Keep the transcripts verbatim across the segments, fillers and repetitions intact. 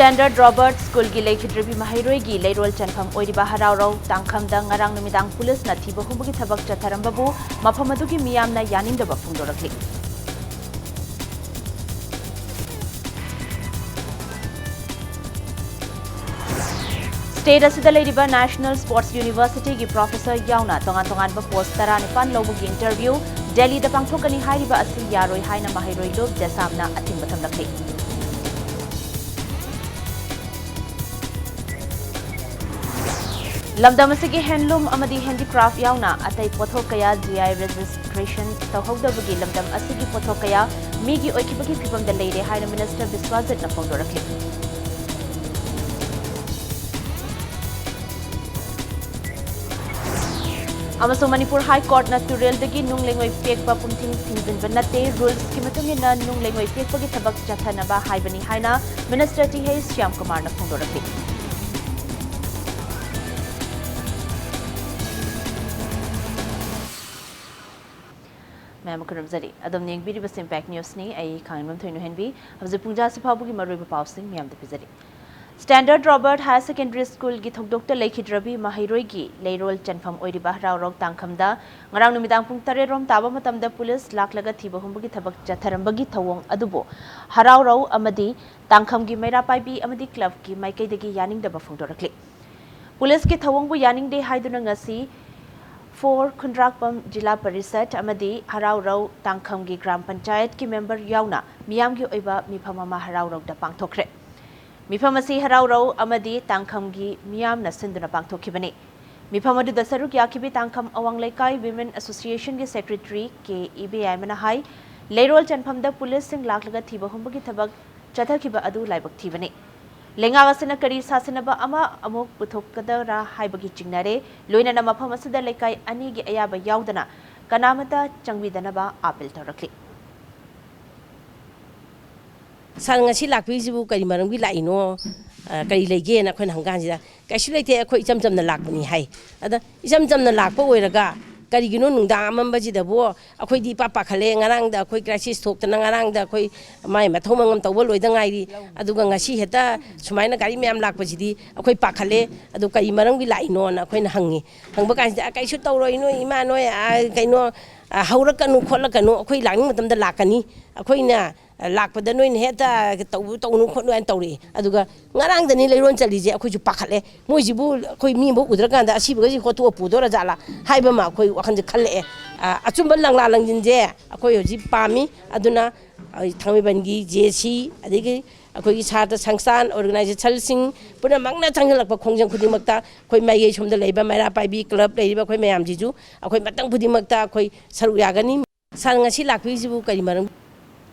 Standard Robert School ꯒꯤ ꯂꯩꯈꯤꯗ꯭ꯔꯕꯤ ꯃꯍꯩꯔꯣꯏꯒꯤ ꯂꯩꯔꯣꯜ ꯆꯟꯐꯝ ꯑꯣꯏꯔꯤꯕ ꯍꯔꯥꯎꯔꯧ ꯇꯥꯡꯈꯝꯗ ꯉꯔꯥꯡ ꯅꯨꯃꯤꯗꯥꯡ ꯄꯨꯂꯤꯁꯅ ꯊꯤꯕ ꯍꯨꯝꯕꯒꯤ ꯊꯕꯛ ꯆꯠꯊꯔꯝꯕꯕꯨ ꯃꯐꯝ ꯑꯗꯨꯒꯤ ꯃꯤꯌꯥꯝꯅ ꯌꯥꯅꯤꯡꯗꯕ ꯐꯣꯡꯗꯣꯔꯛꯂꯤ꯫ State ꯑꯁꯤꯗ ꯂꯩꯔꯤꯕ National Sports University ꯒꯤ professor ꯌꯥꯎꯅ ꯇꯣꯉꯥꯟ ꯇꯣꯉꯥꯟꯕ post ꯇꯔꯥꯅꯤꯄꯥꯟ ꯂꯧꯕꯒꯤ interview ꯗꯦꯜꯂꯤꯗ ꯄꯥꯡꯊꯣꯛꯀꯅꯤ ꯍꯥꯏꯔꯤꯕ ꯑꯁꯤ ꯌꯥꯔꯣꯏ ꯍꯥꯏꯅ ꯃꯍꯩꯔꯣꯏ ꯂꯨꯞ ꯖꯦꯁꯥꯝꯅ ꯑꯊꯤꯡꯕ ꯊꯝꯂꯛꯂꯤ꯫ ꯂꯝꯗꯝ ꯑꯁꯤꯒꯤ handloom ꯑꯃꯗꯤ handicraft ꯌꯥꯎꯅ ꯑꯇꯩ ꯄꯣꯠꯊꯣꯛ ꯀꯌꯥ G I registration ꯇꯧꯍꯧꯗꯕꯒꯤ ꯂꯝꯗꯝ ꯑꯁꯤꯒꯤ ꯄꯣꯠꯊꯣꯛ ꯀꯌꯥ ꯃꯤꯒꯤ ꯑꯣꯏꯈꯤꯕꯒꯤ ꯐꯤꯕꯝꯗ ꯂꯩꯔꯦ ꯍꯥꯏꯅ Minister ꯕꯤꯁ꯭ꯋꯥꯖꯤꯠꯅ ꯐꯣꯡꯗꯣꯔꯛꯂꯤ꯫ ꯑꯃꯁꯨꯡ ꯃꯅꯤꯄꯨꯔ High Court ꯅ ꯇꯨꯔꯦꯜꯗꯒꯤ ꯅꯨꯡ ꯂꯩꯉꯣꯏ ꯄꯦꯛꯄ ꯄꯨꯝꯊꯤꯡ ꯊꯤꯡꯖꯤꯟꯕ ꯅꯠꯇꯦ, rules ꯀꯤ ꯃꯇꯨꯡ ꯏꯟꯅ ꯅꯨꯡ ꯂꯩꯉꯣꯏ ꯄꯦꯛꯄꯒꯤ ꯊꯕꯛ ꯆꯠꯊꯅꯕ ꯍꯥꯏꯕꯅꯤ ꯍꯥꯏꯅ Minister ꯇꯤ ꯍꯩꯆ ꯁ꯭ꯌꯥꯝ ꯀꯨꯃꯥꯔꯅ ꯐꯣꯡꯗꯣꯔꯛꯂꯤ꯫ ꯃꯌꯥꯝ ꯈꯨꯔꯨꯝꯖꯔꯤ꯫ ꯑꯗꯨꯝ ꯌꯦꯡꯕꯤꯔꯤꯕꯁꯤ Impact News ꯅꯤ꯫ ꯑꯩ ꯈꯥꯡꯉꯦꯝꯕꯝ ꯊꯣꯏꯅꯨꯍꯦꯟꯕꯤ꯫ ꯍꯧꯖꯤꯛ ꯄꯨꯡ ꯖꯥꯁꯤ ꯐꯥꯎꯕꯒꯤ ꯃꯔꯨꯑꯣꯏꯕ ꯄꯥꯎꯁꯤꯡ ꯃꯌꯥꯝꯗ ꯄꯤꯖꯔꯤ꯫ Standard Robert Higher Secondary School ꯒꯤ ꯊꯧꯗꯣꯛꯇ ꯂꯩꯈꯤꯗ꯭ꯔꯕꯤ ꯃꯍꯩꯔꯣꯏꯒꯤ ꯂꯩꯔꯣꯜ ꯆꯟꯐꯝ ꯑꯣꯏꯔꯤꯕ ꯍꯔꯥꯎꯔꯧ ꯇꯥꯡꯈꯝꯗ ꯉꯔꯥꯡ ꯅꯨꯃꯤꯗꯥꯡ ꯄꯨꯡ ꯇꯔꯦꯠ ꯔꯣꯝ ꯇꯥꯕ ꯃꯇꯝꯗ ꯄꯨꯂꯤꯁ ꯂꯥꯛꯂꯒ ꯊꯤꯕ ꯍꯨꯝꯕꯒꯤ ꯊꯕꯛ ꯆꯠꯊꯔꯝꯕꯒꯤ ꯊꯧꯑꯣꯡ ꯑꯗꯨꯕꯨ ꯍꯔꯥꯎꯔꯧ ꯑꯃꯗꯤ ꯇꯥꯡꯈꯝꯒꯤ ꯃꯩꯔꯥ ꯄꯥꯏꯕꯤ ꯑꯃꯗꯤ club ꯀꯤ ꯃꯥꯏꯀꯩꯗꯒꯤ ꯌꯥꯅꯤꯡꯗꯕ ꯐꯣꯡꯗꯣꯔꯛꯂꯤ꯫ ꯄꯨꯂꯤꯁꯀꯤ ꯊꯧꯑꯣꯡꯕꯨ ꯌꯥꯅꯤꯡꯗꯦ ꯍꯥꯏꯗꯨꯅ ꯉꯁꯤ four ꯈꯨꯟꯗ꯭ꯔꯥꯛꯄꯝ ꯖꯤꯂꯥ ꯄꯔꯤꯁꯠ ꯑꯃꯗꯤ ꯍꯔꯥꯎꯔꯧ ꯇꯥꯡꯈꯝꯒꯤ ꯒ꯭ꯔꯥꯝ ꯄꯟꯆꯥꯌꯠꯀꯤ member ꯌꯥꯎꯅ ꯃꯤꯌꯥꯝꯒꯤ ꯑꯣꯏꯕ ꯃꯤꯐꯝ ꯑꯃ ꯍꯔꯥꯎꯔꯧꯗ ꯄꯥꯡꯊꯣꯛꯈ꯭ꯔꯦ꯫ ꯃꯤꯐꯝ ꯑꯁꯤ ꯍꯔꯥꯎꯔꯧ ꯑꯃꯗꯤ ꯇꯥꯡꯈꯝꯒꯤ ꯃꯤꯌꯥꯝꯅ ꯁꯤꯟꯗꯨꯅ ꯄꯥꯡꯊꯣꯛꯈꯤꯕꯅꯤ꯫ ꯃꯤꯐꯝ ꯑꯗꯨꯗ ꯁꯔꯨꯛ ꯌꯥꯈꯤꯕꯤ ꯇꯥꯡꯈꯝ ꯑꯋꯥꯡ ꯂꯩꯀꯥꯏ Women Association ꯒꯤ secretary ꯀꯦ ꯏꯕꯦꯌꯥꯏꯃꯅ ꯍꯥꯏ, ꯂꯩꯔꯣꯜ ꯆꯟꯐꯝꯗ ꯄꯨꯂꯤꯁꯁꯤꯡ ꯂꯥꯛꯂꯒ ꯊꯤꯕ ꯍꯨꯝꯕꯒꯤ ꯊꯕꯛ ꯆꯠꯊꯈꯤꯕ ꯑꯗꯨ ꯂꯥꯏꯕꯛ ꯊꯤꯕꯅꯤ꯫ ꯂꯩꯉꯥꯛ ꯑꯁꯤꯅ ꯀꯔꯤ ꯁꯥꯁꯤꯟꯅꯕ ꯑꯃ ꯑꯃꯨꯛ ꯄꯨꯊꯣꯛꯀꯗꯔꯥ ꯍꯥꯏꯕꯒꯤ ꯆꯤꯡꯅꯔꯦ꯫ ꯂꯣꯏꯅꯅ ꯃꯐꯝ ꯑꯁꯤꯗ ꯂꯩꯀꯥꯏ ꯑꯅꯤꯒꯤ ꯑꯌꯥꯕ ꯌꯥꯎꯗꯅ ꯀꯅꯥꯃꯠꯇ ꯆꯪꯕꯤꯗꯅꯕ ꯑꯥꯄꯤꯜ ꯇꯧꯔꯛꯂꯤ꯫ ꯁꯥꯔ, ꯉꯁꯤ ꯂꯥꯛꯄꯤꯔꯤꯁꯤꯕꯨ ꯀꯔꯤ ꯃꯔꯝꯒꯤ ꯂꯥꯛꯏꯅꯣ? ꯑ, ꯀꯔꯤ ꯂꯩꯒꯦꯅ ꯑꯩꯈꯣꯏꯅ ꯍꯪꯀꯥꯟꯁꯤꯗ, "ꯀꯩꯁꯨ ꯂꯩꯇꯦ, ꯑꯩꯈꯣꯏ ꯏꯆꯝ ꯆꯝꯅ ꯂꯥꯛꯄꯅꯤ" ꯍꯥꯏ꯫ ꯑꯗ ꯏꯆꯝ ꯆꯝꯅ ꯂꯥꯛꯄ ꯑꯣꯏꯔꯒ ꯀꯔꯤꯒꯤꯅꯣ ꯅꯨꯡꯗꯥꯡ ꯑꯃꯝꯕꯁꯤꯗꯕꯨ ꯑꯩꯈꯣꯏꯗꯤ ꯏꯄꯥ ꯄꯥꯈꯠꯂꯦ꯫ ꯉꯔꯥꯡꯗ ꯑꯩꯈꯣꯏ crisis ꯊꯣꯛꯇꯅ ꯉꯔꯥꯡꯗ ꯑꯩꯈꯣꯏ ꯃꯥꯏ ꯃꯊꯧ ꯃꯉꯝ ꯇꯧꯕ ꯂꯣꯏꯗ ꯉꯥꯏꯔꯤ꯫ ꯑꯗꯨꯒ ꯉꯁꯤ ꯍꯦꯛꯇ ꯁꯨꯃꯥꯏꯅ ꯒꯥꯔꯤ ꯃꯌꯥꯝ ꯂꯥꯛꯄꯁꯤꯗꯤ ꯑꯩꯈꯣꯏ ꯄꯥꯈꯠꯂꯦ꯫ ꯑꯗꯨ ꯀꯔꯤ ꯃꯔꯝꯒꯤ ꯂꯥꯛꯏꯅꯣꯅ ꯑꯩꯈꯣꯏꯅ ꯍꯪꯉꯤ꯫ ꯍꯪꯕ ꯀꯥꯟꯁꯤꯗ, "ꯑ, ꯀꯩꯁꯨ ꯇꯧꯔꯣꯏ ꯅꯣꯏ ꯏꯃꯥ ꯅꯣꯏ, ꯑ, ꯀꯩꯅꯣ, ꯑ, ꯍꯧꯔꯛꯀꯅꯨ ꯈꯣꯠꯂꯛꯀꯅꯨ, ꯑꯩꯈꯣꯏ ꯂꯥꯛꯅꯤꯡꯕ ꯃꯇꯝꯗ ꯂꯥꯛꯀꯅꯤ꯫ ꯑꯩꯈꯣꯏꯅ ꯂꯥꯛꯄꯗ ꯅꯣꯏꯅ ꯍꯦꯛꯇ ꯇꯧ-, ꯇꯧꯅꯨ ꯈꯣꯠꯅꯨ" ꯍꯥꯏꯅ ꯇꯧꯔꯛꯑꯦ꯫ ꯑꯗꯨꯒ ꯉꯔꯥꯡꯗꯅꯤ ꯂꯩꯔꯣꯟ ꯆꯠꯂꯤꯁꯦ꯫ ꯑꯩꯈꯣꯏꯁꯨ ꯄꯥꯈꯠꯂꯦ꯫ ꯃꯣꯏꯁꯤꯕꯨ ꯑꯩꯈꯣꯏ ꯃꯤ ꯑꯃꯐꯥꯎ ꯎꯗ꯭ꯔꯀꯥꯟꯗ ꯑꯁꯤꯕꯒꯁꯤ ꯍꯣꯠꯇꯣꯛꯑ ꯄꯨꯗꯣꯔ ꯖꯥꯠꯂꯥ ꯍꯥꯏꯕ ꯑꯃ ꯑꯩꯈꯣꯏ ꯋꯥꯈꯜꯁꯦ ꯈꯜꯂꯛꯑꯦ꯫ ꯑ, ꯑꯆꯨꯝꯕ ꯂꯪꯂꯥ ꯂꯪꯖꯤꯟꯁꯦ ꯑꯩꯈꯣꯏ ꯍꯧꯖꯤꯛ ꯄꯥꯝꯃꯤ꯫ ꯑꯗꯨꯅ, ꯑ, ꯊꯥꯡꯃꯩꯕꯟꯒꯤ ꯖꯦ ꯁꯤ, ꯑꯗꯒꯤ ꯑꯩꯈꯣꯏꯒꯤ ꯁꯥꯇ꯭ꯔ ꯁꯪꯁꯊꯥꯟ, organizationꯁꯤꯡ ꯄꯨꯝꯅꯃꯛꯅ ꯆꯪꯁꯤꯜꯂꯛꯄ ꯈꯣꯡꯖꯪ ꯈꯨꯗꯤꯡꯃꯛꯇ ꯑꯩꯈꯣꯏ ꯃꯥꯏꯀꯩ ꯁꯣꯝꯗ ꯂꯩꯕ ꯃꯩꯔꯥ ꯄꯥꯏꯕꯤ club ꯂꯩꯔꯤꯕ ꯑꯩꯈꯣꯏ ꯃꯌꯥꯝꯁꯤꯁꯨ ꯑꯩꯈꯣꯏ ꯃꯇꯝ ꯈꯨꯗꯤꯡꯃꯛꯇ ꯑꯩꯈꯣꯏ ꯁꯔꯨꯛ ꯌꯥꯒꯅꯤ꯫ ꯁꯥꯔ, ꯉꯁꯤ ꯂꯥꯛꯄꯤꯔꯤꯁꯤꯕꯨ ꯀꯔꯤ ꯃꯔꯝ?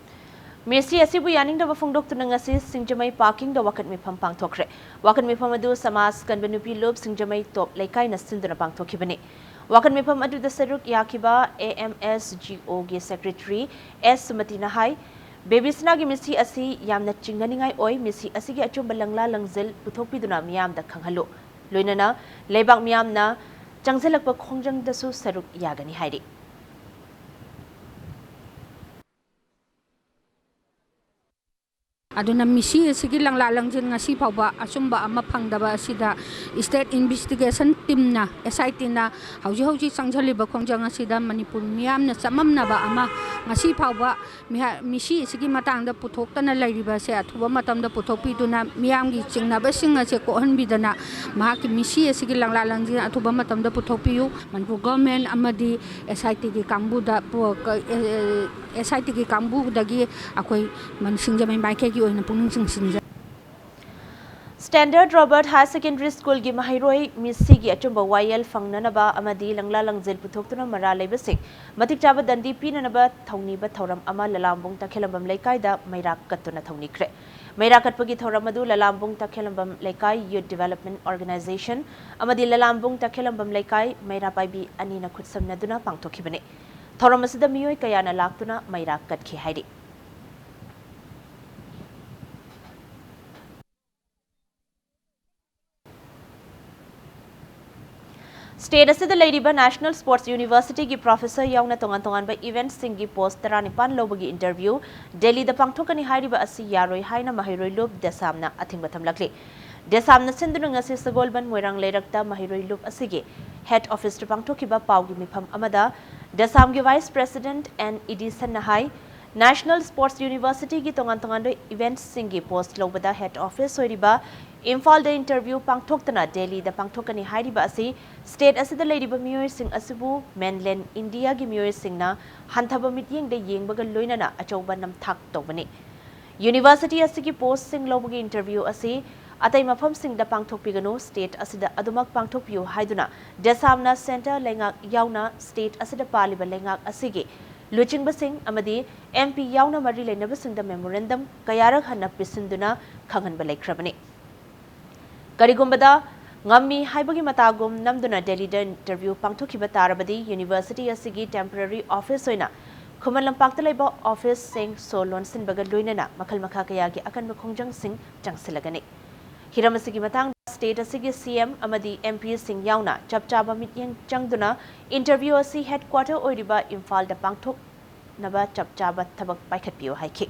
ꯃꯤꯁꯤ ꯑꯁꯤꯕꯨ ꯌꯥꯅꯤꯡꯗꯕ ꯐꯣꯡꯗꯣꯛꯇꯨꯅ ꯉꯁꯤ ꯁꯤꯡꯖꯃꯩ parkingꯗ ꯋꯥꯀꯠ ꯃꯤꯐꯝ ꯄꯥꯡꯊꯣꯛꯈ꯭ꯔꯦ꯫ ꯋꯥꯀꯠ ꯃꯤꯐꯝ ꯑꯗꯨ ꯁꯃꯥꯖ ꯀꯟꯕ ꯅꯨꯄꯤ ꯂꯨꯞ ꯁꯤꯡꯖꯃꯩ ꯇꯣꯞ ꯂꯩꯀꯥꯏꯅ ꯁꯤꯟꯗꯨꯅ ꯄꯥꯡꯊꯣꯛꯈꯤꯕꯅꯤ꯫ ꯋꯥꯀꯠ ꯃꯤꯐꯝ ꯑꯗꯨꯗ ꯁꯔꯨꯛ ꯌꯥꯈꯤꯕ AMSGOꯒꯤ secretary S ꯁꯨꯃꯇꯤꯅ ꯍꯥꯏ, ꯕꯦꯕꯤꯁꯅꯥꯒꯤ ꯃꯤꯁꯤ ꯑꯁꯤ ꯌꯥꯝꯅ ꯆꯤꯡꯅꯅꯤꯡꯉꯥꯏ ꯑꯣꯏ꯫ ꯃꯤꯁꯤ ꯑꯁꯤꯒꯤ ꯑꯆꯨꯝꯕ ꯂꯪꯂꯥ ꯂꯪꯖꯤꯜ ꯄꯨꯊꯣꯛꯄꯤꯗꯨꯅ ꯃꯤꯌꯥꯝꯗ ꯈꯪꯍꯜꯂꯨ꯫ ꯂꯣꯏꯅꯅ ꯂꯩꯕꯥꯛ ꯃꯤꯌꯥꯝꯅ ꯆꯪꯁꯤꯜꯂꯛꯄ ꯈꯣꯡꯖꯪꯗꯁꯨ ꯁꯔꯨꯛ ꯌꯥꯒꯅꯤ ꯍꯥꯏꯔꯤ꯫ ꯑꯗꯨꯅ ꯃꯤꯁꯤ ꯑꯁꯤꯒꯤ ꯂꯪꯂꯥ ꯂꯪꯖꯤꯟ ꯉꯁꯤ ꯐꯥꯎꯕ ꯑꯆꯨꯝꯕ ꯑꯃ ꯐꯪꯗꯕ ꯑꯁꯤꯗ state investigation teamꯅ, SITꯅ ꯍꯧꯖꯤꯛ ꯍꯧꯖꯤꯛ ꯆꯪꯁꯤꯜꯂꯤꯕ ꯈꯣꯡꯖꯪ ꯑꯁꯤꯗ ꯃꯅꯤꯄꯨꯔ ꯃꯤꯌꯥꯝꯅ ꯆꯃꯝꯅꯕ ꯑꯃ ꯉꯁꯤ ꯐꯥꯎꯕ ꯃꯤꯍꯥ-, ꯃꯤꯁꯤ ꯑꯁꯤꯒꯤ ꯃꯇꯥꯡꯗ ꯄꯨꯊꯣꯛꯇꯅ ꯂꯩꯔꯤꯕ ꯑꯁꯦ ꯑꯊꯨꯕ ꯃꯇꯝꯗ ꯄꯨꯊꯣꯛꯄꯤꯗꯨꯅ ꯃꯤꯌꯥꯝꯒꯤ ꯆꯤꯡꯅꯕꯁꯤꯡ ꯑꯁꯦ ꯀꯣꯛꯍꯟꯕꯤꯗꯅ ꯃꯍꯥꯛꯀꯤ ꯃꯤꯁꯤ ꯑꯁꯤꯒꯤ ꯂꯪꯂꯥ ꯂꯪꯖꯤꯟ ꯑꯊꯨꯕ ꯃꯇꯝꯗ ꯄꯨꯊꯣꯛꯄꯤꯌꯨ꯫ ꯃꯅꯤꯄꯨꯔ government ꯑꯃꯗꯤ SITꯒꯤ ꯀꯥꯡꯕꯨꯗ ꯄꯨ-, ꯀ-, ꯑꯦ, ꯑꯦ, SITꯒꯤ ꯀꯥꯡꯕꯨꯗꯒꯤ ꯑꯩꯈꯣꯏ ꯃꯟ-, ꯁꯤꯡꯖꯃꯩ ꯃꯥꯏꯀꯩꯒꯤ ꯑꯣꯏꯅ ꯄꯨꯛꯅꯤꯡ ꯆꯤꯡꯁꯤꯟꯖꯔꯤ꯫ Standard Robert Higher Secondary Schoolꯒꯤ ꯃꯍꯩꯔꯣꯏ ꯃꯤꯁꯤꯒꯤ ꯑꯆꯨꯝꯕ ꯋꯥꯌꯦꯜ ꯐꯪꯅꯅꯕ ꯑꯃꯗꯤ ꯂꯪꯂꯥ ꯂꯪꯖꯤꯜ ꯄꯨꯊꯣꯛꯇꯨꯅ ꯃꯔꯥꯜ ꯂꯩꯕꯁꯤꯡ ꯃꯇꯤꯛ ꯆꯥꯕ ꯗꯟꯗꯤ ꯄꯤꯅꯅꯕ ꯊꯧꯅꯤꯕ ꯊꯧꯔꯝ ꯑꯃ ꯂꯂꯥꯝꯕꯨꯡ ꯇꯈꯦꯂꯝꯕꯝ ꯂꯩꯀꯥꯏꯗ ꯃꯩꯔꯥ ꯀꯠꯇꯨꯅ ꯊꯧꯅꯤꯈ꯭ꯔꯦ꯫ ꯃꯩꯔꯥ ꯀꯠꯄꯒꯤ ꯊꯧꯔꯝ ꯑꯗꯨ ꯂꯂꯥꯝꯕꯨꯡ ꯇꯈꯦꯂꯝꯕꯝ ꯂꯩꯀꯥꯏ Youth Development Organisation ꯑꯃꯗꯤ ꯂꯂꯥꯝꯕꯨꯡ ꯇꯈꯦꯂꯝꯕꯝ ꯂꯩꯀꯥꯏ ꯃꯩꯔꯥ ꯄꯥꯏꯕꯤ ꯑꯅꯤꯅ ꯈꯨꯠꯁꯝꯅꯗꯨꯅ ꯄꯥꯡꯊꯣꯛꯈꯤꯕꯅꯤ꯫ ꯊꯧꯔꯝ ꯑꯁꯤꯗ ꯃꯤꯑꯣꯏ ꯀꯌꯥꯅ ꯂꯥꯛꯇꯨꯅ ꯃꯩꯔꯥ ꯀꯠꯈꯤ ꯍꯥꯏꯔꯤ꯫ ꯁ꯭ꯇꯦꯠ ꯑꯁꯤꯗ ꯂꯩꯔꯤꯕ National Sports Universityꯒꯤ professor ꯌꯥꯎꯅ ꯇꯣꯉꯥꯟ ꯇꯣꯉꯥꯟꯕ eventꯁꯤꯡꯒꯤ post ꯇꯔꯥꯅꯤꯄꯥꯟ ꯂꯧꯕꯒꯤ interview ꯗꯦꯜꯂꯤꯗ ꯄꯥꯡꯊꯣꯛꯀꯅꯤ ꯍꯥꯏꯔꯤꯕ ꯑꯁꯤ ꯌꯥꯔꯣꯏ ꯍꯥꯏꯅ ꯃꯍꯩꯔꯣꯏ ꯂꯨꯞ ꯗꯦꯁꯥꯝꯅ ꯑꯊꯤꯡꯕ ꯊꯝꯂꯛꯂꯤ꯫ ꯗꯦꯁꯥꯝꯅ ꯁꯤꯟꯗꯨꯅ ꯉꯁꯤ ꯁꯒꯣꯜꯕꯟ ꯃꯣꯏꯔꯥꯡ ꯂꯩꯔꯛꯇ ꯃꯍꯩꯔꯣꯏ ꯂꯨꯞ ꯑꯁꯤꯒꯤ head officeꯇ ꯄꯥꯡꯊꯣꯛꯈꯤꯕ ꯄꯥꯎꯒꯤ ꯃꯤꯐꯝ ꯑꯃꯗ ꯗꯦꯁꯥꯝꯒꯤ vice president ꯑꯦꯟ ꯏꯗꯤꯁꯟꯅ ꯍꯥꯏ, National Sports Universityꯒꯤ ꯇꯣꯉꯥꯟ ꯇꯣꯉꯥꯟꯕ eventꯁꯤꯡꯒꯤ post ꯂꯧꯕꯗ head office ꯑꯣꯏꯔꯤꯕ ꯏꯝꯐꯥꯜꯗ interview ꯄꯥꯡꯊꯣꯛꯇꯅ ꯗꯦꯜꯂꯤꯗ ꯄꯥꯡꯊꯣꯛꯀꯅꯤ ꯍꯥꯏꯔꯤꯕ ꯑꯁꯤ state ꯑꯁꯤꯗ ꯂꯩꯔꯤꯕ ꯃꯤꯑꯣꯏꯁꯤꯡ ꯑꯁꯤꯕꯨ mainland Indiaꯒꯤ ꯃꯤꯑꯣꯏꯁꯤꯡꯅ ꯍꯟꯊꯕ ꯃꯤꯠꯌꯦꯡꯗ ꯌꯦꯡꯕꯒ ꯂꯣꯏꯅꯅ ꯑꯆꯧꯕ ꯅꯝꯊꯥꯛ ꯇꯧꯕꯅꯤ꯫ University ꯑꯁꯤꯒꯤ postꯁꯤꯡ ꯂꯧꯕꯒꯤ interview ꯑꯁꯤ ꯑꯇꯩ ꯃꯐꯝꯁꯤꯡꯗ ꯄꯥꯡꯊꯣꯛꯄꯤꯒꯅꯨ, state ꯑꯁꯤꯗ ꯑꯗꯨꯃꯛ ꯄꯥꯡꯊꯣꯛꯄꯤꯌꯨ ꯍꯥꯏꯗꯨꯅ ꯗꯦꯁꯥꯝꯅ centre ꯂꯩꯉꯥꯛ ꯌꯥꯎꯅ state ꯑꯁꯤꯗ ꯄꯥꯜꯂꯤꯕ ꯂꯩꯉꯥꯛ ꯑꯁꯤꯒꯤ ꯂꯨꯆꯤꯡꯕꯁꯤꯡ ꯑꯃꯗꯤ M P ꯌꯥꯎꯅ ꯃꯔꯤ ꯂꯩꯅꯕꯁꯤꯡꯗ memorandum ꯀꯌꯥꯔꯛ ꯍꯟꯅ ꯄꯤꯁꯤꯟꯗꯨꯅ ꯈꯪꯍꯟꯕ ꯂꯩꯈ꯭ꯔꯕꯅꯤ꯫ ꯀꯔꯤꯒꯨꯝꯕꯗ ꯉꯝꯃꯤ ꯍꯥꯏꯕꯒꯤ ꯃꯇꯥꯒꯨꯝ ꯅꯝꯗꯨꯅ ꯗꯦꯜꯂꯤꯗ interview ꯄꯥꯡꯊꯣꯛꯈꯤꯕ ꯇꯥꯔꯕꯗꯤ university ꯑꯁꯤꯒꯤ temporary office ꯑꯣꯏꯅ ꯈꯨꯃꯟ ꯂꯝꯄꯥꯛꯇ ꯂꯩꯕ officeꯁꯤꯡ ꯁꯣ ꯂꯣꯟꯁꯤꯟꯕꯒ ꯂꯣꯏꯅꯅ ꯃꯈꯜ ꯃꯈꯥ ꯀꯌꯥꯒꯤ ꯑꯀꯟꯕ ꯈꯣꯡꯖꯪꯁꯤꯡ ꯆꯪꯁꯤꯜꯂꯒꯅꯤ꯫ ꯍꯤꯔꯝ ꯑꯁꯤꯒꯤ ꯃꯇꯥꯡꯗ state ꯑꯁꯤꯒꯤ C M ꯑꯃꯗꯤ M Pꯁꯤꯡ ꯌꯥꯎꯅ ꯆꯞ ꯆꯥꯕ ꯃꯤꯠꯌꯦꯡ ꯆꯪꯗꯨꯅ interview ꯑꯁꯤ headquarter ꯑꯣꯏꯔꯤꯕ ꯏꯝꯐꯥꯜꯗ ꯄꯥꯡꯊꯣꯛꯅꯕ ꯆꯞ ꯆꯥꯕ ꯊꯕꯛ ꯄꯥꯏꯈꯠꯄꯤꯌꯨ ꯍꯥꯏꯈꯤ꯫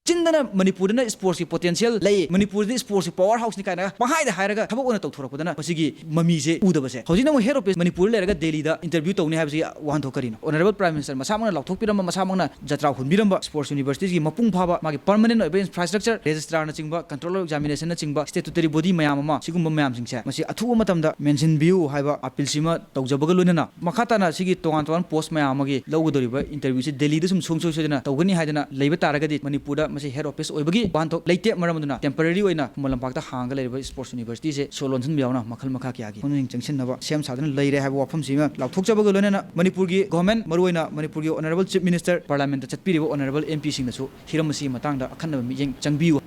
ꯆꯤꯟꯗꯅ ꯃꯅꯤꯄꯨꯔꯗꯅ sportsꯀꯤ potential ꯂꯩ, ꯃꯅꯤꯄꯨꯔꯗꯤ sportsꯀꯤ power houseꯅꯤ ꯀꯥꯏꯅ ꯄꯪꯍꯥꯏꯗ ꯍꯥꯏꯔꯒ ꯊꯕꯛ ꯑꯣꯏꯅ ꯇꯧꯊꯣꯔꯛꯄꯗꯅ ꯃꯁꯤꯒꯤ ꯃꯃꯤꯁꯦ ꯎꯗꯕꯁꯦ꯫ ꯍꯧꯖꯤꯛꯅ ꯑꯃꯨꯛ head office ꯃꯅꯤꯄꯨꯔꯗ ꯂꯩꯔꯒ ꯗꯦꯜꯂꯤꯗ interview ꯇꯧꯅꯤ ꯍꯥꯏꯕꯁꯤ ꯋꯥꯍꯟꯊꯣꯛ ꯀꯔꯤꯅꯣ? Honourable Prime Minister ꯃꯁꯥꯃꯛꯅ ꯂꯥꯎꯊꯣꯛꯄꯤꯔꯝꯕ, ꯃꯁꯥꯃꯛꯅ ꯖꯇ꯭ꯔꯥ ꯍꯨꯟꯕꯤꯔꯝꯕ sports universityꯒꯤ ꯃꯄꯨꯡ ꯐꯥꯕ ꯃꯥꯒꯤ permanent ꯑꯣꯏꯕ infrastructure, registrarꯅꯆꯤꯡꯕ, control of examinationꯅꯆꯤꯡꯕ statutory body ꯃꯌꯥꯝ ꯑꯃ, ꯁꯤꯒꯨꯝꯕ ꯃꯌꯥꯝꯁꯤꯡꯁꯦ ꯃꯁꯤ ꯑꯊꯨꯕ ꯃꯇꯝꯗ ꯃꯦꯟꯁꯤꯟꯕꯤꯌꯨ ꯍꯥꯏꯕ appealꯁꯤꯃ ꯇꯧꯖꯕꯒ ꯂꯣꯏꯅꯅ ꯃꯈꯥ ꯇꯥꯅ ꯁꯤꯒꯤ ꯇꯣꯉꯥꯟ ꯇꯣꯉꯥꯟꯕ post ꯃꯌꯥꯝ ꯑꯃꯒꯤ ꯂꯧꯒꯗꯧꯔꯤꯕ interviewꯁꯤ ꯗꯦꯜꯂꯤꯗ ꯁꯨꯝ ꯁꯨꯡꯁꯣꯏ ꯁꯣꯏꯗꯅ ꯇꯧꯒꯅꯤ ꯍꯥꯏꯗꯅ ꯂꯩꯕ ꯇꯥꯔꯒꯗꯤ ꯃꯅꯤꯄꯨꯔꯗ ꯃꯁꯤ head office ꯑꯣꯏꯕꯒꯤ ꯋꯥꯍꯟꯊꯣꯛ ꯂꯩꯇꯦ꯫ ꯃꯔꯝ ꯑꯗꯨꯅ temporary ꯑꯣꯏꯅ ꯈꯨꯃꯟ ꯂꯝꯄꯥꯛꯇ ꯍꯥꯡꯉꯒ ꯂꯩꯔꯤꯕ sports universityꯁꯦ ꯁꯣ ꯂꯣꯟꯁꯤꯟꯕ ꯌꯥꯎꯅ ꯃꯈꯜ ꯃꯈꯥ ꯀꯌꯥꯒꯤ ꯈꯣꯡꯖꯪ ꯆꯪꯁꯤꯟꯅꯕ ꯁꯦꯝ ꯁꯥꯗꯨꯅ ꯂꯩꯔꯦ ꯍꯥꯏꯕ ꯋꯥꯐꯝꯁꯤꯃ ꯂꯥꯎꯊꯣꯛꯆꯕꯒ ꯂꯣꯏꯅꯅ ꯃꯅꯤꯄꯨꯔꯒꯤ government, ꯃꯔꯨꯑꯣꯏꯅ ꯃꯅꯤꯄꯨꯔꯒꯤ Honourable Chief Minister, Parliamentꯇ ꯆꯠꯄꯤꯔꯤꯕ Honourable M Pꯁꯤꯡꯅꯁꯨ ꯍꯤꯔꯝ ꯑꯁꯤꯒꯤ ꯃꯇꯥꯡꯗ ꯑꯈꯟꯅꯕ ꯃꯤꯠꯌꯦꯡ ꯆꯪꯕꯤꯌꯨ꯫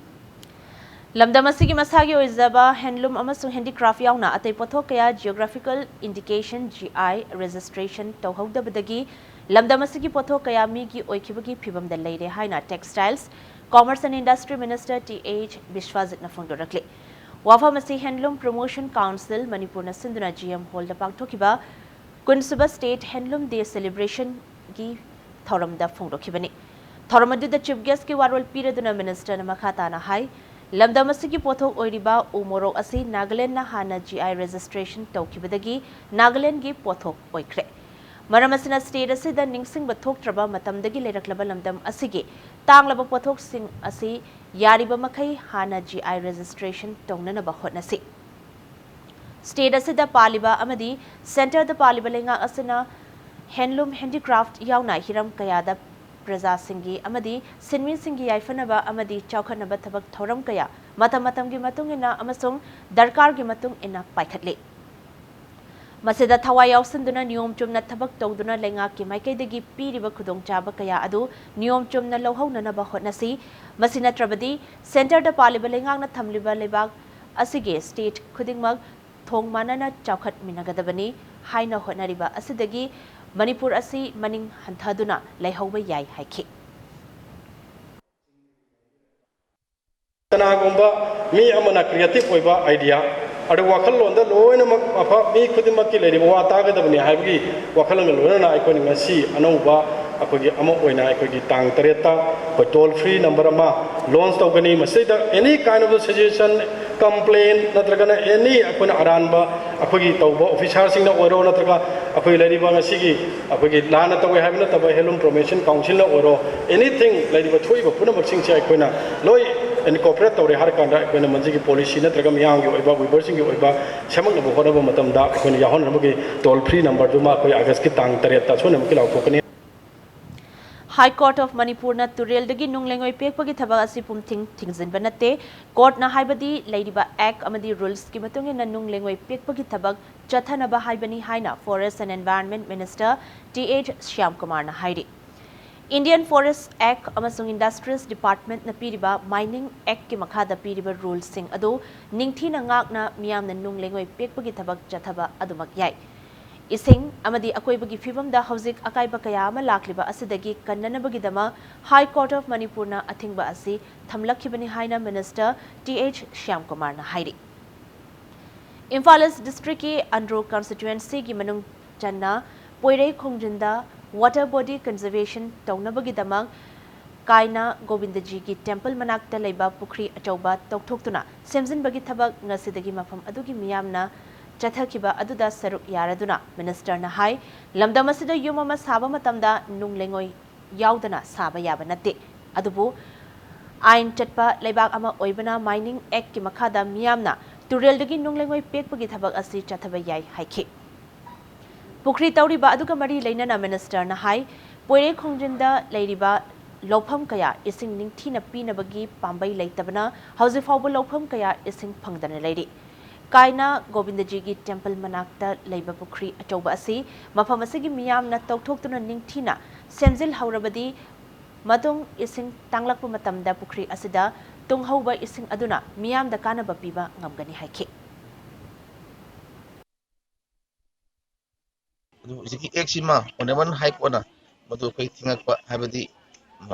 ꯂꯝꯗꯝ ꯑꯁꯤꯒꯤ ꯃꯁꯥꯒꯤ ꯑꯣꯏꯖꯕ handloom ꯑꯃꯁꯨꯡ handicraft ꯌꯥꯎꯅ ꯑꯇꯩ ꯄꯣꯠꯊꯣꯛ ꯀꯌꯥ geographical indication, G I, registration ꯇꯧꯍꯧꯗꯕꯗꯒꯤ ꯂꯝꯗꯝ ꯑꯁꯤꯒꯤ ꯄꯣꯠꯊꯣꯛ ꯀꯌꯥ ꯃꯤꯒꯤ ꯑꯣꯏꯈꯤꯕꯒꯤ ꯐꯤꯚꯝꯗ ꯂꯩꯔꯦ ꯍꯥꯏꯅ Textiles, Commerce and Industry Minister Th Biswajitꯅ ꯐꯣꯡꯗꯣꯔꯛꯂꯤ꯫ ꯋꯥꯐꯝ ꯑꯁꯤ Handloom Promotion Council ꯃꯅꯤꯄꯨꯔꯅ ꯁꯤꯟꯗꯨꯅ G M Hallꯗ ꯄꯥꯡꯊꯣꯛꯈꯤꯕ ꯀꯨꯟꯁꯨꯕ State Handloom Day Celebrationꯒꯤ ꯊꯧꯔꯝꯗ ꯐꯣꯡꯗꯣꯛꯈꯤꯕꯅꯤ꯫ ꯊꯧꯔꯝ ꯑꯗꯨꯗ Chief Guestꯀꯤ ꯋꯥꯔꯣꯜ ꯄꯤꯔꯗꯨꯅ Ministerꯅ ꯃꯈꯥ ꯇꯥꯅ ꯍꯥꯏ, ꯂꯝꯗꯝ ꯑꯁꯤꯒꯤ ꯄꯣꯠꯊꯣꯛ ꯑꯣꯏꯔꯤꯕ ꯎ ꯃꯣꯔꯣꯛ ꯑꯁꯤ ꯅꯥꯒꯥꯂꯦꯟꯗꯅ ꯍꯥꯟꯅ G I registration ꯇꯧꯈꯤꯕꯗꯒꯤ ꯅꯥꯒꯥꯂꯦꯟꯗꯒꯤ ꯄꯣꯠꯊꯣꯛ ꯑꯣꯏꯈ꯭ꯔꯦ꯫ ꯃꯔꯝ ꯑꯁꯤꯅ state ꯑꯁꯤꯗ ꯅꯤꯡꯁꯤꯡꯕ ꯊꯣꯛꯇ꯭ꯔꯕ ꯃꯇꯝꯗꯒꯤ ꯂꯩꯔꯛꯂꯕ ꯂꯝꯗꯝ ꯑꯁꯤꯒꯤ ꯇꯥꯡꯂꯕ ꯄꯣꯠꯊꯣꯛꯁꯤꯡ ꯑꯁꯤ ꯌꯥꯔꯤꯕ ꯃꯈꯩ ꯍꯥꯟꯅ G I registration ꯇꯧꯅꯅꯕ ꯍꯣꯠꯅꯁꯤ꯫ State ꯑꯁꯤꯗ ꯄꯥꯜꯂꯤꯕ ꯑꯃꯗꯤ centreꯗ ꯄꯥꯜꯂꯤꯕ ꯂꯩꯉꯥꯛ ꯑꯁꯤꯅ handloom, handicraft ꯌꯥꯎꯅ ꯍꯤꯔꯝ ꯀꯌꯥꯗ ꯄ꯭ꯔꯖꯥꯁꯤꯡꯒꯤ ꯑꯃꯗꯤ ꯁꯤꯟꯃꯤꯁꯤꯡꯒꯤ ꯌꯥꯏꯐꯅꯕ ꯑꯃꯗꯤ ꯆꯥꯎꯈꯠꯅꯕ ꯊꯕꯛ ꯊꯧꯔꯝ ꯀꯌꯥ ꯃꯇꯝ ꯃꯇꯝꯒꯤ ꯃꯇꯨꯡ ꯏꯟꯅ ꯑꯃꯁꯨꯡ ꯗꯔꯀꯥꯔꯒꯤ ꯃꯇꯨꯡ ꯏꯟꯅ ꯄꯥꯏꯈꯠꯂꯤ꯫ ꯃꯁꯤꯗ ꯊꯋꯥꯏ ꯌꯥꯎꯁꯤꯟꯗꯨꯅ ꯅꯤꯌꯣꯝ ꯆꯨꯝꯅ ꯊꯕꯛ ꯇꯧꯗꯨꯅ ꯂꯩꯉꯥꯛꯀꯤ ꯃꯥꯏꯀꯩꯗꯒꯤ ꯄꯤꯔꯤꯕ ꯈꯨꯗꯣꯡꯆꯥꯕ ꯀꯌꯥ ꯑꯗꯨ ꯅꯤꯌꯣꯝ ꯆꯨꯝꯅ ꯂꯧꯍꯧꯅꯅꯕ ꯍꯣꯠꯅꯁꯤ꯫ ꯃꯁꯤ ꯅꯠꯇ꯭ꯔꯕꯗꯤ centreꯗ ꯄꯥꯜꯂꯤꯕ ꯂꯩꯉꯥꯛꯅ ꯊꯝꯂꯤꯕ ꯂꯩꯕꯥꯛ ꯑꯁꯤꯒꯤ state ꯈꯨꯗꯤꯡꯃꯛ ꯊꯣꯡ ꯃꯥꯟꯅꯅ ꯆꯥꯎꯈꯠꯃꯤꯟꯅꯒꯗꯕꯅꯤ ꯍꯥꯏꯅ ꯍꯣꯠꯅꯔꯤꯕ ꯑꯁꯤꯗꯒꯤ ꯃꯅꯤꯄꯨꯔ ꯑꯁꯤ ꯃꯅꯤꯡ ꯍꯟꯊꯗꯨꯅ ꯂꯩꯍꯧꯕ ꯌꯥꯏ ꯍꯥꯏꯈꯤ꯫ ꯀꯅꯥꯒꯨꯝꯕ ꯃꯤ ꯑꯃꯅ creative ꯑꯣꯏꯕ idea, ꯑꯗꯨ ꯋꯥꯈꯜꯂꯣꯟꯗ ꯂꯣꯏꯅꯃꯛ ꯑꯐ-, ꯃꯤ ꯈꯨꯗꯤꯡꯃꯛꯀꯤ ꯂꯩꯔꯤꯕ ꯋꯥ ꯇꯥꯒꯗꯕꯅꯤ ꯍꯥꯏꯕꯒꯤ ꯋꯥꯈꯜꯂꯣꯟꯒ ꯂꯣꯏꯅꯅ ꯑꯩꯈꯣꯏꯅ ꯉꯁꯤ ꯑꯅꯧꯕ ꯑꯩꯈꯣꯏꯒꯤ ꯑꯃ ꯑꯣꯏꯅ ꯑꯩꯈꯣꯏꯒꯤ ꯇꯥꯡ ꯇꯔꯦꯠꯇ ꯑꯩꯈꯣꯏ toll free number ꯑꯃ launch ꯇꯧꯒꯅꯤ꯫ ꯃꯁꯤꯗ any kind of suggestion, complaint ꯅꯠꯇ꯭ꯔꯒꯅ any ꯑꯩꯈꯣꯏꯅ ꯑꯔꯥꯟꯕ ꯑꯩꯈꯣꯏꯒꯤ ꯇꯧꯕ officerꯁꯤꯡꯅ ꯑꯣꯏꯔꯣ, ꯅꯠꯇ꯭ꯔꯒ ꯑꯩꯈꯣꯏ ꯂꯩꯔꯤꯕ ꯉꯁꯤꯒꯤ ꯑꯩꯈꯣꯏꯒꯤ ꯂꯥꯟꯅ ꯇꯧꯋꯦ ꯍꯥꯏꯕ ꯅꯠꯇꯕ Handloom Promotion Councilꯅ ꯑꯣꯏꯔꯣ, anything ꯂꯩꯔꯤꯕ ꯊꯣꯛꯏꯕ ꯄꯨꯝꯅꯃꯛꯁꯤꯡꯁꯦ ꯑꯩꯈꯣꯏꯅ ꯂꯣꯏ incorporate ꯇꯧꯔꯦ ꯍꯥꯏꯔꯀꯥꯟꯗ ꯑꯩꯈꯣꯏꯅ ꯃꯁꯤꯒꯤ policyꯒꯤ ꯅꯠꯇ꯭ꯔꯒ ꯃꯤꯌꯥꯝꯒꯤ ꯑꯣꯏꯕ, weaverꯁꯤꯡꯒꯤ ꯑꯣꯏꯕ ꯁꯦꯝꯃꯛꯅꯕ ꯍꯣꯠꯅꯕ ꯃꯇꯝꯗ ꯑꯩꯈꯣꯏꯅ ꯌꯥꯎꯍꯟꯅꯕꯒꯤ toll free numberꯗꯨꯃ ꯑꯩꯈꯣꯏ Augustꯀꯤ ꯇꯥꯡ ꯇꯔꯦꯠꯇ ꯁꯣꯏꯗꯅꯃꯛꯀꯤ ꯂꯥꯎꯊꯣꯛꯀꯅꯤ꯫ High Court of Manipurꯅ ꯇꯨꯔꯦꯜꯗꯒꯤ ꯅꯨꯡ ꯂꯩꯉꯣꯏ ꯄꯦꯛꯄꯒꯤ ꯊꯕꯛ ꯑꯁꯤ ꯄꯨꯝꯊꯤꯡ ꯊꯤꯡꯖꯤꯟꯕ ꯅꯠꯇꯦ꯫ Courtꯅ ꯍꯥꯏꯕꯗꯤ ꯂꯩꯔꯤꯕ act ꯑꯃꯗꯤ rulesꯀꯤ ꯃꯇꯨꯡ ꯏꯟꯅ ꯅꯨꯡ ꯂꯩꯉꯣꯏ ꯄꯦꯛꯄꯒꯤ ꯊꯕꯛ ꯆꯠꯊꯅꯕ ꯍꯥꯏꯕꯅꯤ ꯍꯥꯏꯅ Forest and Environment Minister Th Shyamkumarꯅ ꯍꯥꯏꯔꯤ꯫ Indian Forest Act ꯑꯃꯁꯨꯡ Industries Departmentꯅ ꯄꯤꯔꯤꯕ Mining Actꯀꯤ ꯃꯈꯥꯗ ꯄꯤꯔꯤꯕ rulesꯁꯤꯡ ꯑꯗꯨ ꯅꯤꯡꯊꯤꯅ ꯉꯥꯛꯅ ꯃꯤꯌꯥꯝꯅ ꯅꯨꯡ ꯂꯩꯉꯣꯏ ꯄꯦꯛꯄꯒꯤ ꯊꯕꯛ ꯆꯠꯊꯕ ꯑꯗꯨꯃꯛ ꯌꯥꯏ꯫ ꯏꯁꯤꯡ ꯑꯃꯗꯤ ꯑꯀꯣꯏꯕꯒꯤ ꯐꯤꯕꯝꯗ ꯍꯧꯖꯤꯛ ꯑꯀꯥꯏꯕ ꯀꯌꯥ ꯑꯃ ꯂꯥꯛꯂꯤꯕ ꯑꯁꯤꯗꯒꯤ ꯀꯟꯅꯅꯕꯒꯤꯗꯃꯛ High Court of ꯃꯅꯤꯄꯨꯔꯅ ꯑꯊꯤꯡꯕ ꯑꯁꯤ ꯊꯝꯂꯛꯈꯤꯕꯅꯤ ꯍꯥꯏꯅ ꯃꯤꯅꯤꯁꯇꯔ ꯇꯤ ꯑꯩꯆ ꯁ꯭ꯌꯥꯝꯀꯨꯃꯥꯔꯅ ꯍꯥꯏꯔꯤ꯫ ꯏꯝꯐꯥꯜ ꯏꯁ ꯗꯤꯁꯇ꯭ꯔꯤꯛꯀꯤ ꯑꯟꯗ꯭ꯔꯣ ꯀꯟꯁꯇꯤꯇ꯭ꯋꯦꯟꯁꯤꯒꯤ ꯃꯅꯨꯡ ꯆꯟꯅ ꯄꯣꯏꯔꯩ ꯈꯣꯡꯖꯤꯟꯗ water body conservation ꯇꯧꯅꯕꯒꯤꯗꯃꯛ ꯀꯥꯏꯅ ꯒꯣꯕꯤꯟꯗꯖꯤꯒꯤ ꯇꯦꯝꯄꯜ ꯃꯅꯥꯛꯇ ꯂꯩꯕ ꯄꯨꯈ꯭ꯔꯤ ꯑꯆꯧꯕ ꯇꯧꯊꯣꯛꯇꯨꯅ ꯁꯦꯝꯖꯤꯟꯕꯒꯤ ꯊꯕꯛ ꯉꯁꯤꯗꯒꯤ ꯃꯐꯝ ꯑꯗꯨꯒꯤ ꯃꯤꯌꯥꯝꯅ ꯆꯠꯊꯈꯤꯕ ꯑꯗꯨꯗ ꯁꯔꯨꯛ ꯌꯥꯔꯗꯨꯅ ꯃꯤꯅꯤꯁꯇꯔꯅ ꯍꯥꯏ, ꯂꯝꯗꯝ ꯑꯁꯤꯗ ꯌꯨꯝ ꯑꯃ ꯁꯥꯕ ꯃꯇꯝꯗ ꯅꯨꯡ ꯂꯩꯉꯣꯏ ꯌꯥꯎꯗꯅ ꯁꯥꯕ ꯌꯥꯕ ꯅꯠꯇꯦ꯫ ꯑꯗꯨꯕꯨ ꯑꯥꯏꯟ ꯆꯠꯄ ꯂꯩꯕꯥꯛ ꯑꯃ ꯑꯣꯏꯕꯅ ꯃꯥꯏꯅꯤꯡ ꯑꯦꯛꯀꯤ ꯃꯈꯥꯗ ꯃꯤꯌꯥꯝꯅ ꯇꯨꯔꯦꯜꯗꯒꯤ ꯅꯨꯡ ꯂꯩꯉꯣꯏ ꯄꯦꯛꯄꯒꯤ ꯊꯕꯛ ꯑꯁꯤ ꯆꯠꯊꯕ ꯌꯥꯏ ꯍꯥꯏꯈꯤ꯫ ꯄꯨꯈ꯭ꯔꯤ ꯇꯧꯔꯤꯕ ꯑꯗꯨꯒ ꯃꯔꯤ ꯂꯩꯅꯅ ꯃꯤꯅꯤꯁꯇꯔꯅ ꯍꯥꯏ, ꯄꯣꯏꯔꯩ ꯈꯣꯡꯖꯤꯟꯗ ꯂꯩꯔꯤꯕ ꯂꯧꯐꯝ ꯀꯌꯥ ꯏꯁꯤꯡ ꯅꯤꯡꯊꯤꯅ ꯄꯤꯅꯕꯒꯤ ꯄꯥꯝꯕꯩ ꯂꯩꯇꯕꯅ ꯍꯧꯖꯤꯛ ꯐꯥꯎꯕ ꯂꯧꯐꯝ ꯀꯌꯥ ꯏꯁꯤꯡ ꯐꯪꯗꯅ ꯂꯩꯔꯤ꯫ ꯀꯥꯏꯅ ꯒꯣꯕꯤꯟꯗꯖꯤꯒꯤ ꯇꯦꯝꯄꯜ ꯃꯅꯥꯛꯇ ꯂꯩꯕ ꯄꯨꯈ꯭ꯔꯤ ꯑꯆꯧꯕ ꯑꯁꯤ ꯃꯐꯝ ꯑꯁꯤꯒꯤ ꯃꯤꯌꯥꯝꯅ ꯇꯧꯊꯣꯛꯇꯨꯅ ꯅꯤꯡꯊꯤꯅ ꯁꯦꯝꯖꯤꯜꯍꯧꯔꯕꯗꯤ ꯃꯇꯨꯡ ꯏꯁꯤꯡ ꯇꯥꯡꯂꯛꯄ ꯃꯇꯝꯗ ꯄꯨꯈ꯭ꯔꯤ ꯑꯁꯤꯗ ꯇꯨꯡꯍꯧꯕ ꯏꯁꯤꯡ ꯑꯗꯨꯅ ꯃꯤꯌꯥꯝꯗ ꯀꯥꯟꯅꯕ ꯄꯤꯕ ꯉꯝꯒꯅꯤ ꯍꯥꯏꯈꯤ꯫ ꯑꯗꯨ ꯍꯧꯖꯤꯛꯀꯤ ꯑꯦꯛꯁꯤꯃ ꯑꯣꯅꯔꯦꯕꯜ ꯍꯥꯏ ꯀꯣꯔꯠꯅ ꯃꯗꯨ ꯑꯩꯈꯣꯏ ꯊꯤꯡꯉꯛꯄ, ꯍꯥꯏꯕꯗꯤ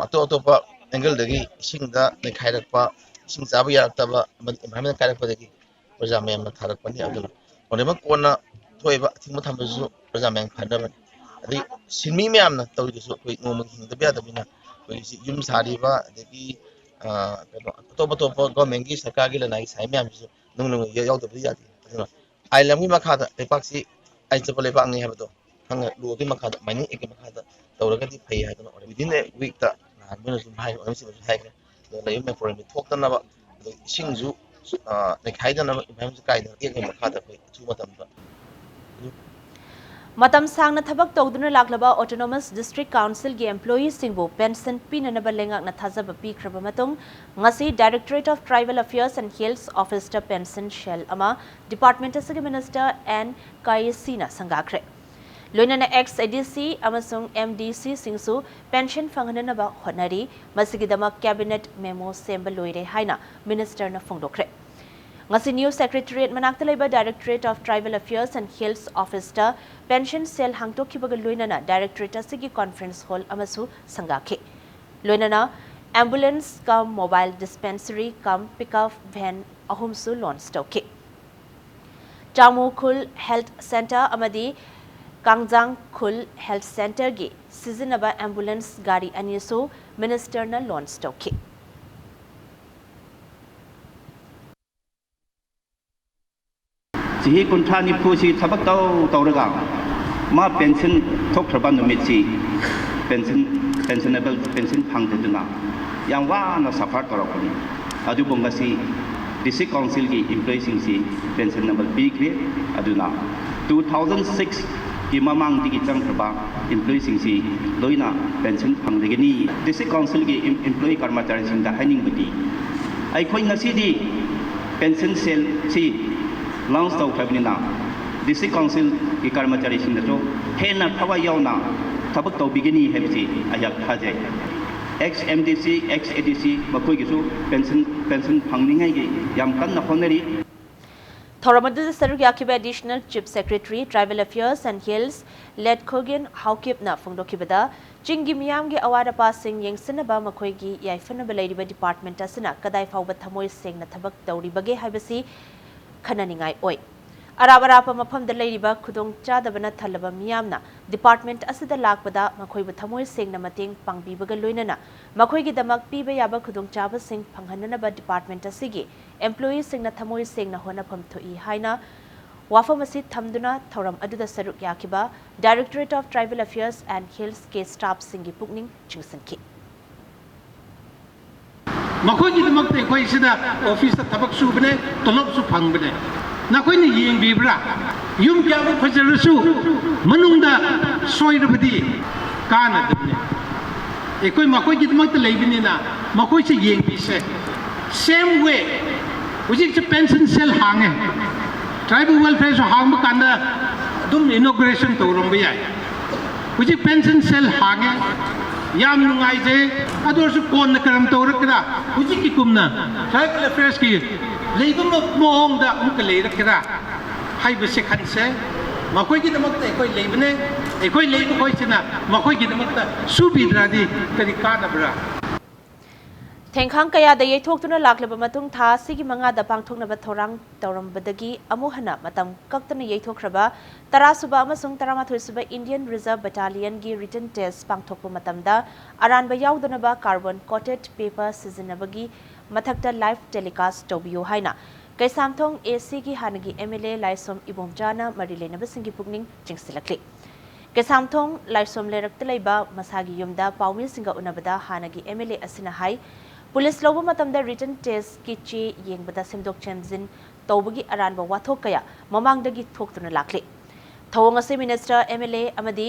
ꯑꯇꯣꯞ ꯑꯇꯣꯞꯄ ꯑꯦꯡꯒꯜꯗꯒꯤ ꯏꯁꯤꯡꯗ ꯅꯩꯈꯥꯏꯔꯛꯄ, ꯏꯁꯤꯡ ꯆꯥꯕ ꯌꯥꯔꯛꯇꯕ ꯑꯃꯗꯤ ꯏꯟꯚꯥꯏꯔꯣꯟꯃꯦꯟ ꯀꯥꯏꯔꯛꯄꯗꯒꯤ ꯄ꯭ꯔꯖꯥ ꯃꯌꯥꯝꯅ ꯊꯥꯔꯛꯄꯅꯤ꯫ ꯑꯗꯨꯅ ꯑꯣꯅꯔꯦꯕꯜ ꯀꯣꯔꯠꯅ ꯊꯣꯛꯏꯕ ꯑꯊꯤꯡꯕ ꯊꯝꯕꯁꯤꯁꯨ ꯄ꯭ꯔꯖꯥ ꯃꯌꯥꯝ ꯐꯅꯕꯅꯤ꯫ ꯑꯗꯩ ꯁꯤꯟꯃꯤ ꯃꯌꯥꯝꯅ ꯇꯧꯔꯤꯗꯨꯁꯨ ꯑꯩꯈꯣꯏ ꯅꯣꯡꯃꯒꯤ ꯍꯤꯡꯗꯕ ꯌꯥꯗꯕꯅꯤꯅ ꯑꯩꯈꯣꯏ ꯍꯧꯖꯤꯛ ꯌꯨꯝ ꯁꯥꯔꯤꯕ, ꯑꯗꯒꯤ ꯑ, ꯀꯩꯅꯣ, ꯑꯇꯣꯞ ꯑꯇꯣꯞꯄ ꯒꯣꯔꯃꯦꯟꯒꯤ ꯁꯔꯀꯥꯔꯒꯤ ꯂꯅꯥꯏꯒꯤ ꯁꯥꯏ ꯃꯌꯥꯝꯁꯤꯁꯨ ꯅꯨꯡ ꯅꯨꯡ ꯌꯥꯎꯗꯕꯗꯤ ꯌꯥꯗꯦ꯫ ꯑꯗꯨꯅ ꯑꯥꯏꯟ ꯑꯃꯒꯤ ꯃꯈꯥꯗ ꯂꯩꯕꯥꯛꯁꯤ ꯑꯥꯏꯟ ꯆꯠꯄ ꯂꯩꯕꯥꯛꯅꯤ ꯍꯥꯏꯕꯗꯣ ꯈꯪꯅ ꯂꯣꯒꯤ ꯃꯈꯥꯗ, ꯃꯥꯏꯅꯤꯡ ꯑꯦꯛꯀꯤ ꯃꯈꯥꯗ ꯇꯧꯔꯒꯗꯤ ꯐꯩ ꯍꯥꯏꯗꯅ within a week ꯇ ꯅꯍꯥꯟ ꯃꯣꯏꯅꯁꯨ ꯍꯥꯏꯈ꯭ꯔꯦ, ꯑꯣꯅꯔꯁꯤꯞꯅꯁꯨ ꯍꯥꯏꯈ꯭ꯔꯦ꯫ ꯑꯗꯨꯅ ꯂꯩꯕ ꯃꯌꯥꯝ ꯄ꯭ꯔꯣꯕ꯭ꯂꯦꯝꯗꯤ ꯊꯣꯛꯇꯅꯕ, ꯑꯗꯒꯤ ꯏꯁꯤꯡꯁꯨ, ꯑ, ꯅꯩꯈꯥꯏꯗꯅꯕ, ꯏꯟꯚꯥꯏꯔꯣꯟꯃꯦꯟꯁꯨ ꯀꯥꯏꯗꯅꯕ ꯑꯦꯛꯀꯤ ꯃꯈꯥꯗ ꯑꯩꯈꯣꯏ ꯑꯊꯨꯕ ꯃꯇꯝꯗ ꯃꯇꯝ ꯁꯥꯡꯅ ꯊꯕꯛ ꯇꯧꯗꯨꯅ ꯂꯥꯛꯂꯕ ꯑꯣꯇꯣꯅꯣꯃꯁ ꯗꯤꯁꯇ꯭ꯔꯤꯛ ꯀꯥꯎꯟꯁꯤꯜꯒꯤ ꯑꯦꯝꯄ꯭ꯂꯣꯌꯤꯁꯤꯡꯕꯨ ꯄꯦꯟꯁꯟ ꯄꯤꯅꯅꯕ ꯂꯩꯉꯥꯛꯅ ꯊꯥꯖꯕ ꯄꯤꯈ꯭ꯔꯕ ꯃꯇꯨꯡ, ꯉꯁꯤ Directorate of Tribal Affairs and Hills Office ꯇ ꯄꯦꯟꯁꯟ ꯁꯦꯜ ꯑꯃ ꯗꯤꯄꯥꯔꯠꯃꯦꯟꯠ ꯑꯁꯤꯒꯤ ꯃꯤꯅꯤꯁꯇꯔ ꯑꯦꯟ ꯀꯥꯌꯦꯁꯤꯅ ꯁꯪꯒꯥꯈ꯭ꯔꯦ꯫ ꯂꯣꯏꯅꯅ ꯑꯦꯛꯁ ꯑꯦ ꯗꯤ ꯁꯤ ꯑꯃꯁꯨꯡ ꯑꯦꯝ ꯗꯤ ꯁꯤꯁꯤꯡꯁꯨ ꯄꯦꯟꯁꯟ ꯐꯪꯍꯟꯅꯅꯕ ꯍꯣꯠꯅꯔꯤ꯫ ꯃꯁꯤꯒꯤꯗꯃꯛ ꯀꯦꯕꯤꯅꯦꯠ ꯃꯦꯃꯣ ꯁꯦꯝꯕ ꯂꯣꯏꯔꯦ ꯍꯥꯏꯅ ꯃꯤꯅꯤꯁꯇꯔꯅ ꯐꯣꯡꯗꯣꯛꯈ꯭ꯔꯦ꯫ ꯉꯁꯤ New Secretariat ꯃꯅꯥꯛꯇ ꯂꯩꯕ Directorate of Tribal Affairs and Hills Officeꯇ pension cell ꯍꯥꯡꯗꯣꯛꯈꯤꯕꯒ ꯂꯣꯏꯅꯅ Directorate ꯑꯁꯤꯒꯤ conference hall ꯑꯃꯁꯨ ꯁꯪꯒꯥꯈꯤ꯫ ꯂꯣꯏꯅꯅ ambulance cum mobile dispensary cum pickup van ꯑꯍꯨꯝꯁꯨ launch ꯇꯧꯈꯤ꯫ ꯆꯥꯃꯨ ꯈꯨꯜ Health Centre ꯑꯃꯗꯤ ꯀꯥꯡꯖꯥꯡ ꯈꯨꯜ Health Centreꯒꯤ ꯁꯤꯖꯤꯟꯅꯕ ambulance ꯒꯥꯔꯤ ꯑꯅꯤꯁꯨ ministerꯅ launch ꯇꯧꯈꯤ꯫ ꯆꯍꯤ ꯀꯨꯟꯊ꯭ꯔꯥ ꯅꯤꯐꯨꯁꯤ ꯊꯕꯛ ꯇꯧ ꯇꯧꯔꯒ ꯃꯥ pension ꯊꯣꯛꯈ꯭ꯔꯕ ꯅꯨꯃꯤꯠꯁꯤ pension, pensionable pension ꯐꯪꯗꯗꯨꯅ ꯌꯥꯝ ꯋꯥꯅ suffer ꯇꯧꯔꯛꯄꯅꯤ꯫ ꯑꯗꯨꯕꯨ ꯉꯁꯤ district councilꯒꯤ employeeꯁꯤꯡꯁꯤ pensionable ꯄꯤꯈ꯭ꯔꯦ꯫ ꯑꯗꯨꯅ two thousand sixꯀꯤ ꯃꯃꯥꯡꯗꯒꯤ ꯆꯪꯈ꯭ꯔꯕ employeeꯁꯤꯡꯁꯤ ꯂꯣꯏꯅ pension ꯐꯪꯂꯒꯅꯤ꯫ District councilꯒꯤ em-, employee ꯀꯔꯃꯆꯥꯔꯤꯁꯤꯡꯗ ꯍꯥꯏꯅꯤꯡꯕꯗꯤ, ꯑꯩꯈꯣꯏ ꯉꯁꯤꯗꯤ pension cellꯁꯤ launch ꯇꯧꯈ꯭ꯔꯕꯅꯤꯅ district councilꯒꯤ ꯀꯔꯃꯆꯥꯔꯤꯁꯤꯡꯅꯁꯨ ꯍꯦꯟꯅ ꯊꯋꯥꯏ ꯌꯥꯎꯅ ꯊꯕꯛ ꯇꯧꯕꯤꯒꯅꯤ ꯍꯥꯏꯕꯁꯤ ꯑꯩꯍꯥꯛ ꯊꯥꯖꯩ꯫ Ex MDC, ex ADC ꯃꯈꯣꯏꯒꯤꯁꯨ pension, pension ꯐꯪꯅꯤꯡꯉꯥꯏꯒꯤ ꯌꯥꯝ ꯀꯟꯅ ꯍꯣꯠꯅꯔꯤ꯫ ꯊꯧꯔꯝ ꯑꯗꯨꯗ ꯁꯔꯨꯛ ꯌꯥꯈꯤꯕ Additional Chief Secretary, Tribal Affairs and Hills, Lt. Khogen Haokipꯅ ꯐꯣꯡꯗꯣꯛꯈꯤꯕꯗ, ꯆꯤꯡꯒꯤ ꯃꯤꯌꯥꯝꯒꯤ ꯑꯋꯥꯠ ꯑꯄꯥꯁꯤꯡ ꯌꯦꯡꯁꯤꯟꯅꯕ ꯃꯈꯣꯏꯒꯤ ꯌꯥꯏꯐꯅꯕ ꯂꯩꯔꯤꯕ department ꯑꯁꯤꯅ ꯀꯗꯥꯏ ꯐꯥꯎꯕ ꯊꯃꯣꯏ ꯁꯦꯡꯅ ꯊꯕꯛ ꯇꯧꯔꯤꯕꯒꯦ ꯍꯥꯏꯕꯁꯤ ꯈꯟꯅꯅꯤꯡꯉꯥꯏ ꯑꯣꯏ꯫ ꯑꯔꯥꯞ ꯑꯔꯥꯞꯄ ꯃꯐꯝꯗ ꯂꯩꯔꯤꯕ ꯈꯨꯗꯣꯡ ꯆꯥꯗꯕꯅ ꯊꯜꯂꯕ ꯃꯤꯌꯥꯝꯅ department ꯑꯁꯤꯗ ꯂꯥꯛꯄꯗ ꯃꯈꯣꯏꯕꯨ ꯊꯃꯣꯏ ꯁꯦꯡꯅ ꯃꯇꯦꯡ ꯄꯥꯡꯕꯤꯕꯒ ꯂꯣꯏꯅꯅ ꯃꯈꯣꯏꯒꯤꯗꯃꯛ ꯄꯤꯕ ꯌꯥꯕ ꯈꯨꯗꯣꯡꯆꯥꯕꯁꯤꯡ ꯐꯪꯍꯟꯅꯅꯕ department ꯑꯁꯤꯒꯤ employeeꯁꯤꯡꯅ ꯊꯃꯣꯏ ꯁꯦꯡꯅ ꯍꯣꯠꯅꯐꯝ ꯊꯣꯛꯏ ꯍꯥꯏꯅ ꯋꯥꯐꯝ ꯑꯁꯤ ꯊꯝꯗꯨꯅ ꯊꯧꯔꯝ ꯑꯗꯨꯗ ꯁꯔꯨꯛ ꯌꯥꯈꯤꯕ Directorate of Tribal Affairs and Hills ꯀꯤ staffꯁꯤꯡꯒꯤ ꯄꯨꯛꯅꯤꯡ ꯆꯤꯡꯁꯤꯟꯈꯤ꯫ ꯃꯈꯣꯏꯒꯤꯗꯃꯛꯇ ꯑꯩꯈꯣꯏ ꯁꯤꯗ officeꯇ ꯊꯕꯛ ꯁꯨꯕꯅꯦ, ꯇꯣꯂꯣꯞꯁꯨ ꯐꯪꯕꯅꯦ꯫ ꯅꯈꯣꯏꯅ ꯌꯦꯡꯕꯤꯕ꯭ꯔꯥ? ꯌꯨꯝ ꯀꯌꯥꯃꯨꯛ ꯐꯖꯔꯁꯨ ꯃꯅꯨꯡꯗ ꯁꯣꯏꯔꯕꯗꯤ ꯀꯥꯟꯅꯗꯕꯅꯦ꯫ ꯑꯩꯈꯣꯏ ꯃꯈꯣꯏꯒꯤꯗꯃꯛꯇ ꯂꯩꯕꯅꯤꯅ ꯃꯈꯣꯏꯁꯦ ꯌꯦꯡꯕꯤꯁꯦ꯫ Same way, ꯍꯧꯖꯤꯛꯁꯦ pension cell ꯍꯥꯡꯉꯦ꯫ Tribal welfareꯁꯨ ꯍꯥꯡꯕ ꯀꯥꯟꯗ ꯑꯗꯨꯝ inauguration ꯇꯧꯔꯝꯕ ꯌꯥꯏ꯫ ꯍꯧꯖꯤꯛ pension cell ꯍꯥꯡꯉꯦ꯫ ꯌꯥꯝ ꯅꯨꯡꯉꯥꯏꯖꯩ꯫ ꯑꯗꯨ ꯑꯣꯏꯔꯁꯨ ꯀꯣꯟꯅ ꯀꯔꯝ ꯇꯧꯔꯛꯀꯦꯔꯥ? ꯍꯧꯖꯤꯛꯀꯤ ꯀꯨꯝꯅ Tribal Affairsꯀꯤ ꯂꯩꯕ ꯃ- ꯃꯑꯣꯡꯗ ꯑꯃꯨꯛꯀ ꯂꯩꯔꯛꯀꯦꯔꯥ ꯍꯥꯏꯕꯁꯦ ꯈꯟꯁꯦ꯫ ꯃꯈꯣꯏꯒꯤꯗꯃꯛꯇ ꯑꯩꯈꯣꯏ ꯂꯩꯕꯅꯦ꯫ ꯑꯩꯈꯣꯏ ꯂꯩꯕ ꯈꯣꯏꯁꯤꯅ ꯃꯈꯣꯏꯒꯤꯗꯃꯛꯇ ꯁꯨꯕꯤꯗ꯭ꯔꯗꯤ ꯀꯔꯤ ꯀꯥꯟꯅꯕ꯭ꯔꯥ? ꯊꯦꯡꯈꯥꯡ ꯀꯌꯥꯗ ꯌꯩꯊꯣꯛꯇꯨꯅ ꯂꯥꯛꯂꯕ ꯃꯇꯨꯡ ꯊꯥ ꯑꯁꯤꯒꯤ ꯃꯉꯥꯗ ꯄꯥꯡꯊꯣꯛꯅꯕ ꯊꯧꯔꯥꯡ ꯇꯧꯔꯝꯕꯗꯒꯤ ꯑꯃꯨꯛ ꯍꯟꯅ ꯃꯇꯝ ꯀꯛꯇꯅ ꯌꯩꯊꯣꯛꯈ꯭ꯔꯕ ꯇꯔꯥꯁꯨꯕ ꯑꯃꯁꯨꯡ ꯇꯔꯥꯃꯥꯊꯣꯏꯁꯨꯕ Indian Reserve Battalionꯒꯤ written test ꯄꯥꯡꯊꯣꯛꯄ ꯃꯇꯝꯗ ꯑꯔꯥꯟꯕ ꯌꯥꯎꯗꯅꯕ carbon coated paper ꯁꯤꯖꯤꯟꯅꯕꯒꯤ ꯃꯊꯛꯇ live telecast ꯇꯧꯕꯤꯌꯨ ꯍꯥꯏꯅ ꯀꯩꯁꯥꯝꯊꯣꯡ ACꯒꯤ ꯍꯥꯟꯅꯒꯤ MLA ꯂꯥꯏꯁꯣꯝ ꯏꯕꯣꯝꯆꯥꯅ ꯃꯔꯤ ꯂꯩꯅꯕꯁꯤꯡꯒꯤ ꯄꯨꯛꯅꯤꯡ ꯆꯤꯡꯁꯤꯜꯂꯛꯂꯤ꯫ ꯀꯩꯁꯥꯝꯊꯣꯡ ꯂꯥꯏꯁꯣꯝ ꯂꯩꯔꯛꯇ ꯂꯩꯕ ꯃꯁꯥꯒꯤ ꯌꯨꯝꯗ ꯄꯥꯎꯃꯤꯁꯤꯡꯒ ꯎꯅꯕꯗ ꯍꯥꯟꯅꯒꯤ MLA ꯑꯁꯤꯅ ꯍꯥꯏ, ꯄꯨꯂꯤꯁ ꯂꯧꯕ ꯃꯇꯝꯗ written testꯀꯤ ꯆꯦ ꯌꯦꯡꯕꯗ ꯁꯦꯝꯗꯣꯛ ꯁꯦꯝꯖꯤꯟ ꯇꯧꯕꯒꯤ ꯑꯔꯥꯟꯕ ꯋꯥꯊꯣꯛ ꯀꯌꯥ ꯃꯃꯥꯡꯗꯒꯤ ꯊꯣꯛꯇꯨꯅ ꯂꯥꯛꯂꯤ꯫ ꯊꯧꯑꯣꯡ ꯑꯁꯤ minister, MLA ꯑꯃꯗꯤ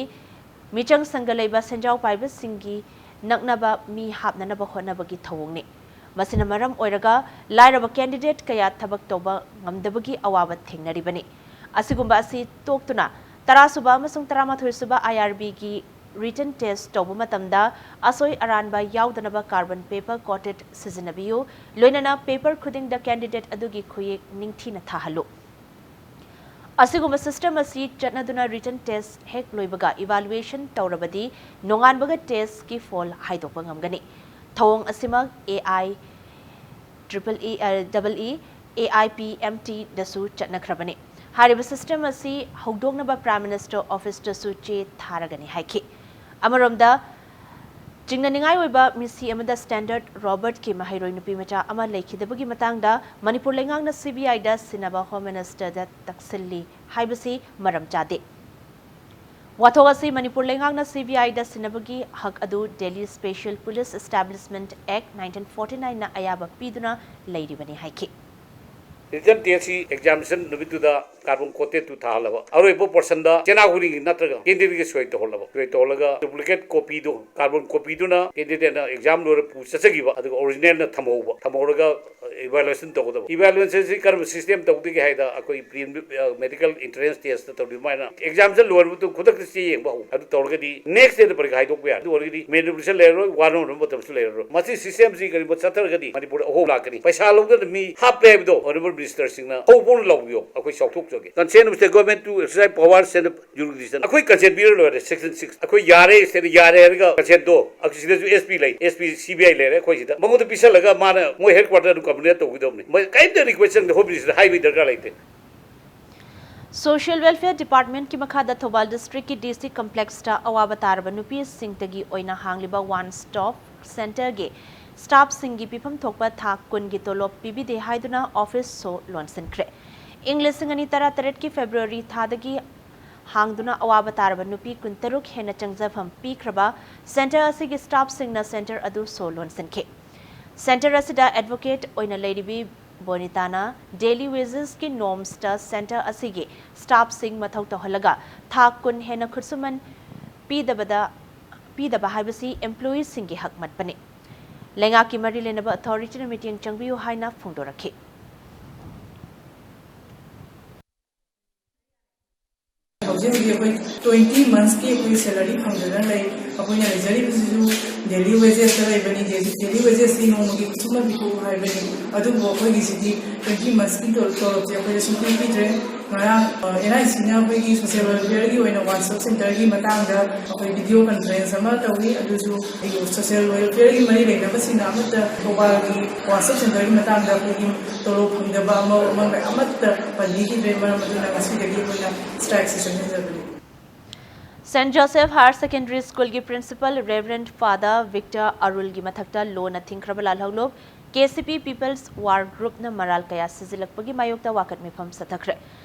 ꯃꯤꯆꯪ ꯁꯪꯒ ꯂꯩꯕ ꯁꯦꯟꯖꯥꯎ ꯄꯥꯏꯕꯁꯤꯡꯒꯤ ꯅꯛꯅꯕ ꯃꯤ ꯍꯥꯞꯅꯅꯕ ꯍꯣꯠꯅꯕꯒꯤ ꯊꯧꯑꯣꯡꯅꯤ꯫ ꯃꯁꯤꯅ ꯃꯔꯝ ꯑꯣꯏꯔꯒ ꯂꯥꯏꯔꯕ candidate ꯀꯌꯥ ꯊꯕꯛ ꯇꯧꯕ ꯉꯝꯗꯕꯒꯤ ꯑꯋꯥꯕ ꯊꯦꯡꯅꯔꯤꯕꯅꯤ꯫ ꯑꯁꯤꯒꯨꯝꯕ ꯑꯁꯤ ꯇꯣꯛꯇꯨꯅ ꯇꯔꯥꯁꯨꯕ ꯑꯃꯁꯨꯡ ꯇꯔꯥꯃꯥꯊꯣꯏꯁꯨꯕ IRBꯒꯤ written test ꯇꯧꯕ ꯃꯇꯝꯗ ꯑꯁꯣꯏ ꯑꯔꯥꯟꯕ ꯌꯥꯎꯗꯅꯕ carbon paper coated ꯁꯤꯖꯤꯟꯅꯕꯤꯌꯨ꯫ ꯂꯣꯏꯅꯅ paper ꯈꯨꯗꯤꯡꯗ candidate ꯑꯗꯨꯒꯤ ꯈꯨꯌꯦꯛ ꯅꯤꯡꯊꯤꯅ ꯊꯥꯍꯜꯂꯨ꯫ ꯑꯁꯤꯒꯨꯝꯕ system ꯑꯁꯤ ꯆꯠꯅꯗꯨꯅ written test ꯍꯦꯛ ꯂꯣꯏꯕꯒ evaluation ꯇꯧꯔꯕꯗꯤ ꯅꯣꯡꯉꯥꯟꯕꯒ testꯀꯤ ꯐꯣꯜ ꯍꯥꯏꯗꯣꯛꯄ ꯉꯝꯒꯅꯤ꯫ ꯊꯧꯑꯣꯡ ꯑꯁꯤꯃꯛ AI triple E, double E, AIPMTꯗꯁꯨ ꯆꯠꯅꯈ꯭ꯔꯕꯅꯤ꯫ ꯍꯥꯏꯔꯤꯕ system ꯑꯁꯤ ꯍꯧꯗꯣꯛꯅꯕ Prime Minister Officeꯇꯁꯨ ꯆꯦ ꯊꯥꯔꯒꯅꯤ ꯍꯥꯏꯈꯤ꯫ ꯑꯃꯔꯣꯝꯗ, ꯆꯤꯡꯅꯅꯤꯡꯉꯥꯏ ꯑꯣꯏꯕ ꯃꯤꯁꯤ ꯑꯃꯗ standard Robertꯀꯤ ꯃꯍꯩꯔꯣꯏ ꯅꯨꯄꯤ ꯃꯆꯥ ꯑꯃ ꯂꯩꯈꯤꯗꯕꯒꯤ ꯃꯇꯥꯡꯗ ꯃꯅꯤꯄꯨꯔ ꯂꯩꯉꯥꯛꯅ CBIꯗ ꯁꯤꯟꯅꯕ Home Ministerꯗ ꯇꯛꯁꯤꯜꯂꯤ ꯍꯥꯏꯕꯁꯤ ꯃꯔꯝ ꯆꯥꯗꯦ꯫ ꯋꯥꯊꯣꯛ ꯑꯁꯤ ꯃꯅꯤꯄꯨꯔ ꯂꯩꯉꯥꯛꯅ CBIꯗ ꯁꯤꯟꯅꯕꯒꯤ ꯍꯛ ꯑꯗꯨ Delhi Special Police Establishment Act nineteen forty nineꯅ ꯑꯌꯥꯕ ꯄꯤꯗꯨꯅ ꯂꯩꯔꯤꯕꯅꯤ ꯍꯥꯏꯈꯤ꯫ Written test ꯁꯤ examination ꯅꯨꯃꯤꯠꯇꯨꯗ carbon coated ꯇꯨ ꯊꯥꯍꯜꯂꯕ, ꯑꯔꯣꯏꯕ portion ꯗ ꯆꯦꯅꯥꯎ ꯈꯨꯗꯤꯡꯒꯤ ꯅꯠꯇ꯭ꯔꯒ candidate ꯀꯤ ꯁꯣꯏ ꯇꯧꯍꯜꯂꯕ, ꯁꯣꯏ ꯇꯧꯍꯜꯂꯒ duplicate copy ꯗꯨ, carbon copy ꯗꯨꯅ candidate ꯅ exam ꯂꯣꯏꯔ ꯄꯨ ꯆꯠꯆꯈꯤꯕ, ꯑꯗꯨꯒ original ꯅ ꯊꯝꯍꯧꯕ, ꯊꯝꯍꯧꯔꯒ evaluation ꯇꯧꯒꯗꯕ꯫ Evaluation ꯁꯤ ꯀꯔꯝꯕ system ꯇꯧꯗꯒꯦ ꯍꯥꯏꯗ, ꯑꯩꯈꯣꯏ pre-, medical entrance test ꯇꯧꯔꯤꯕ ꯑꯗꯨꯃꯥꯏꯅ exam ꯁꯦ ꯂꯣꯏꯔꯕ ꯃꯇꯨꯡ ꯈꯨꯗꯛꯇ ꯆꯦ ꯌꯦꯡꯕ ꯍꯧ꯫ ꯑꯗꯨ ꯇꯧꯔꯒꯗꯤ next day ꯗ ꯄꯔꯤꯈꯥ ꯍꯥꯏꯗꯣꯛꯄ ꯌꯥꯔꯦ꯫ ꯑꯗꯨ ꯑꯣꯏꯔꯒꯗꯤ manipulation ꯂꯩꯔꯔꯣꯏ, ꯋꯥꯅꯔꯕ ꯃꯇꯝꯁꯨ ꯂꯩꯔꯔꯣꯏ꯫ ꯃꯁꯤ system ꯁꯤ ꯀꯔꯤꯒꯨꯝꯕ ꯆꯠꯊꯔꯒꯗꯤ ꯃꯅꯤꯄꯨꯔꯗ ꯑꯍꯣꯡꯕ ꯂꯥꯛꯀꯅꯤ꯫ ꯄꯩꯁꯥ ꯂꯧꯗꯅ ꯃꯤ ꯍꯥꯞꯄꯦ ꯍꯥꯏꯕꯗꯣ honourable minister ꯁꯤꯡꯅ ꯍꯧꯕꯧꯅ ꯂꯧꯕꯤꯌꯣ, ꯑꯩꯈꯣꯏ ꯆꯥꯎꯊꯣꯛꯆꯒꯦ꯫ Consent of state government to exercise powers and jurisdiction꯫ ꯑꯩꯈꯣꯏ consent ꯄꯤꯔ ꯂꯣꯏꯔꯦ, section six꯫ ꯑꯩꯈꯣꯏ ꯌꯥꯔꯦ, state ꯅ ꯌꯥꯔꯦ ꯍꯥꯏꯔꯒ consent ꯗꯣ, ꯑꯩꯈꯣꯏ ꯁꯤꯗꯁꯨ S P ꯂꯩ, S P C B I ꯂꯩꯔꯦ ꯑꯩꯈꯣꯏ ꯁꯤꯗ꯫ ꯃꯉꯣꯟꯗ ꯄꯤꯁꯜꯂꯒ ꯃꯥꯅ ꯃꯣꯏ headquarter ꯗ complain ꯇꯧꯒꯗꯕꯅꯤ꯫ ꯃꯣꯏ ꯀꯔꯤꯝꯇ request ꯆꯪꯗꯦ, home minister ꯗ ꯍꯥꯏꯕꯒꯤ ꯗꯔꯀꯥꯔ ꯂꯩꯇꯦ꯫ Social Welfare Department ꯀꯤ ꯃꯈꯥꯗ ꯊꯧꯕꯥꯜ district ꯀꯤ D C complex ꯇ ꯑꯋꯥꯕ ꯇꯥꯔꯕ ꯅꯨꯄꯤꯁꯤꯡꯇꯒꯤ ꯑꯣꯏꯅ ꯍꯥꯡꯂꯤꯕ One Stop Center ꯒꯤ staff ꯁꯤꯡꯒꯤ ꯄꯤꯐꯝ ꯊꯣꯛꯄ ꯊꯥ ꯀꯨꯟꯒꯤ ꯇꯣꯂꯣꯞ ꯄꯤꯕꯤꯗꯦ ꯍꯥꯏꯗꯨꯅ office ꯁꯣ ꯂꯣꯟꯁꯤꯟꯈ꯭ꯔꯦ꯫ ꯏꯪ ꯂꯤꯁꯤꯡ ꯑꯅꯤ ꯇꯔꯥꯇꯔꯦꯠ ꯀꯤ February ꯊꯥꯗꯒꯤ ꯍꯥꯡꯗꯨꯅ ꯑꯋꯥꯕ ꯇꯥꯔꯕ ꯅꯨꯄꯤ ꯀꯨꯟꯇꯔꯨꯛ ꯍꯦꯟꯅ ꯆꯪꯖꯐꯝ ꯄꯤꯈ꯭ꯔꯕ center ꯑꯁꯤꯒꯤ staff ꯁꯤꯡꯅ center ꯑꯗꯨ ꯁꯣ ꯂꯣꯟꯁꯤꯟꯈꯤ꯫ Center ꯑꯁꯤꯗ advocate ꯑꯣꯏꯅ ꯂꯩꯔꯤꯕꯤ ꯕꯣꯅꯤꯇꯥꯅ daily wages ꯀꯤ norms ꯇ center ꯑꯁꯤꯒꯤ staff ꯁꯤꯡ ꯃꯊꯧ ꯇꯧꯍꯜꯂꯒ ꯊꯥ ꯀꯨꯟ ꯍꯦꯟꯅ ꯈꯨꯠꯁꯨꯃꯟ ꯄꯤꯗꯕꯗ, ꯄꯤꯗꯕ ꯍꯥꯏꯕꯁꯤ employee ꯁꯤꯡꯒꯤ ꯍꯛ ꯃꯠꯄꯅꯤ꯫ ꯂꯩꯉꯥꯛꯀꯤ ꯃꯔꯤ ꯂꯩꯅꯕ authority ꯅ ꯃꯤꯠꯌꯦꯡ ꯆꯪꯕꯤꯌꯨ ꯍꯥꯏꯅ ꯐꯣꯡꯗꯣꯔꯛꯈꯤ꯫ ꯍꯧꯖꯤꯛ ꯍꯧꯖꯤꯛ ꯑꯩꯈꯣꯏ twenty months ꯀꯤ ꯑꯩꯈꯣꯏ salary ꯐꯪꯗꯅ ꯂꯩ꯫ ꯑꯩꯈꯣꯏꯅ ꯂꯩꯖꯔꯤꯕꯁꯤꯁꯨ daily wages ꯇ ꯂꯩꯕꯅꯤ꯫ Daily, daily wages ꯇꯤ ꯅꯣꯡꯃꯒꯤ ꯈꯨꯠꯁꯨꯃꯟ ꯄꯤꯊꯣꯛꯎ ꯍꯥꯏꯕꯅꯤ, ꯑꯗꯨꯕꯨ ꯑꯩꯈꯣꯏꯒꯤꯁꯤꯗꯤ twenty months ꯀꯤ ꯇꯣ-, ꯇꯣꯂꯣꯞꯁꯦ ꯑꯩꯈꯣꯏꯗ ꯁꯨꯡꯄꯤ ꯄꯤꯗ꯭ꯔꯦ꯫ ꯉꯔꯥꯡ, ꯑ, N I C ꯅ ꯑꯩꯈꯣꯏꯒꯤ social welfare ꯒꯤ ꯑꯣꯏꯅ One Stop Center ꯒꯤ ꯃꯇꯥꯡꯗ ꯑꯩꯈꯣꯏ video conference ꯑꯃ ꯇꯧꯏ꯫ ꯑꯗꯨꯁꯨ ꯑꯩꯒꯤ social welfare ꯒꯤ ꯃꯔꯤ ꯂꯩꯅꯕꯁꯤꯡꯅ ꯑꯃꯠꯇ ꯊꯧꯕꯥꯜꯒꯤ One Stop Center ꯒꯤ ꯃꯇꯥꯡꯗ ꯑꯩꯈꯣꯏꯒꯤ ꯇꯣꯂꯣꯞ ꯐꯪꯗꯕ ꯑꯃ, ꯑꯃ ꯑꯃꯠꯇ ꯄꯟꯕꯤꯈꯤꯗ꯭ꯔꯦ꯫ ꯃꯔꯝ ꯑꯗꯨꯅ ꯉꯁꯤꯗꯒꯤ ꯑꯩꯈꯣꯏꯅ strike ꯁꯦ ꯆꯪꯁꯤꯟꯖꯕꯅꯤ꯫ Saint Joseph Higher Secondary School ꯒꯤ principal Reverend Father Victor ꯑꯔꯨꯜꯒꯤ ꯃꯊꯛꯇ ꯂꯣꯅ ꯊꯤꯡꯈ꯭ꯔꯕ ꯂꯥꯜꯍꯧꯂꯨꯞ K C P People's War Group ꯅ ꯃꯔꯥꯜ ꯀꯌꯥ ꯁꯤꯖꯤꯜꯂꯛꯄꯒꯤ ꯃꯥꯌꯣꯛꯇ ꯋꯥꯀꯠ ꯃꯤꯐꯝ ꯆꯠꯊꯈ꯭ꯔꯦ꯫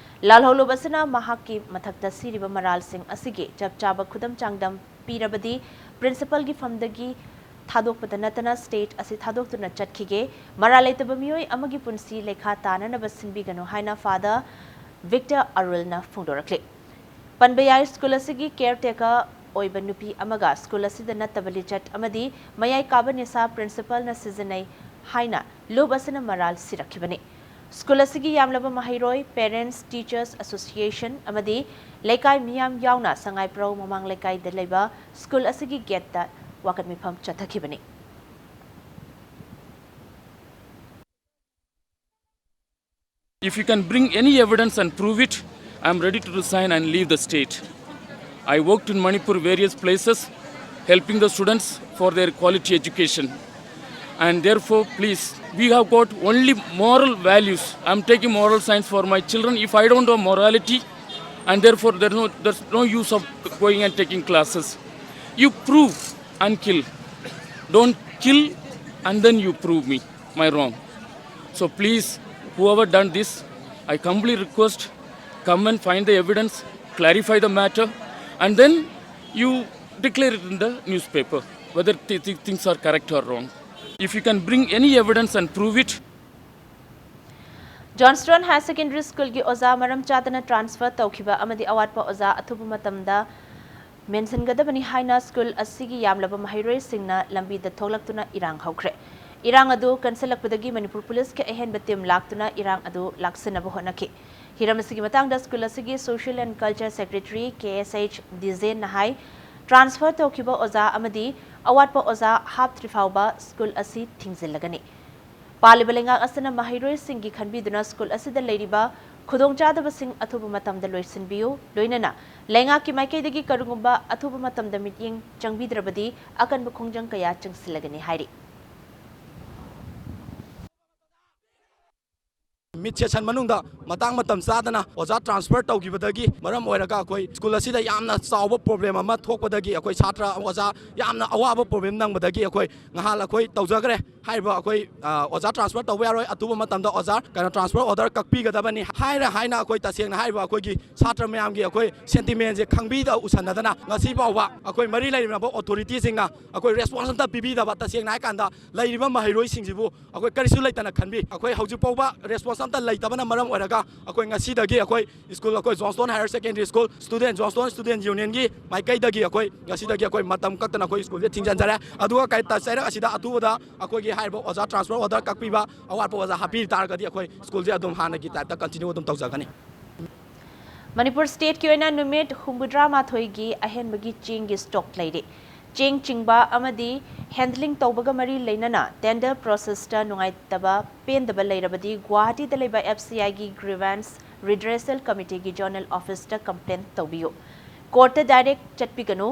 ꯂꯥꯜꯍꯧꯂꯨꯞ ꯑꯁꯤꯅ ꯃꯍꯥꯛꯀꯤ ꯃꯊꯛꯇ ꯁꯤꯔꯤꯕ ꯃꯔꯥꯜꯁꯤꯡ ꯑꯁꯤꯒꯤ ꯆꯞ ꯆꯥꯕ ꯈꯨꯗꯝ ꯆꯥꯡꯗꯝ ꯄꯤꯔꯕꯗꯤ principal ꯒꯤ ꯐꯝꯗꯒꯤ ꯊꯥꯗꯣꯛꯄꯗ ꯅꯠꯇꯅ state ꯑꯁꯤ ꯊꯥꯗꯣꯛꯇꯨꯅ ꯆꯠꯈꯤꯒꯦ꯫ ꯃꯔꯥꯜ ꯂꯩꯇꯕ ꯃꯤꯑꯣꯏ ꯑꯃꯒꯤ ꯄꯨꯟꯁꯤ ꯂꯩꯈꯥ ꯇꯥꯅꯅꯕ ꯁꯤꯟꯕꯤꯒꯅꯨ ꯍꯥꯏꯅ Father Victor Arul ꯅ ꯐꯣꯡꯗꯣꯔꯛꯂꯤ꯫ ꯄꯟꯕ ꯌꯥꯏ, ꯁ꯭ꯀꯨꯜ ꯑꯁꯤꯒꯤ caretaker ꯑꯣꯏꯕ ꯅꯨꯄꯤ ꯑꯃꯒ ꯁ꯭ꯀꯨꯜ ꯑꯁꯤꯗ ꯅꯠꯇꯕ ꯂꯤꯆꯠ ꯑꯃꯗꯤ ꯃꯌꯥꯏ ꯀꯥꯕ ꯅꯤꯁꯥ principal ꯅ ꯁꯤꯖꯤꯟꯅꯩ ꯍꯥꯏꯅ ꯂꯨꯞ ꯑꯁꯤꯅ ꯃꯔꯥꯜ ꯁꯤꯔꯛꯈꯤꯕꯅꯤ꯫ ꯁ꯭ꯀꯨꯜ ꯑꯁꯤꯒꯤ ꯌꯥꯝꯂꯕ ꯃꯍꯩꯔꯣꯏ, parents, teachers association ꯑꯃꯗꯤ ꯂꯩꯀꯥꯏ ꯃꯤꯌꯥꯝ ꯌꯥꯎꯅ ꯁꯉꯥꯏꯄ꯭ꯔꯧ ꯃꯃꯥꯡ ꯂꯩꯀꯥꯏꯗ ꯂꯩꯕ ꯁ꯭ꯀꯨꯜ ꯑꯁꯤꯒꯤ gate ꯇ ꯋꯥꯀꯠ ꯃꯤꯐꯝ ꯆꯠꯊꯈꯤꯕꯅꯤ꯫ If you can bring any evidence and prove it, I am ready to resign and leave the state. I worked in Manipur various places, helping the students for their quality education. And therefore, please, we have got only moral values. I am taking moral science for my children. If I don't know morality, and therefore there is no, there's no use of going and taking classes. You prove and kill. Don't kill and then you prove me my wrong. So please, whoever done this, I humbly request, come and find the evidence, clarify the matter, and then you declare it in the newspaper whether th- th- things are correct or wrong. If you can bring any evidence and prove it, Johnstone Higher Secondary School ꯒꯤ ꯑꯣꯖꯥ ꯃꯔꯝ ꯆꯥꯗꯅ transfer ꯇꯧꯈꯤꯕ ꯑꯃꯗꯤ ꯑꯋꯥꯠꯄ ꯑꯣꯖꯥ ꯑꯊꯨꯕ ꯃꯇꯝꯗ ꯃꯦꯟꯁꯤꯟꯒꯗꯕꯅꯤ ꯍꯥꯏꯅ ꯁ꯭ꯀꯨꯜ ꯑꯁꯤꯒꯤ ꯌꯥꯝꯂꯕ ꯃꯍꯩꯔꯣꯏꯁꯤꯡꯅ ꯂꯝꯕꯤꯗ ꯊꯣꯛꯂꯛꯇꯨꯅ ꯏꯔꯥꯡ ꯍꯧꯈ꯭ꯔꯦ꯫ ꯏꯔꯥꯡ ꯑꯗꯨ ꯀꯟꯁꯤꯜꯂꯛꯄꯗꯒꯤ ꯃꯅꯤꯄꯨꯔ ꯄꯨꯂꯤꯁꯀꯤ ꯑꯍꯦꯟꯕ team ꯂꯥꯛꯇꯨꯅ ꯏꯔꯥꯡ ꯑꯗꯨ ꯂꯥꯛꯁꯤꯟꯅꯕ ꯍꯣꯠꯅꯈꯤ꯫ ꯍꯤꯔꯝ ꯑꯁꯤꯒꯤ ꯃꯇꯥꯡꯗ ꯁ꯭ꯀꯨꯜ ꯑꯁꯤꯒꯤ Social and Culture Secretary K S H ꯗꯤꯖꯦꯟꯅ high, transfer ꯇꯧꯈꯤꯕ ꯑꯣꯖꯥ ꯑꯃꯗꯤ ꯑꯋꯥꯠꯄ ꯑꯣꯖꯥ ꯍꯥꯞꯇ꯭ꯔꯤ ꯐꯥꯎꯕ ꯁ꯭ꯀꯨꯜ ꯑꯁꯤ ꯊꯤꯡꯖꯤꯜꯂꯒꯅꯤ꯫ ꯄꯥꯜꯂꯤꯕ ꯂꯩꯉꯥꯛ ꯑꯁꯤꯅ ꯃꯍꯩꯔꯣꯏꯁꯤꯡꯒꯤ ꯈꯟꯕꯤꯗꯨꯅ ꯁ꯭ꯀꯨꯜ ꯑꯁꯤꯗ ꯂꯩꯔꯤꯕ ꯈꯨꯗꯣꯡꯆꯥꯗꯕꯁꯤꯡ ꯑꯊꯨꯕ ꯃꯇꯝꯗ ꯂꯣꯏꯁꯤꯟꯕꯤꯌꯨ, ꯂꯣꯏꯅꯅ ꯂꯩꯉꯥꯛꯀꯤ ꯃꯥꯏꯀꯩꯗꯒꯤ ꯀꯔꯤꯒꯨꯝꯕ ꯑꯊꯨꯕ ꯃꯇꯝꯗ ꯃꯤꯠꯌꯦꯡ ꯆꯪꯕꯤꯗ꯭ꯔꯕꯗꯤ ꯑꯀꯟꯕ ꯈꯣꯡꯖꯪ ꯀꯌꯥ ꯆꯪꯁꯤꯜꯂꯒꯅꯤ ꯍꯥꯏꯔꯤ꯫ Mid session ꯃꯅꯨꯡꯗ ꯃꯇꯥꯡ ꯃꯇꯝ ꯆꯥꯗꯅ ꯑꯣꯖꯥ transfer ꯇꯧꯈꯤꯕꯗꯒꯤ ꯃꯔꯝ ꯑꯣꯏꯔꯒ ꯑꯩꯈꯣꯏ school ꯑꯁꯤꯗ ꯌꯥꯝꯅ ꯆꯥꯎꯕ problem ꯑꯃ ꯊꯣꯛꯄꯗꯒꯤ ꯑꯩꯈꯣꯏ ꯁꯥꯇ꯭ꯔ ꯑꯣꯖꯥ ꯌꯥꯝꯅ ꯑꯋꯥꯕ problem ꯅꯪꯕꯗꯒꯤ ꯑꯩꯈꯣꯏ ꯉꯍꯥꯟ ꯑꯩꯈꯣꯏ ꯇꯧꯖꯈ꯭ꯔꯦ꯫ ꯍꯥꯏꯔꯤꯕ ꯑꯩꯈꯣꯏ, ꯑ, ꯑꯣꯖꯥ transfer ꯇꯧꯕ ꯌꯥꯔꯣꯏ, ꯑꯊꯨꯕ ꯃꯇꯝꯗ ꯑꯣꯖꯥ ꯀꯩꯅꯣ transfer order ꯀꯛꯄꯤꯒꯗꯕꯅꯤ ꯍꯥꯏꯔ ꯍꯥꯏꯅ ꯑꯩꯈꯣꯏ ꯇꯁꯦꯡꯅ ꯍꯥꯏꯔꯤꯕ ꯑꯩꯈꯣꯏꯒꯤ ꯁꯥꯇ꯭ꯔ ꯃꯌꯥꯝꯒꯤ ꯑꯩꯈꯣꯏ sentimentꯁꯦ ꯈꯪꯕꯤꯗ ꯎꯁꯟꯅꯗꯅ ꯉꯁꯤ ꯐꯥꯎꯕ ꯑꯩꯈꯣꯏ ꯃꯔꯤ ꯂꯩꯅꯕ authorityꯁꯤꯡꯅ ꯑꯩꯈꯣꯏ response ꯑꯝꯇ ꯄꯤꯕꯤꯗꯕ, ꯇꯁꯦꯡꯅ ꯍꯥꯏꯀꯥꯟꯗ ꯂꯩꯔꯤꯕ ꯃꯍꯩꯔꯣꯏꯁꯤꯡꯁꯤꯕꯨ ꯑꯩꯈꯣꯏ ꯀꯔꯤꯁꯨ ꯂꯩꯇꯅ ꯈꯟꯕꯤ꯫ ꯑꯩꯈꯣꯏ ꯍꯧꯖꯤꯛ ꯐꯥꯎꯕ response ꯑꯝꯇ ꯂꯩꯇꯕꯅ ꯃꯔꯝ ꯑꯣꯏꯔꯒ ꯑꯩꯈꯣꯏ ꯉꯁꯤꯗꯒꯤ ꯑꯩꯈꯣꯏ school, ꯑꯩꯈꯣꯏ Johnstone Higher Secondary School student, Johnstone Student Unionꯒꯤ ꯃꯥꯏꯀꯩꯗꯒꯤ ꯑꯩꯈꯣꯏ ꯉꯁꯤꯗꯒꯤ ꯑꯩꯈꯣꯏ ꯃꯇꯝ ꯀꯛꯇꯅ ꯑꯩꯈꯣꯏ schoolꯁꯦ ꯊꯤꯡꯖꯤꯟꯖꯔꯦ꯫ ꯑꯗꯨꯒ ꯀꯩ ꯇ-, ꯆꯩꯔꯛ ꯑꯁꯤꯗ ꯑꯊꯨꯕꯗ ꯑꯩꯈꯣꯏꯒꯤ ꯍꯥꯏꯔꯤꯕ ꯑꯣꯖꯥ transfer order ꯀꯛꯄꯤꯕ, ꯑꯋꯥꯠꯄ ꯑꯣꯖꯥ ꯍꯥꯞꯄꯤ ꯇꯥꯔꯒꯗꯤ ꯑꯩꯈꯣꯏ schoolꯁꯦ ꯑꯗꯨꯝ ꯍꯥꯟꯅꯒꯤ typeꯇ continue ꯑꯗꯨꯝ ꯇꯧꯖꯒꯅꯤ꯫ ꯃꯅꯤꯄꯨꯔ stateꯀꯤ ꯑꯣꯏꯅ ꯅꯨꯃꯤꯠ ꯍꯨꯝꯐꯨꯇꯔꯥ ꯃꯥꯊꯣꯏꯒꯤ ꯑꯍꯦꯟꯕꯒꯤ ꯆꯦꯡꯒꯤ stock ꯂꯩꯔꯤ꯫ ꯆꯦꯡ ꯆꯤꯡꯕ ꯑꯃꯗꯤ handling ꯇꯧꯕꯒ ꯃꯔꯤ ꯂꯩꯅꯅ tender processꯇ ꯅꯨꯡꯉꯥꯏꯇꯕ, ꯄꯦꯟꯗꯕ ꯂꯩꯔꯕꯗꯤ ꯒꯨꯋꯥꯍꯥꯇꯤꯗ ꯂꯩꯕ F C Iꯒꯤ Grievance Redressal Committeeꯒꯤ zonal officeꯇ complaint ꯇꯧꯕꯤꯌꯨ꯫ Courtꯇ direct ꯆꯠꯄꯤꯒꯅꯨ꯫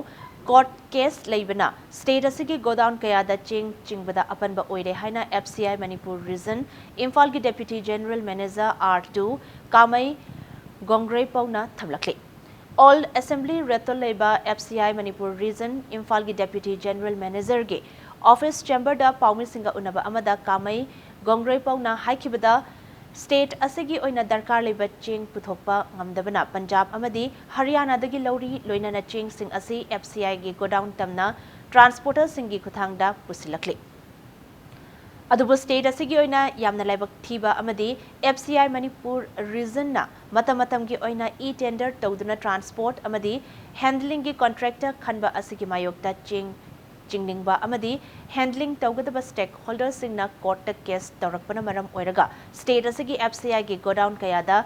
Court case ꯂꯩꯕꯅ state ꯑꯁꯤꯒꯤ godown ꯀꯌꯥꯗ ꯆꯦꯡ ꯆꯤꯡꯕꯗ ꯑꯄꯟꯕ ꯑꯣꯏꯔꯦ ꯍꯥꯏꯅ F C I Manipur Region ꯏꯝꯐꯥꯜꯒꯤ Deputy General Manager R two ꯀꯥꯃꯩ ꯒꯣꯡꯒ꯭ꯔꯩꯄꯧꯅ ꯊꯝꯂꯛꯂꯤ꯫ All Assembly ꯔꯦꯠꯇ ꯂꯩꯕ F C I Manipur Region ꯏꯝꯐꯥꯜꯒꯤ Deputy General Managerꯒꯤ office chamberꯗ ꯄꯥꯎꯃꯤꯁꯤꯡꯒ ꯎꯅꯕ ꯑꯃꯗ ꯀꯥꯃꯩ ꯒꯣꯡꯒ꯭ꯔꯩꯄꯧꯅ ꯍꯥꯏꯈꯤꯕꯗ, state ꯑꯁꯤꯒꯤ ꯑꯣꯏꯅ ꯗꯔꯀꯥꯔ ꯂꯩꯕ ꯆꯦꯡ ꯄꯨꯊꯣꯛꯄ ꯉꯝꯗꯕꯅ ꯄꯟꯖꯥꯕ ꯑꯃꯗꯤ ꯍꯔꯤꯌꯥꯅꯥꯗꯒꯤ ꯂꯧꯔꯤ, ꯂꯣꯏꯅꯅ ꯆꯦꯡꯁꯤꯡ ꯑꯁꯤ F C Iꯒꯤ godown ꯇꯝꯅ transporterꯁꯤꯡꯒꯤ ꯈꯨꯠꯊꯥꯡꯗ ꯄꯨꯁꯤꯜꯂꯛꯂꯤ꯫ ꯑꯗꯨꯕꯨ state ꯑꯁꯤꯒꯤ ꯑꯣꯏꯅ ꯌꯥꯝꯅ ꯂꯥꯏꯕꯛ ꯊꯤꯕ ꯑꯃꯗꯤ F C I Manipur Regionꯅ ꯃꯇꯝ ꯃꯇꯝꯒꯤ ꯑꯣꯏꯅ e-tender ꯇꯧꯗꯨꯅ transport ꯑꯃꯗꯤ handlingꯒꯤ contractor ꯈꯟꯕ ꯑꯁꯤꯒꯤ ꯃꯥꯌꯣꯛꯇ ꯆꯦꯡ ꯆꯤꯡꯅꯤꯡꯕ ꯑꯃꯗꯤ handling ꯇꯧꯒꯗꯕ stakeholderꯁꯤꯡꯅ courtꯇ case ꯇꯧꯔꯛꯄꯅ ꯃꯔꯝ ꯑꯣꯏꯔꯒ state ꯑꯁꯤꯒꯤ F C Iꯒꯤ godown ꯀꯌꯥꯗ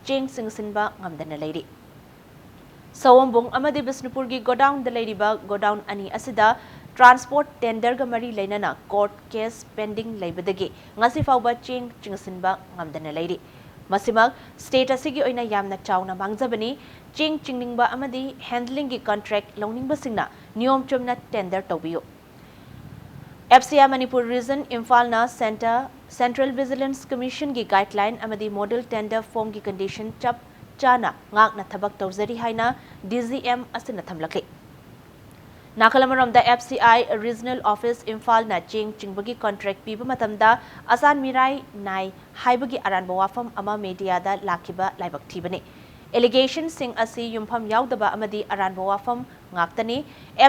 ꯆꯦꯡ ꯆꯤꯡꯁꯤꯟꯕ ꯉꯝꯗꯅ ꯂꯩꯔꯤ꯫ ꯁꯑꯣꯝꯕꯨꯡ ꯑꯃꯗꯤ ꯕꯤꯁꯅꯨꯄꯨꯔꯒꯤ godownꯗ ꯂꯩꯔꯤꯕ godown ꯑꯅꯤ ꯑꯁꯤꯗ transport tenderꯒ ꯃꯔꯤ ꯂꯩꯅꯅ court case pending ꯂꯩꯕꯗꯒꯤ ꯉꯁꯤ ꯐꯥꯎꯕ ꯆꯦꯡ ꯆꯤꯡꯁꯤꯟꯕ ꯉꯝꯗꯅ ꯂꯩꯔꯤ꯫ ꯃꯁꯤꯃꯛ state ꯑꯁꯤꯒꯤ ꯑꯣꯏꯅ ꯌꯥꯝꯅ ꯆꯥꯎꯅ ꯃꯥꯡꯖꯕꯅꯤ꯫ ꯆꯦꯡ ꯆꯤꯡꯅꯤꯡꯕ ꯑꯃꯗꯤ handlingꯒꯤ contract ꯂꯧꯅꯤꯡꯕꯁꯤꯡꯅ ꯅꯤꯌꯣꯝ ꯆꯨꯝꯅ tender ꯇꯧꯕꯤꯌꯨ꯫ F C I Manipur Region ꯏꯝꯐꯥꯜꯅ Center, Central Vigilance Commission ꯒꯤ guideline ꯑꯃꯗꯤ model tender form ꯒꯤ condition ꯆꯞ ꯆꯥꯅ ꯉꯥꯛꯅ ꯊꯕꯛ ꯇꯧꯖꯔꯤ ꯍꯥꯏꯅ D G M ꯑꯁꯤꯅ ꯊꯝꯂꯛꯂꯤ꯫ ꯅꯥꯀꯜ ꯑꯃꯔꯣꯝꯗ F C I Regional Office ꯏꯝꯐꯥꯜꯅ ꯆꯦꯡ ꯆꯤꯡꯕꯒꯤ contract ꯄꯤꯕ ꯃꯇꯝꯗ ꯑꯆꯥꯟ ꯃꯤꯔꯥꯏ ꯅꯥꯏ ꯍꯥꯏꯕꯒꯤ ꯑꯔꯥꯟꯕ ꯋꯥꯐꯝ ꯑꯃ media ꯗ ꯂꯥꯛꯈꯤꯕ ꯂꯥꯏꯕꯛ ꯊꯤꯕꯅꯤ꯫ Allegation ꯁꯤꯡ ꯑꯁꯤ ꯌꯨꯝꯐꯝ ꯌꯥꯎꯗꯕ ꯑꯃꯗꯤ ꯑꯔꯥꯟꯕ ꯋꯥꯐꯝ ꯉꯥꯛꯇꯅꯤ꯫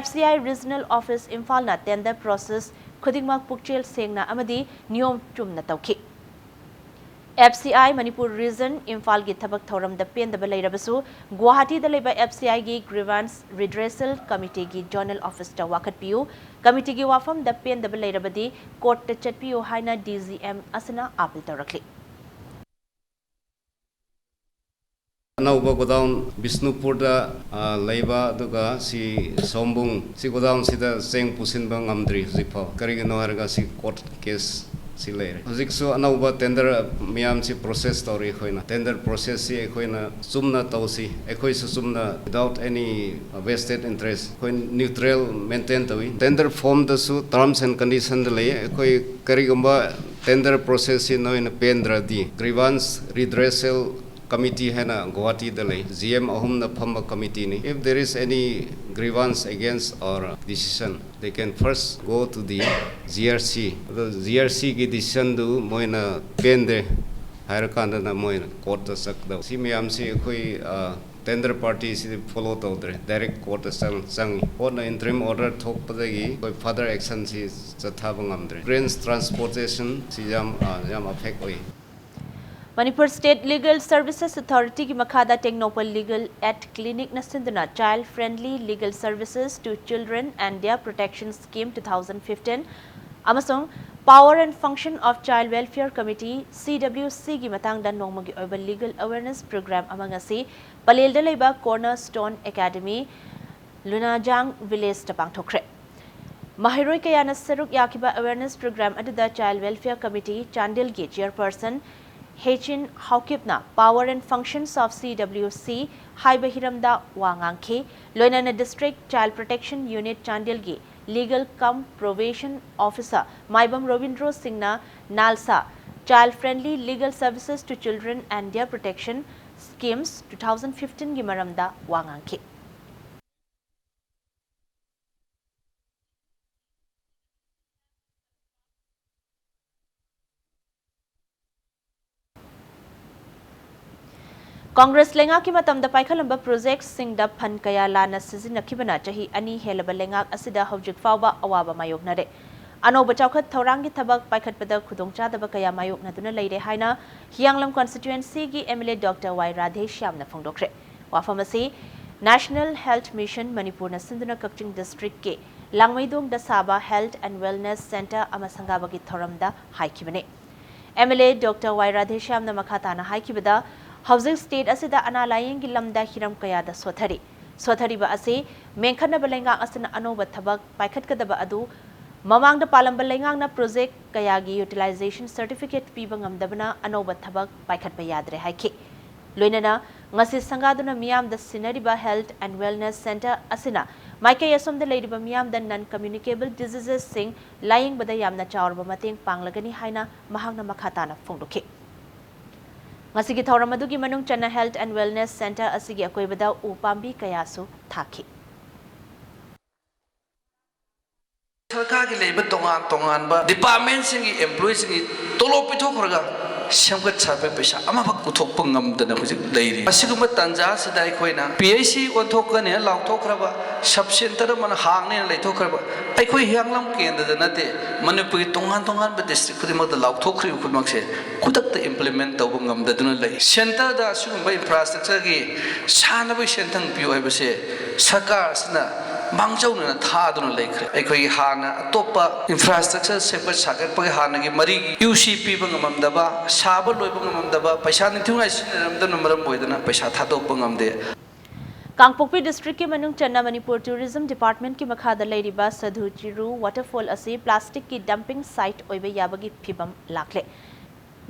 F C I Regional Office ꯏꯝꯐꯥꯜꯅ tender process ꯈꯨꯗꯤꯡꯃꯛ ꯄꯨꯛꯆꯦꯜ ꯁꯦꯡꯅ ꯑꯃꯗꯤ ꯅꯤꯌꯣꯝ ꯆꯨꯝꯅ ꯇꯧꯈꯤ꯫ F C I Manipur Region ꯏꯝꯐꯥꯜꯒꯤ ꯊꯕꯛ ꯊꯧꯔꯝꯗ ꯄꯦꯟꯗꯕ ꯂꯩꯔꯕꯁꯨ, ꯒꯨꯋꯥꯍꯥꯇꯤꯗ ꯂꯩꯕ F C I ꯒꯤ Grievance Redressal Committee ꯒꯤ Zonal Office ꯇ ꯋꯥꯀꯠꯄꯤꯌꯨ꯫ Committee ꯒꯤ ꯋꯥꯐꯝꯗ ꯄꯦꯟꯗꯕ ꯂꯩꯔꯕꯗꯤ court ꯇ ꯆꯠꯄꯤꯌꯨ ꯍꯥꯏꯅ D G M ꯑꯁꯤꯅ appeal ꯇꯧꯔꯛꯂꯤ꯫ ꯑꯅꯧꯕ godown ꯕꯤꯁꯅꯨꯄꯨꯔꯗ, ꯑ, ꯂꯩꯕ, ꯑꯗꯨꯒ ꯁꯤ ꯁꯣꯝꯕꯨꯡ, ꯁꯤ godown ꯁꯤꯗ ꯆꯦꯡ ꯄꯨꯁꯤꯟꯕ ꯉꯝꯗ꯭ꯔꯤ ꯍꯧꯖꯤꯛꯐꯥꯎ꯫ ꯀꯔꯤꯒꯤꯅꯣ ꯍꯥꯏꯔꯒ ꯁꯤ court case ꯁꯤ ꯂꯩꯔꯦ꯫ ꯍꯧꯖꯤꯛꯁꯨ ꯑꯅꯧꯕ tender ꯃꯌꯥꯝꯁꯤ process ꯇꯧꯔꯤ ꯑꯩꯈꯣꯏꯅ꯫ Tender process ꯁꯤ ꯑꯩꯈꯣꯏꯅ ꯆꯨꯝꯅ ꯇꯧꯁꯤ, ꯑꯩꯈꯣꯏꯁꯨ ꯆꯨꯝꯅ, without any vested interest, ꯑꯩꯈꯣꯏ neutral maintain ꯇꯧꯏ꯫ Tender form ꯗꯁꯨ terms and condition ꯗ ꯂꯩ꯫ ꯑꯩꯈꯣꯏ ꯀꯔꯤꯒꯨꯝꯕ tender process ꯁꯤ ꯅꯣꯏꯅ ꯄꯦꯟꯗ꯭ꯔꯗꯤ, Grievance Redressal Committee ꯍꯥꯏꯅ ꯒꯨꯋꯥꯍꯥꯇꯤꯗ ꯂꯩ, G M ꯑꯍꯨꯝꯅ ꯐꯝꯕ committee ꯅꯤ꯫ If there is any grievance against our decision, they can first go to the G R C꯫ ꯑꯗꯣ G R C ꯒꯤ decision ꯗꯨ ꯃꯣꯏꯅ ꯄꯦꯟꯗꯦ ꯍꯥꯏꯔꯀꯥꯟꯗꯅ ꯃꯣꯏꯅ court ꯇ ꯆꯠꯀꯗꯕ꯫ ꯁꯤ ꯃꯌꯥꯝꯁꯤ ꯑꯩꯈꯣꯏ, ꯑ, tender party ꯁꯤꯗꯤ follow ꯇꯧꯗ꯭ꯔꯦ, direct court ꯇ ꯆꯪ-, ꯆꯪꯉꯤ꯫ Court ꯅ interim order ꯊꯣꯛꯄꯗꯒꯤ ꯑꯩꯈꯣꯏ further action ꯁꯤ ꯆꯠꯊꯕ ꯉꯝꯗ꯭ꯔꯦ꯫ Grains transportation ꯁꯤ ꯌꯥꯝ, ꯑ, ꯌꯥꯝ affect ꯑꯣꯏ꯫ Manipur State Legal Services Authority ꯒꯤ ꯃꯈꯥꯗ ꯇꯦꯡꯅꯧꯄꯜ Legal Aid Clinic ꯅ ꯁꯤꯟꯗꯨꯅ Child Friendly Legal Services to Children and Their Protection Scheme two thousand fifteen ꯑꯃꯁꯨꯡ Power and Function of Child Welfare Committee, C W C ꯒꯤ ꯃꯇꯥꯡꯗ ꯅꯣꯡꯃꯒꯤ ꯑꯣꯏꯕ legal awareness program ꯑꯃ ꯉꯁꯤ ꯄꯂꯦꯜꯗ ꯂꯩꯕ Cornerstone Academy, ꯂꯨꯅꯥꯖꯥꯡ Village ꯇ ꯄꯥꯡꯊꯣꯛꯈ꯭ꯔꯦ꯫ ꯃꯍꯩꯔꯣꯏ ꯀꯌꯥꯅ ꯁꯔꯨꯛ ꯌꯥꯈꯤꯕ awareness program ꯑꯗꯨꯗ Child Welfare Committee ꯆꯥꯟꯗꯦꯜꯒꯤ Chairperson ꯍꯦꯆꯤꯟ ꯍꯥꯎꯀꯤꯞꯅ Power and Functions of C W C ꯍꯥꯏꯕ ꯍꯤꯔꯝꯗ ꯋꯥ ꯉꯥꯡꯈꯤ꯫ ꯂꯣꯏꯅꯅ District Child Protection Unit ꯆꯥꯟꯗꯦꯜꯒꯤ Legal cum Probation Officer ꯃꯥꯏꯕꯝ ꯔꯣꯕꯤꯟꯗ꯭ꯔꯣ ꯁꯤꯡꯅ ꯅꯥꯜꯁꯥ Child Friendly Legal Services to Children and Their Protection Schemes two thousand fifteen ꯒꯤ ꯃꯔꯝꯗ ꯋꯥ ꯉꯥꯡꯈꯤ꯫ ꯀꯣꯡꯒ꯭ꯔꯦꯁ ꯂꯩꯉꯥꯛꯀꯤ ꯃꯇꯝꯗ ꯄꯥꯏꯈꯠꯂꯝꯕ ꯄ꯭ꯔꯣꯖꯦꯛꯁꯤꯡꯗ ꯐꯟ ꯀꯌꯥ ꯂꯥꯟꯅ ꯁꯤꯖꯤꯟꯅꯈꯤꯕꯅ ꯆꯍꯤ ꯑꯅꯤ ꯍꯦꯜꯂꯕ ꯂꯩꯉꯥꯛ ꯑꯁꯤꯗ ꯍꯧꯖꯤꯛ ꯐꯥꯎꯕ ꯑꯋꯥꯕ ꯃꯥꯌꯣꯛꯅꯔꯦ꯫ ꯑꯅꯧꯕ ꯆꯥꯎꯈꯠ ꯊꯧꯔꯥꯡꯒꯤ ꯊꯕꯛ ꯄꯥꯏꯈꯠꯄꯗ ꯈꯨꯗꯣꯡꯆꯥꯗꯕ ꯀꯌꯥ ꯃꯥꯌꯣꯛꯅꯗꯨꯅ ꯂꯩꯔꯦ ꯍꯥꯏꯅ ꯍꯤꯌꯥꯡꯂꯝ ꯀꯟꯁꯇꯤꯇ꯭ꯋꯦꯟꯁꯤꯒꯤ ꯑꯦꯝ ꯑꯦꯜ ꯑꯦ ꯗꯣꯛꯇꯔ ꯋꯥꯏ ꯔꯥꯙꯦꯁ꯭ꯌꯥꯝꯅ ꯐꯣꯡꯗꯣꯛꯈ꯭ꯔꯦ꯫ ꯋꯥꯐꯝ ꯑꯁꯤ National Health Mission ꯃꯅꯤꯄꯨꯔꯅ ꯁꯤꯟꯗꯨꯅ ꯀꯛꯆꯤꯡ ꯗꯤꯁꯇ꯭ꯔꯤꯛꯀꯤ ꯂꯥꯡꯃꯩꯗꯣꯡꯗ ꯁꯥꯕ Health and Wellness Centre ꯑꯃ ꯁꯪꯒꯥꯕꯒꯤ ꯊꯧꯔꯝꯗ ꯍꯥꯏꯈꯤꯕꯅꯤ꯫ ꯑꯦꯝ ꯑꯦꯜ ꯑꯦ ꯗꯣꯛꯇꯔ ꯋꯥꯏ ꯔꯥꯙꯦꯁ꯭ꯌꯥꯝꯅ ꯃꯈꯥ ꯇꯥꯅ ꯍꯥꯏꯈꯤꯕꯗ, ꯍꯧꯖꯤꯛ ꯁ꯭ꯇꯦꯠ ꯑꯁꯤꯗ ꯑꯅꯥ ꯂꯥꯌꯦꯡꯒꯤ ꯂꯝꯗ ꯍꯤꯔꯝ ꯀꯌꯥꯗ ꯁꯣꯊꯔꯤ꯫ ꯁꯣꯊꯔꯤꯕ ꯑꯁꯤ ꯃꯦꯟꯈꯠꯅꯕ ꯂꯩꯉꯥꯛ ꯑꯁꯤꯅ ꯑꯅꯧꯕ ꯊꯕꯛ ꯄꯥꯏꯈꯠꯀꯗꯕ ꯑꯗꯨ ꯃꯃꯥꯡꯗ ꯄꯥꯜꯂꯝꯕ ꯂꯩꯉꯥꯛꯅ ꯄ꯭ꯔꯣꯖꯦꯛ ꯀꯌꯥꯒꯤ ꯌꯨꯇꯤꯂꯥꯏꯖꯦꯁꯟ ꯁꯔꯇꯤꯐꯤꯀꯦꯠ ꯄꯤꯕ ꯉꯝꯗꯕꯅ ꯑꯅꯧꯕ ꯊꯕꯛ ꯄꯥꯏꯈꯠꯄ ꯌꯥꯗ꯭ꯔꯦ ꯍꯥꯏꯈꯤ꯫ ꯂꯣꯏꯅꯅ ꯉꯁꯤ ꯁꯪꯒꯥꯗꯨꯅ ꯃꯤꯌꯥꯝꯗ ꯁꯤꯟꯅꯔꯤꯕ Health and Wellness Centre ꯑꯁꯤꯅ ꯃꯥꯏꯀꯩ ꯑꯁꯣꯝꯗ ꯂꯩꯔꯤꯕ ꯃꯤꯌꯥꯝꯗ non communicable diseasesꯁꯤꯡ ꯂꯥꯌꯦꯡꯕꯗ ꯌꯥꯝꯅ ꯆꯥꯎꯔꯕ ꯃꯇꯦꯡ ꯄꯥꯡꯂꯒꯅꯤ ꯍꯥꯏꯅ ꯃꯍꯥꯛꯅ ꯃꯈꯥ ꯇꯥꯅ ꯐꯣꯡꯗꯣꯛꯈꯤ꯫ ꯉꯁꯤꯒꯤ ꯊꯧꯔꯝ ꯑꯗꯨꯒꯤ ꯃꯅꯨꯡ ꯆꯟꯅ Health and Wellness Centre ꯑꯁꯤꯒꯤ ꯑꯀꯣꯏꯕꯗ ꯎ ꯄꯥꯝꯕꯤ ꯀꯌꯥꯁꯨ ꯊꯥꯈꯤ꯫ ꯁꯔꯀꯥꯔꯒꯤ ꯂꯩꯕ ꯇꯣꯉꯥꯟ ꯇꯣꯉꯥꯟꯕ ꯗꯤꯄꯥꯔꯠꯃꯦꯟꯁꯤꯡꯒꯤ ꯑꯦꯝꯄ꯭ꯂꯣꯌꯤꯁꯤꯡꯒꯤ ꯇꯣꯂꯣꯞ ꯄꯤꯊꯣꯛꯈ꯭ꯔꯒ ꯁꯦꯝꯒꯠ ꯁꯥꯕꯒꯤ ꯄꯩꯁꯥ ꯑꯃꯐꯥꯎ ꯄꯨꯊꯣꯛꯄ ꯉꯝꯗꯅ ꯍꯧꯖꯤꯛ ꯂꯩꯔꯤ꯫ ꯑꯁꯤꯒꯨꯝꯕ ꯇꯥꯟꯖꯥꯁꯤꯗ ꯑꯩꯈꯣꯏꯅ P H C ꯑꯣꯟꯊꯣꯛꯀꯅꯦꯅ ꯂꯥꯎꯊꯣꯛꯈ꯭ꯔꯕ, sub centre ꯑꯃꯅ ꯍꯥꯡꯅꯦꯅ ꯂꯩꯊꯣꯛꯈ꯭ꯔꯕ, ꯑꯩꯈꯣꯏ ꯍꯤꯌꯥꯡꯂꯝ ꯀꯦꯟꯗ꯭ꯔꯗ ꯅꯠꯇꯦ, ꯃꯅꯤꯄꯨꯔꯒꯤ ꯇꯣꯉꯥꯟ ꯇꯣꯉꯥꯟꯕ ꯗꯤꯁꯇ꯭ꯔꯤꯛ ꯈꯨꯗꯤꯡꯃꯛꯇ ꯂꯥꯎꯊꯣꯛꯈ꯭ꯔꯤꯕ ꯈꯨꯗꯤꯡꯃꯛꯁꯦ ꯈꯨꯗꯛꯇ ꯏꯝꯄ꯭ꯂꯤꯃꯦꯟ ꯇꯧꯕ ꯉꯝꯗꯗꯨꯅ ꯂꯩ꯫ ꯁꯦꯟꯇꯔꯗ ꯑꯁꯤꯒꯨꯝꯕ ꯏꯟꯐ꯭ꯔꯥꯁ꯭ꯇ꯭ꯔꯛꯆꯔꯒꯤ ꯁꯥꯟꯅꯕꯒꯤ ꯁꯦꯟꯊꯪ ꯄꯤꯌꯨ ꯍꯥꯏꯕꯁꯦ ꯁꯔꯀꯥꯔ ꯑꯁꯤꯅ ꯃꯥꯡꯖꯧꯅꯅ ꯊꯥꯗꯨꯅ ꯂꯩꯈ꯭ꯔꯦ꯫ ꯑꯩꯈꯣꯏꯒꯤ ꯍꯥꯟꯅ ꯑꯇꯣꯞꯄ ꯏꯟꯐ꯭ꯔꯥꯁ꯭ꯇ꯭ꯔꯛꯆꯔ ꯁꯦꯝꯒꯠ ꯁꯥꯒꯠꯄꯒꯤ ꯍꯥꯟꯅꯒꯤ ꯃꯔꯤꯒꯤ ꯌꯨ ꯁꯤ ꯄꯤꯕ ꯉꯝꯃꯝꯗꯕ, ꯁꯥꯕ ꯂꯣꯏꯕ ꯉꯝꯃꯝꯗꯕ, ꯄꯩꯁꯥ ꯅꯤꯡꯊꯤꯅꯤꯉꯥꯏ ꯁꯤꯖꯤꯟꯅꯔꯝꯗꯕꯅ ꯃꯔꯝ ꯑꯣꯏꯗꯅ ꯄꯩꯁꯥ ꯊꯥꯗꯣꯛꯄ ꯉꯝꯗꯦ꯫ ꯀꯥꯡꯄꯣꯛꯄꯤ ꯗꯤꯁꯇ꯭ꯔꯤꯛꯀꯤ ꯃꯅꯨꯡ ꯆꯟꯅ ꯃꯅꯤꯄꯨꯔ ꯇꯨꯔꯤꯖꯝ ꯗꯤꯄꯥꯔꯠꯃꯦꯟꯠꯀꯤ ꯃꯈꯥꯗ ꯂꯩꯔꯤꯕ ꯁꯥꯙꯨ ꯆꯤꯔꯨ ꯋꯥꯇꯔꯐꯣꯜ ꯑꯁꯤ ꯄ꯭ꯂꯥꯁꯇꯤꯛꯀꯤ ꯗꯝꯄꯤꯡ ꯁꯥꯏꯠ ꯑꯣꯏꯕ ꯌꯥꯕꯒꯤ ꯐꯤꯚꯝ ꯂꯥꯛꯂꯦ꯫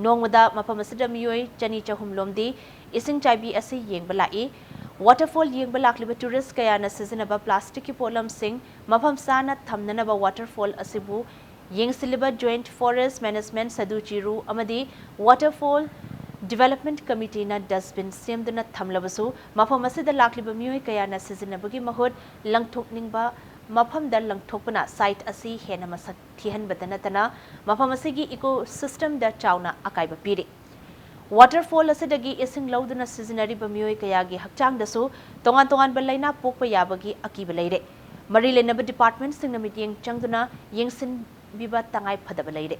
ꯅꯣꯡꯃꯗ ꯃꯐꯝ ꯑꯁꯤꯗ ꯃꯤꯑꯣꯏ ꯆꯅꯤ ꯆꯍꯨꯝ ꯂꯣꯝꯗꯤ ꯏꯁꯤꯡ ꯆꯥꯏꯕꯤ ꯑꯁꯤ ꯌꯦꯡꯕ ꯂꯥꯛꯏ꯫ Waterfall ꯌꯦꯡꯕ ꯂꯥꯛꯂꯤꯕ tourist ꯀꯌꯥꯅ ꯁꯤꯖꯤꯟꯅꯕ plasticꯀꯤ ꯄꯣꯠꯂꯝꯁꯤꯡ ꯃꯐꯝ ꯆꯥꯅ ꯊꯝꯅꯅꯕ waterfall ꯑꯁꯤꯕꯨ ꯌꯦꯡꯁꯤꯜꯂꯤꯕ Joint Forest Management ꯁꯗꯨ ꯆꯤꯔꯨ ꯑꯃꯗꯤ Waterfall Development Committeeꯅ dustbin ꯁꯦꯝꯗꯨꯅ ꯊꯝꯂꯕꯁꯨ, ꯃꯐꯝ ꯑꯁꯤꯗ ꯂꯥꯛꯂꯤꯕ ꯃꯤꯑꯣꯏ ꯀꯌꯥꯅ ꯁꯤꯖꯤꯟꯅꯕꯒꯤ ꯃꯍꯨꯠ ꯂꯪꯊꯣꯛꯅꯤꯡꯕ ꯃꯐꯝꯗ ꯂꯪꯊꯣꯛꯄꯅ site ꯑꯁꯤ ꯍꯦꯟꯅ ꯃꯁꯛ ꯊꯤꯍꯟꯕꯇ ꯅꯠꯇꯅ ꯃꯐꯝ ꯑꯁꯤꯒꯤ ecosystemꯗ ꯆꯥꯎꯅ ꯑꯀꯥꯏꯕ ꯄꯤꯔꯤ꯫ Waterfall ꯑꯁꯤꯗꯒꯤ ꯏꯁꯤꯡ ꯂꯧꯗꯨꯅ ꯁꯤꯖꯤꯟꯅꯔꯤꯕ ꯃꯤꯑꯣꯏ ꯀꯌꯥꯒꯤ ꯍꯛꯆꯥꯡꯗꯁꯨ ꯇꯣꯉꯥꯟ ꯇꯣꯉꯥꯟꯕ ꯂꯥꯏꯅꯥ ꯄꯣꯛꯄ ꯌꯥꯕꯒꯤ ꯑꯀꯤꯕ ꯂꯩꯔꯦ꯫ ꯃꯔꯤ ꯂꯩꯅꯕ departmentꯁꯤꯡꯅ ꯃꯤꯠꯌꯦꯡ ꯆꯪꯗꯨꯅ ꯌꯦꯡꯁꯤꯟꯕꯤꯕ ꯇꯉꯥꯏ ꯐꯗꯕ ꯂꯩꯔꯦ꯫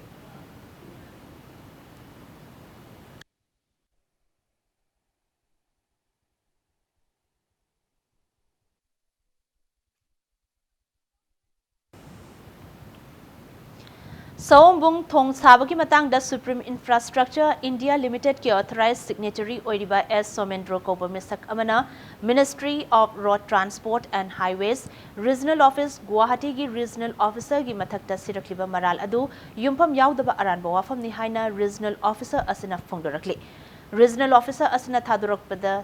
ꯁꯑꯣꯝꯕꯨꯡ ꯊꯣꯡ ꯁꯥꯕꯒꯤ ꯃꯇꯥꯡꯗ Supreme Infrastructure India Limitedꯀꯤ authorized signatory ꯑꯣꯏꯔꯤꯕ ꯑꯦꯁ ꯁꯣꯃꯦꯟꯗ꯭ꯔꯣ ꯀꯧꯕ ꯃꯤꯁꯛ ꯑꯃꯅ Ministry of Road Transport and Highways, Regional Office, ꯒꯨꯋꯥꯍꯥꯇꯤꯒꯤ Regional Officerꯒꯤ ꯃꯊꯛꯇ ꯁꯤꯔꯛꯂꯤꯕ ꯃꯔꯥꯜ ꯑꯗꯨ ꯌꯨꯝꯐꯝ ꯌꯥꯎꯗꯕ ꯑꯔꯥꯟꯕ ꯋꯥꯐꯝꯅꯤ ꯍꯥꯏꯅ Regional Officer ꯑꯁꯤꯅ ꯐꯣꯡꯗꯣꯔꯛꯂꯤ꯫ Regional Officer ꯑꯁꯤꯅ ꯊꯥꯗꯣꯔꯛꯄꯗ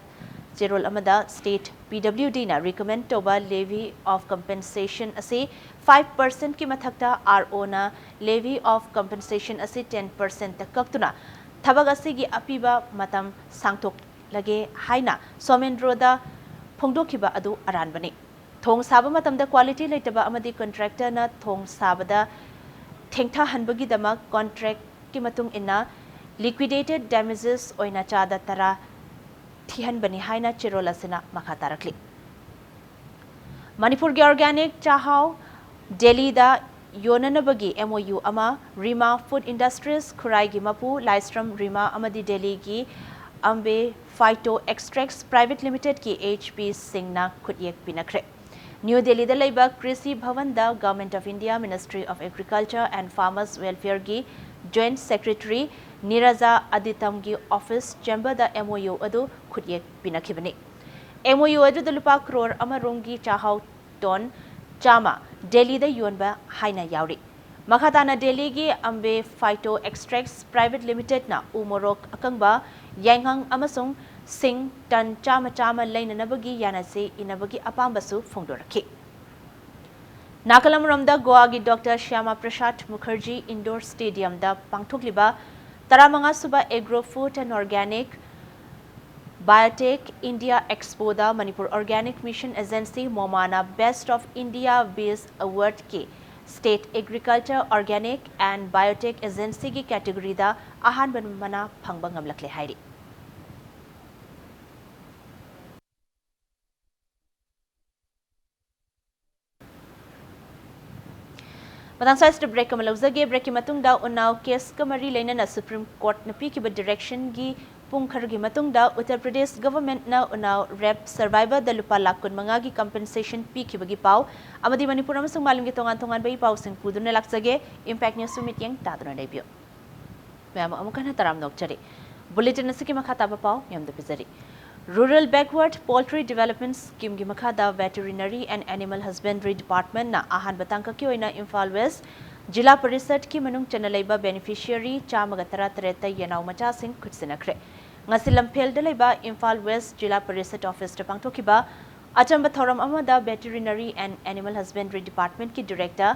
ꯆꯦꯔꯣꯜ ꯑꯃꯗ State PWDꯅ recommend ꯇꯧꯕ levy of compensation ꯑꯁꯤ five percentꯀꯤ ꯃꯊꯛꯇ ROꯅ levy of compensation ꯑꯁꯤ ten percentꯇ ꯀꯛꯇꯨꯅ ꯊꯕꯛ ꯑꯁꯤꯒꯤ ꯑꯄꯤꯕ ꯃꯇꯝ ꯁꯥꯡꯊꯣꯛꯂꯒꯦ ꯍꯥꯏꯅ ꯁꯣꯃꯦꯟꯗ꯭ꯔꯣꯗ ꯐꯣꯡꯗꯣꯛꯈꯤꯕ ꯑꯗꯨ ꯑꯔꯥꯟꯕꯅꯤ꯫ ꯊꯣꯡ ꯁꯥꯕ ꯃꯇꯝꯗ quality ꯂꯩꯇꯕ ꯑꯃꯗꯤ contractorꯅ ꯊꯣꯡ ꯁꯥꯕꯗ ꯊꯦꯡꯊꯍꯟꯕꯒꯤꯗꯃꯛ contractꯀꯤ ꯃꯇꯨꯡ ꯏꯟꯅ liquidated damages ꯑꯣꯏꯅ ꯆꯥꯗ ꯇꯔꯥ ꯊꯤꯍꯟꯕꯅꯤ ꯍꯥꯏꯅ ꯆꯦꯔꯣꯜ ꯑꯁꯤꯅ ꯃꯈꯥ ꯇꯥꯔꯛꯂꯤ꯫ ꯃꯅꯤꯄꯨꯔꯒꯤ organic ꯆꯥꯛꯍꯥꯎ ꯗꯦꯜꯂꯤꯗ ꯌꯣꯟꯅꯅꯕꯒꯤ MOU ꯑꯃ ꯔꯤꯃꯥ Food Industries ꯈꯨꯔꯥꯏꯒꯤ ꯃꯄꯨ ꯂꯥꯏꯁ꯭ꯔꯝ ꯔꯤꯃꯥ ꯑꯃꯗꯤ ꯗꯦꯜꯂꯤꯒꯤ ꯑꯝꯕꯦ Phyto Extracts Private Limitedꯀꯤ H P ꯁꯤꯡꯅ ꯈꯨꯠꯌꯦꯛ ꯄꯤꯅꯈ꯭ꯔꯦ꯫ ꯅ꯭ꯌꯨ ꯗꯦꯜꯂꯤꯗ ꯂꯩꯕ ꯀ꯭ꯔꯤꯁꯤ ꯚꯋꯟꯗ Government of India Ministry of Agriculture and Farmers Welfareꯒꯤ Joint Secretary ꯅꯤꯔꯖꯥ ꯑꯗꯤꯇꯝꯒꯤ office chamberꯗ MOU ꯑꯗꯨ ꯈꯨꯠꯌꯦꯛ ꯄꯤꯅꯈꯤꯕꯅꯤ꯫ MOU ꯑꯗꯨꯗ ꯂꯨꯄꯥ ꯀ꯭ꯔꯣꯔ ꯑꯃ ꯔꯣꯝꯒꯤ ꯆꯥꯛꯍꯥꯎ ꯇꯣꯟ ꯆꯥꯝꯃ ꯗꯦꯜꯂꯤꯗ ꯌꯣꯟꯕ ꯍꯥꯏꯅ ꯌꯥꯎꯔꯤ꯫ ꯃꯈꯥ ꯇꯥꯅ ꯗꯦꯜꯂꯤꯒꯤ ꯑꯝꯕꯦ Phyto Extracts Private Limitedꯅ ꯎ ꯃꯣꯔꯣꯛ ꯑꯀꯪꯕ, ꯌꯥꯏꯉꯪ ꯑꯃꯁꯨꯡ ꯁꯤꯡ ꯇꯟ ꯆꯥꯝꯃ ꯆꯥꯝꯃ ꯂꯩꯅꯅꯕꯒꯤ ꯌꯥꯅꯁꯦ ꯏꯅꯕꯒꯤ ꯑꯄꯥꯝꯕꯁꯨ ꯐꯣꯡꯗꯣꯔꯛꯈꯤ꯫ ꯅꯥꯀꯜ ꯑꯃꯔꯣꯝꯗ ꯒꯣꯋꯥꯒꯤ ꯗꯣꯛꯇꯔ ꯁ꯭ꯌꯥꯃꯥ ꯄ꯭ꯔꯁꯥꯗ ꯃꯨꯈꯔꯖꯤ ꯏꯟꯗꯣꯔ ꯁ꯭ꯇꯦꯗꯤꯌꯝꯗ ꯄꯥꯡꯊꯣꯛꯂꯤꯕ ꯇꯔꯥꯃꯉꯥ ꯁꯨꯕ Agro Food and Organic Biotech India Expoꯗ Manipur Organic Mission Agency, ꯃꯣꯃꯥꯅ Best of India Bees Awardꯀꯤ State Agriculture, Organic and Biotech Agencyꯒꯤ categoryꯗ ꯑꯍꯥꯟꯕ ꯃꯅꯥ ꯐꯪꯕ ꯉꯝꯂꯛꯂꯦ ꯍꯥꯏꯔꯤ꯫ ꯃꯇꯥꯡ ꯁ꯭ꯋꯥꯏꯁꯤꯗ break ꯑꯃ ꯂꯧꯖꯒꯦ꯫ Breakꯀꯤ ꯃꯇꯨꯡꯗ ꯎꯅꯥꯎ caseꯀ ꯃꯔꯤ ꯂꯩꯅꯅ Supreme Courtꯅ ꯄꯤꯈꯤꯕ directionꯒꯤ ꯄꯨꯡ ꯈꯔꯒꯤ ꯃꯇꯨꯡꯗ ꯎꯠꯇꯔ ꯄ꯭ꯔꯗꯦꯁ governmentꯅ ꯎꯅꯥꯎ rape survivorꯗ ꯂꯨꯄꯥ ꯂꯥꯈ ꯀꯨꯟꯃꯉꯥꯒꯤ compensation ꯄꯤꯈꯤꯕꯒꯤ ꯄꯥꯎ ꯑꯃꯗꯤ ꯃꯅꯤꯄꯨꯔ ꯑꯃꯁꯨꯡ ꯃꯥꯂꯦꯝꯒꯤ ꯇꯣꯉꯥꯟ ꯇꯣꯉꯥꯟꯕ ꯏ ꯄꯥꯎꯁꯤꯡ ꯄꯨꯗꯨꯅ ꯂꯥꯛꯆꯒꯦ꯫ Impact News ꯃꯤꯠꯌꯦꯡ ꯇꯥꯗꯨꯅ ꯂꯩꯕꯤꯌꯨ꯫ ꯃꯌꯥꯝ ꯑꯃꯨꯛ ꯍꯟꯅ ꯇꯔꯥꯝꯅ ꯑꯣꯛꯆꯔꯤ꯫ Bulletin ꯑꯁꯤꯒꯤ ꯃꯈꯥ ꯇꯥꯕ ꯄꯥꯎ ꯃꯌꯥꯝꯗ ꯄꯤꯖꯔꯤ꯫ Rural Backward Poultry Development Schemeꯒꯤ ꯃꯈꯥꯗ Veterinary and Animal Husbandry Departmentꯅ ꯑꯍꯥꯟꯕ ꯇꯥꯡꯀꯛꯀꯤ ꯑꯣꯏꯅ ꯏꯝꯐꯥꯜ West ꯖꯤꯂꯥ ꯄꯔꯤꯁꯗꯀꯤ ꯃꯅꯨꯡ ꯆꯟꯅ ꯂꯩꯕ beneficiary ꯆꯥꯝꯃꯒ ꯇꯔꯥꯇꯔꯦꯠꯇ ꯌꯦꯅꯥꯎ ꯃꯆꯥꯁꯤꯡ ꯈꯨꯠꯁꯤꯟꯅꯈ꯭ꯔꯦ꯫ ꯉꯁꯤ ꯂꯝꯐꯦꯜꯗ ꯂꯩꯕ ꯏꯝꯐꯥꯜ West ꯖꯤꯂꯥ ꯄꯔꯤꯁꯗ officeꯇ ꯄꯥꯡꯊꯣꯛꯈꯤꯕ ꯑꯆꯝꯕ ꯊꯧꯔꯝ ꯑꯃꯗ Veterinary and Animal Husbandry Departmentꯀꯤ director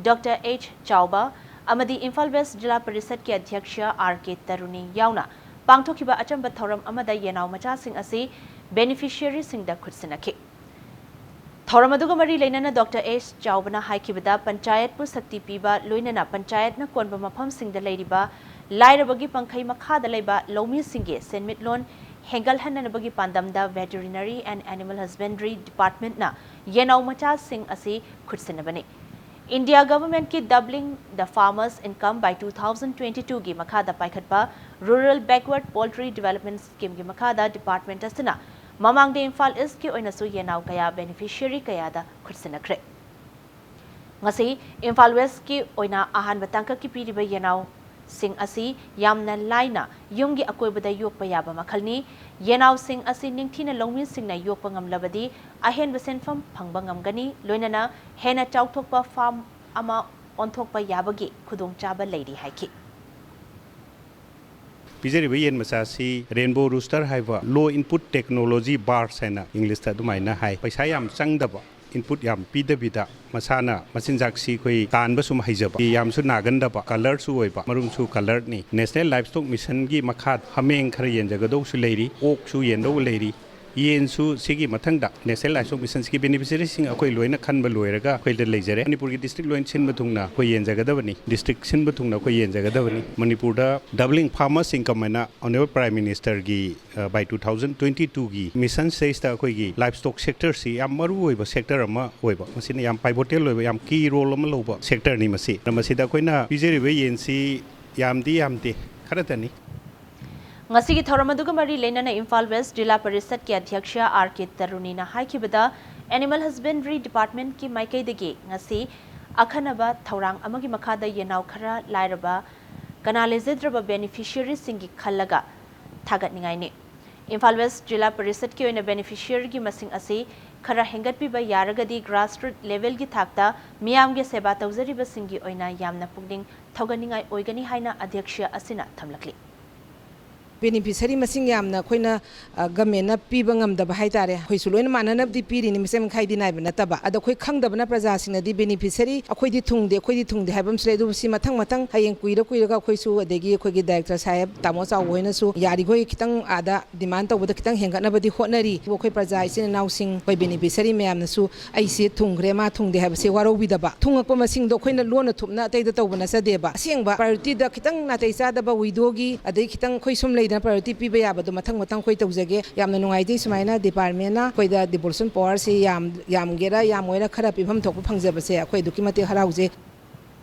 Doctor H ꯆꯥꯎꯕ ꯑꯃꯗꯤ ꯏꯝꯐꯥꯜ West ꯖꯤꯂꯥ ꯄꯔꯤꯁꯗꯀꯤ ꯑꯗ꯭ꯌꯛꯁ R K ꯇꯔꯨꯅꯤ ꯌꯥꯎꯅ ꯄꯥꯡꯊꯣꯛꯈꯤꯕ ꯑꯆꯝꯕ ꯊꯧꯔꯝ ꯑꯃꯗ ꯌꯦꯅꯥꯎ ꯃꯆꯥꯁꯤꯡ ꯑꯁꯤ beneficiaryꯁꯤꯡꯗ ꯈꯨꯠꯁꯤꯟꯅꯈꯤ꯫ ꯊꯧꯔꯝ ꯑꯗꯨꯒ ꯃꯔꯤ ꯂꯩꯅꯅ Doctor H ꯆꯥꯎꯕꯅ ꯍꯥꯏꯈꯤꯕꯗ, ꯄꯟꯆꯥꯌꯠꯄꯨ ꯁꯛꯇꯤ ꯄꯤꯕ, ꯂꯣꯏꯅꯅ ꯄꯟꯆꯥꯌꯠꯅ ꯀꯣꯟꯕ ꯃꯐꯝꯁꯤꯡꯗ ꯂꯩꯔꯤꯕ ꯂꯥꯏꯔꯕꯒꯤ ꯄꯪꯈꯩ ꯃꯈꯥꯗ ꯂꯩꯕ ꯂꯧꯃꯤꯁꯤꯡꯒꯤ ꯁꯦꯟꯃꯤꯠꯂꯣꯟ ꯍꯦꯟꯒꯠꯍꯟꯅꯕꯒꯤ ꯄꯥꯟꯗꯝꯗ Veterinary and Animal Husbandry Departmentꯅ ꯌꯦꯅꯥꯎ ꯃꯆꯥꯁꯤꯡ ꯑꯁꯤ ꯈꯨꯠꯁꯤꯟꯅꯕꯅꯤ꯫ India governmentꯀꯤ Doubling the Farmers' Income by two thousand twenty twoꯒꯤ ꯃꯈꯥꯗ ꯄꯥꯏꯈꯠꯄ Rural Backward Poultry Development Schemeꯒꯤ ꯃꯈꯥꯗ department ꯑꯁꯤꯅ ꯃꯃꯥꯡꯗ ꯏꯝꯐꯥꯜ Eastꯀꯤ ꯑꯣꯏꯅꯁꯨ ꯌꯦꯅꯥꯎ ꯀꯌꯥ beneficiary ꯀꯌꯥꯗ ꯈꯨꯠꯁꯤꯟꯅꯈ꯭ꯔꯦ꯫ ꯉꯁꯤ ꯏꯝꯐꯥꯜ Westꯀꯤ ꯑꯣꯏꯅ ꯑꯍꯥꯟꯕ ꯇꯥꯡꯀꯛꯀꯤ ꯄꯤꯔꯤꯕ ꯌꯦꯅꯥꯎꯁꯤꯡ ꯑꯁꯤ ꯌꯥꯝꯅ ꯂꯥꯏꯅ ꯌꯨꯝꯒꯤ ꯑꯀꯣꯏꯕꯗ ꯌꯣꯛꯄ ꯌꯥꯕ ꯃꯈꯜꯅꯤ꯫ ꯌꯦꯅꯥꯎꯁꯤꯡ ꯑꯁꯤ ꯅꯤꯡꯊꯤꯅ ꯂꯧꯃꯤꯁꯤꯡꯅ ꯌꯣꯛꯄ ꯉꯝꯂꯕꯗꯤ ꯑꯍꯦꯟꯕ ꯁꯦꯟꯐꯝ ꯐꯪꯕ ꯉꯝꯒꯅꯤ, ꯂꯣꯏꯅꯅ ꯍꯦꯟꯅ ꯆꯥꯎꯊꯣꯛꯄ farm ꯑꯃ ꯑꯣꯟꯊꯣꯛꯄ ꯌꯥꯕꯒꯤ ꯈꯨꯗꯣꯡꯆꯥꯕ ꯂꯩꯔꯤ ꯍꯥꯏꯈꯤ꯫ ꯄꯤꯖꯔꯤꯕ ꯌꯦꯟ ꯃꯆꯥꯁꯤ Rainbow Rooster ꯍꯥꯏꯕ low input technology birds ꯍꯥꯏꯅ ꯏꯪꯂꯤꯁꯇ ꯑꯗꯨꯃꯥꯏꯅ ꯍꯥꯏ꯫ ꯄꯩꯁꯥ ꯌꯥꯝ ꯆꯪꯗꯕ, input ꯌꯥꯝ ꯄꯤꯗꯕꯤꯗ ꯃꯁꯥꯅ ꯃꯆꯤꯟꯖꯥꯛꯁꯤ ꯑꯩꯈꯣꯏ ꯇꯥꯟꯕ ꯁꯨꯝ ꯍꯩꯖꯕ, ꯌꯥꯝꯁꯨ ꯅꯥꯒꯟꯗꯕ, ꯀꯂꯔꯁꯨ ꯑꯣꯏꯕ, ꯃꯔꯨꯝꯁꯨ ꯀꯂꯔꯅꯤ꯫ National Livestock Missionꯒꯤ ꯃꯈꯥ ꯍꯥꯃꯦꯡ ꯈꯔ ꯌꯦꯟꯖꯒꯗꯧꯕꯁꯨ ꯂꯩꯔꯤ, ꯑꯣꯛꯁꯨ ꯌꯦꯟꯗꯧꯕ ꯂꯩꯔꯤ꯫ ꯌꯦꯟꯁꯨ ꯁꯤꯒꯤ ꯃꯊꯪꯗ National Livestock Missionꯁꯤꯒꯤ beneficiaryꯁꯤꯡ ꯑꯩꯈꯣꯏ ꯂꯣꯏꯅ ꯈꯟꯕ ꯂꯣꯏꯔꯒ ꯑꯩꯈꯣꯏꯗ ꯂꯩꯖꯔꯦ꯫ ꯃꯅꯤꯄꯨꯔꯒꯤ district ꯂꯣꯏꯅ ꯁꯤꯟꯕ ꯊꯨꯡꯅ ꯑꯩꯈꯣꯏ ꯌꯦꯟꯖꯒꯗꯕꯅꯤ, district ꯁꯤꯟꯕ ꯊꯨꯡꯅ ꯑꯩꯈꯣꯏ ꯌꯦꯟꯖꯒꯗꯕꯅꯤ꯫ ꯃꯅꯤꯄꯨꯔꯗ doubling farmers income ꯍꯥꯏꯅ Honourable Prime Ministerꯒꯤ, ꯑ, by two thousand twenty twoꯒꯤ mission ꯁꯤꯗꯩꯁꯤꯗ ꯑꯩꯈꯣꯏꯒꯤ livestock sectorꯁꯤ ꯌꯥꯝ ꯃꯔꯨ ꯑꯣꯏꯕ sector ꯑꯃ ꯑꯣꯏꯕ, ꯃꯁꯤꯅ ꯌꯥꯝ pivotal ꯑꯣꯏꯕ, ꯌꯥꯝ key role ꯑꯃ ꯂꯧꯕ sectorꯅꯤ ꯃꯁꯤ꯫ ꯃꯁꯤꯗ ꯑꯩꯈꯣꯏꯅ ꯄꯤꯖꯔꯤꯕ ꯌꯦꯟꯁꯤ ꯌꯥꯝꯗꯤ ꯌꯥꯝꯗꯦ, ꯈꯔꯇꯅꯤ꯫ ꯉꯁꯤꯒꯤ ꯊꯧꯔꯝ ꯑꯗꯨꯒ ꯃꯔꯤ ꯂꯩꯅꯅ ꯏꯝꯐꯥꯜ ꯋꯦꯁ ꯖꯤꯂꯥ ꯄꯔꯤꯁꯠꯀꯤ ꯑꯙ꯭ꯌꯛꯁ ꯑꯥꯔ ꯀꯦ ꯇꯔꯨꯅꯤꯅ ꯍꯥꯏꯈꯤꯕꯗ, Animal Husbandry Departmentꯀꯤ ꯃꯥꯏꯀꯩꯗꯒꯤ ꯉꯁꯤ ꯑꯈꯟꯅꯕ ꯊꯧꯔꯥꯡ ꯑꯃꯒꯤ ꯃꯈꯥꯗ ꯌꯦꯅꯥꯎ ꯈꯔ ꯂꯥꯏꯔꯕ, ꯀꯅꯥ ꯂꯩꯖꯗ꯭ꯔꯕ beneficiaryꯁꯤꯡꯒꯤ ꯈꯜꯂꯒ ꯊꯥꯒꯠꯅꯤꯡꯉꯥꯏꯅꯤ꯫ ꯏꯝꯐꯥꯜ ꯋꯦꯁ ꯖꯤꯂꯥ ꯄꯔꯤꯁꯠꯀꯤ ꯑꯣꯏꯅ beneficiaryꯒꯤ ꯃꯁꯤꯡ ꯑꯁꯤ ꯈꯔ ꯍꯦꯟꯒꯠꯄꯤꯕ ꯌꯥꯔꯒꯗꯤ grassroot levelꯒꯤ ꯊꯥꯛꯇ ꯃꯤꯌꯥꯝꯒꯤ ꯁꯦꯕꯥ ꯇꯧꯖꯔꯤꯕꯁꯤꯡꯒꯤ ꯑꯣꯏꯅ ꯌꯥꯝꯅ ꯄꯨꯛꯅꯤꯡ ꯊꯧꯒꯠꯅꯤꯡꯉꯥꯏ ꯑꯣꯏꯒꯅꯤ ꯍꯥꯏꯅ ꯑꯙ꯭ꯌꯛꯁ ꯑꯁꯤꯅ ꯊꯝꯂꯛꯂꯤ꯫ Beneficiary ꯃꯁꯤꯡ ꯌꯥꯝꯅ ꯑꯩꯈꯣꯏꯅ, ꯑ, governmentꯅ ꯄꯤꯕ ꯉꯝꯗꯕ ꯍꯥꯏꯇꯥꯔꯦ꯫ ꯑꯩꯈꯣꯏꯁꯨ ꯂꯣꯏꯅ ꯃꯥꯟꯅꯅꯕꯗꯤ ꯄꯤꯔꯤꯅꯤ, ꯃꯤꯆꯪ ꯃꯤꯈꯥꯏꯗꯤ ꯅꯥꯏꯕ ꯅꯠꯇꯕ꯫ ꯑꯗꯣ ꯑꯩꯈꯣꯏ ꯈꯪꯗꯕꯅ ꯄ꯭ꯔꯖꯥꯁꯤꯡꯅꯗꯤ beneficiary ꯑꯩꯈꯣꯏꯗꯤ ꯊꯨꯡꯗꯦ, ꯑꯩꯈꯣꯏꯗꯤ ꯊꯨꯡꯗꯦ ꯍꯥꯏꯕ ꯑꯃꯁꯨ ꯂꯩ꯫ ꯑꯗꯨꯕꯨ ꯁꯤ ꯃꯊꯪ ꯃꯊꯪ ꯍꯌꯦꯡ ꯀꯨꯏꯔ ꯀꯨꯏꯔꯒ ꯑꯩꯈꯣꯏꯁꯨ, ꯑꯗꯒꯤ ꯑꯩꯈꯣꯏꯒꯤ director ꯁꯥꯍꯦꯕ ꯇꯥꯃꯣ ꯆꯥꯎꯕ ꯍꯣꯏꯅꯁꯨ ꯌꯥꯔꯤꯈꯣꯏ ꯈꯤꯇꯪ ꯑꯥꯗ demand ꯇꯧꯕꯗ ꯈꯤꯇꯪ ꯍꯦꯟꯒꯠꯅꯕꯗꯤ ꯍꯣꯠꯅꯔꯤ꯫ ꯑꯗꯨꯕꯨ ꯑꯩꯈꯣꯏ ꯄ꯭ꯔꯖꯥ ꯏꯆꯤꯟ ꯏꯅꯥꯎꯁꯤꯡ, ꯑꯩꯈꯣꯏ beneficiary ꯃꯌꯥꯝꯅꯁꯨ ꯑꯩꯁꯦ ꯊꯨꯡꯈ꯭ꯔꯦ, ꯃꯥ ꯊꯨꯡꯗꯦ ꯍꯥꯏꯕꯁꯦ ꯋꯥꯔꯧꯕꯤꯗꯕ꯫ ꯊꯨꯡꯉꯛꯄ ꯃꯁꯤꯡꯗꯣ ꯑꯩꯈꯣꯏꯅ ꯂꯣꯟꯅ ꯊꯨꯞꯅ ꯑꯇꯩꯗ ꯇꯧꯕ ꯅꯠꯆꯗꯦꯕ꯫ ꯑꯁꯦꯡꯕ priorityꯗ ꯈꯤꯇꯪ ꯅꯥꯇꯩ ꯆꯥꯗꯕ widowꯒꯤ, ꯑꯗꯩ ꯈꯤꯇꯪ ꯑꯩꯈꯣꯏ ꯁꯨꯝ ꯂꯩꯗꯅ priority ꯄꯤꯕ ꯌꯥꯕꯗꯣ ꯃꯊꯪ ꯃꯊꯪ ꯑꯩꯈꯣꯏ ꯇꯧꯖꯒꯦ꯫ ꯌꯥꯝꯅ ꯅꯨꯡꯉꯥꯏꯖꯩ ꯁꯨꯃꯥꯏꯅ departmentꯅ ꯑꯩꯈꯣꯏꯗ devolution powerꯁꯤ ꯌꯥꯝ, ꯌꯥꯝꯒꯦꯔꯥ ꯌꯥꯝꯃꯣꯏꯔꯥ ꯈꯔ ꯄꯤꯐꯝ ꯊꯣꯛꯄ ꯐꯪꯖꯕꯁꯦ ꯑꯩꯈꯣꯏ ꯑꯗꯨꯛꯀꯤ ꯃꯇꯤꯛ ꯍꯔꯥꯎꯖꯩ꯫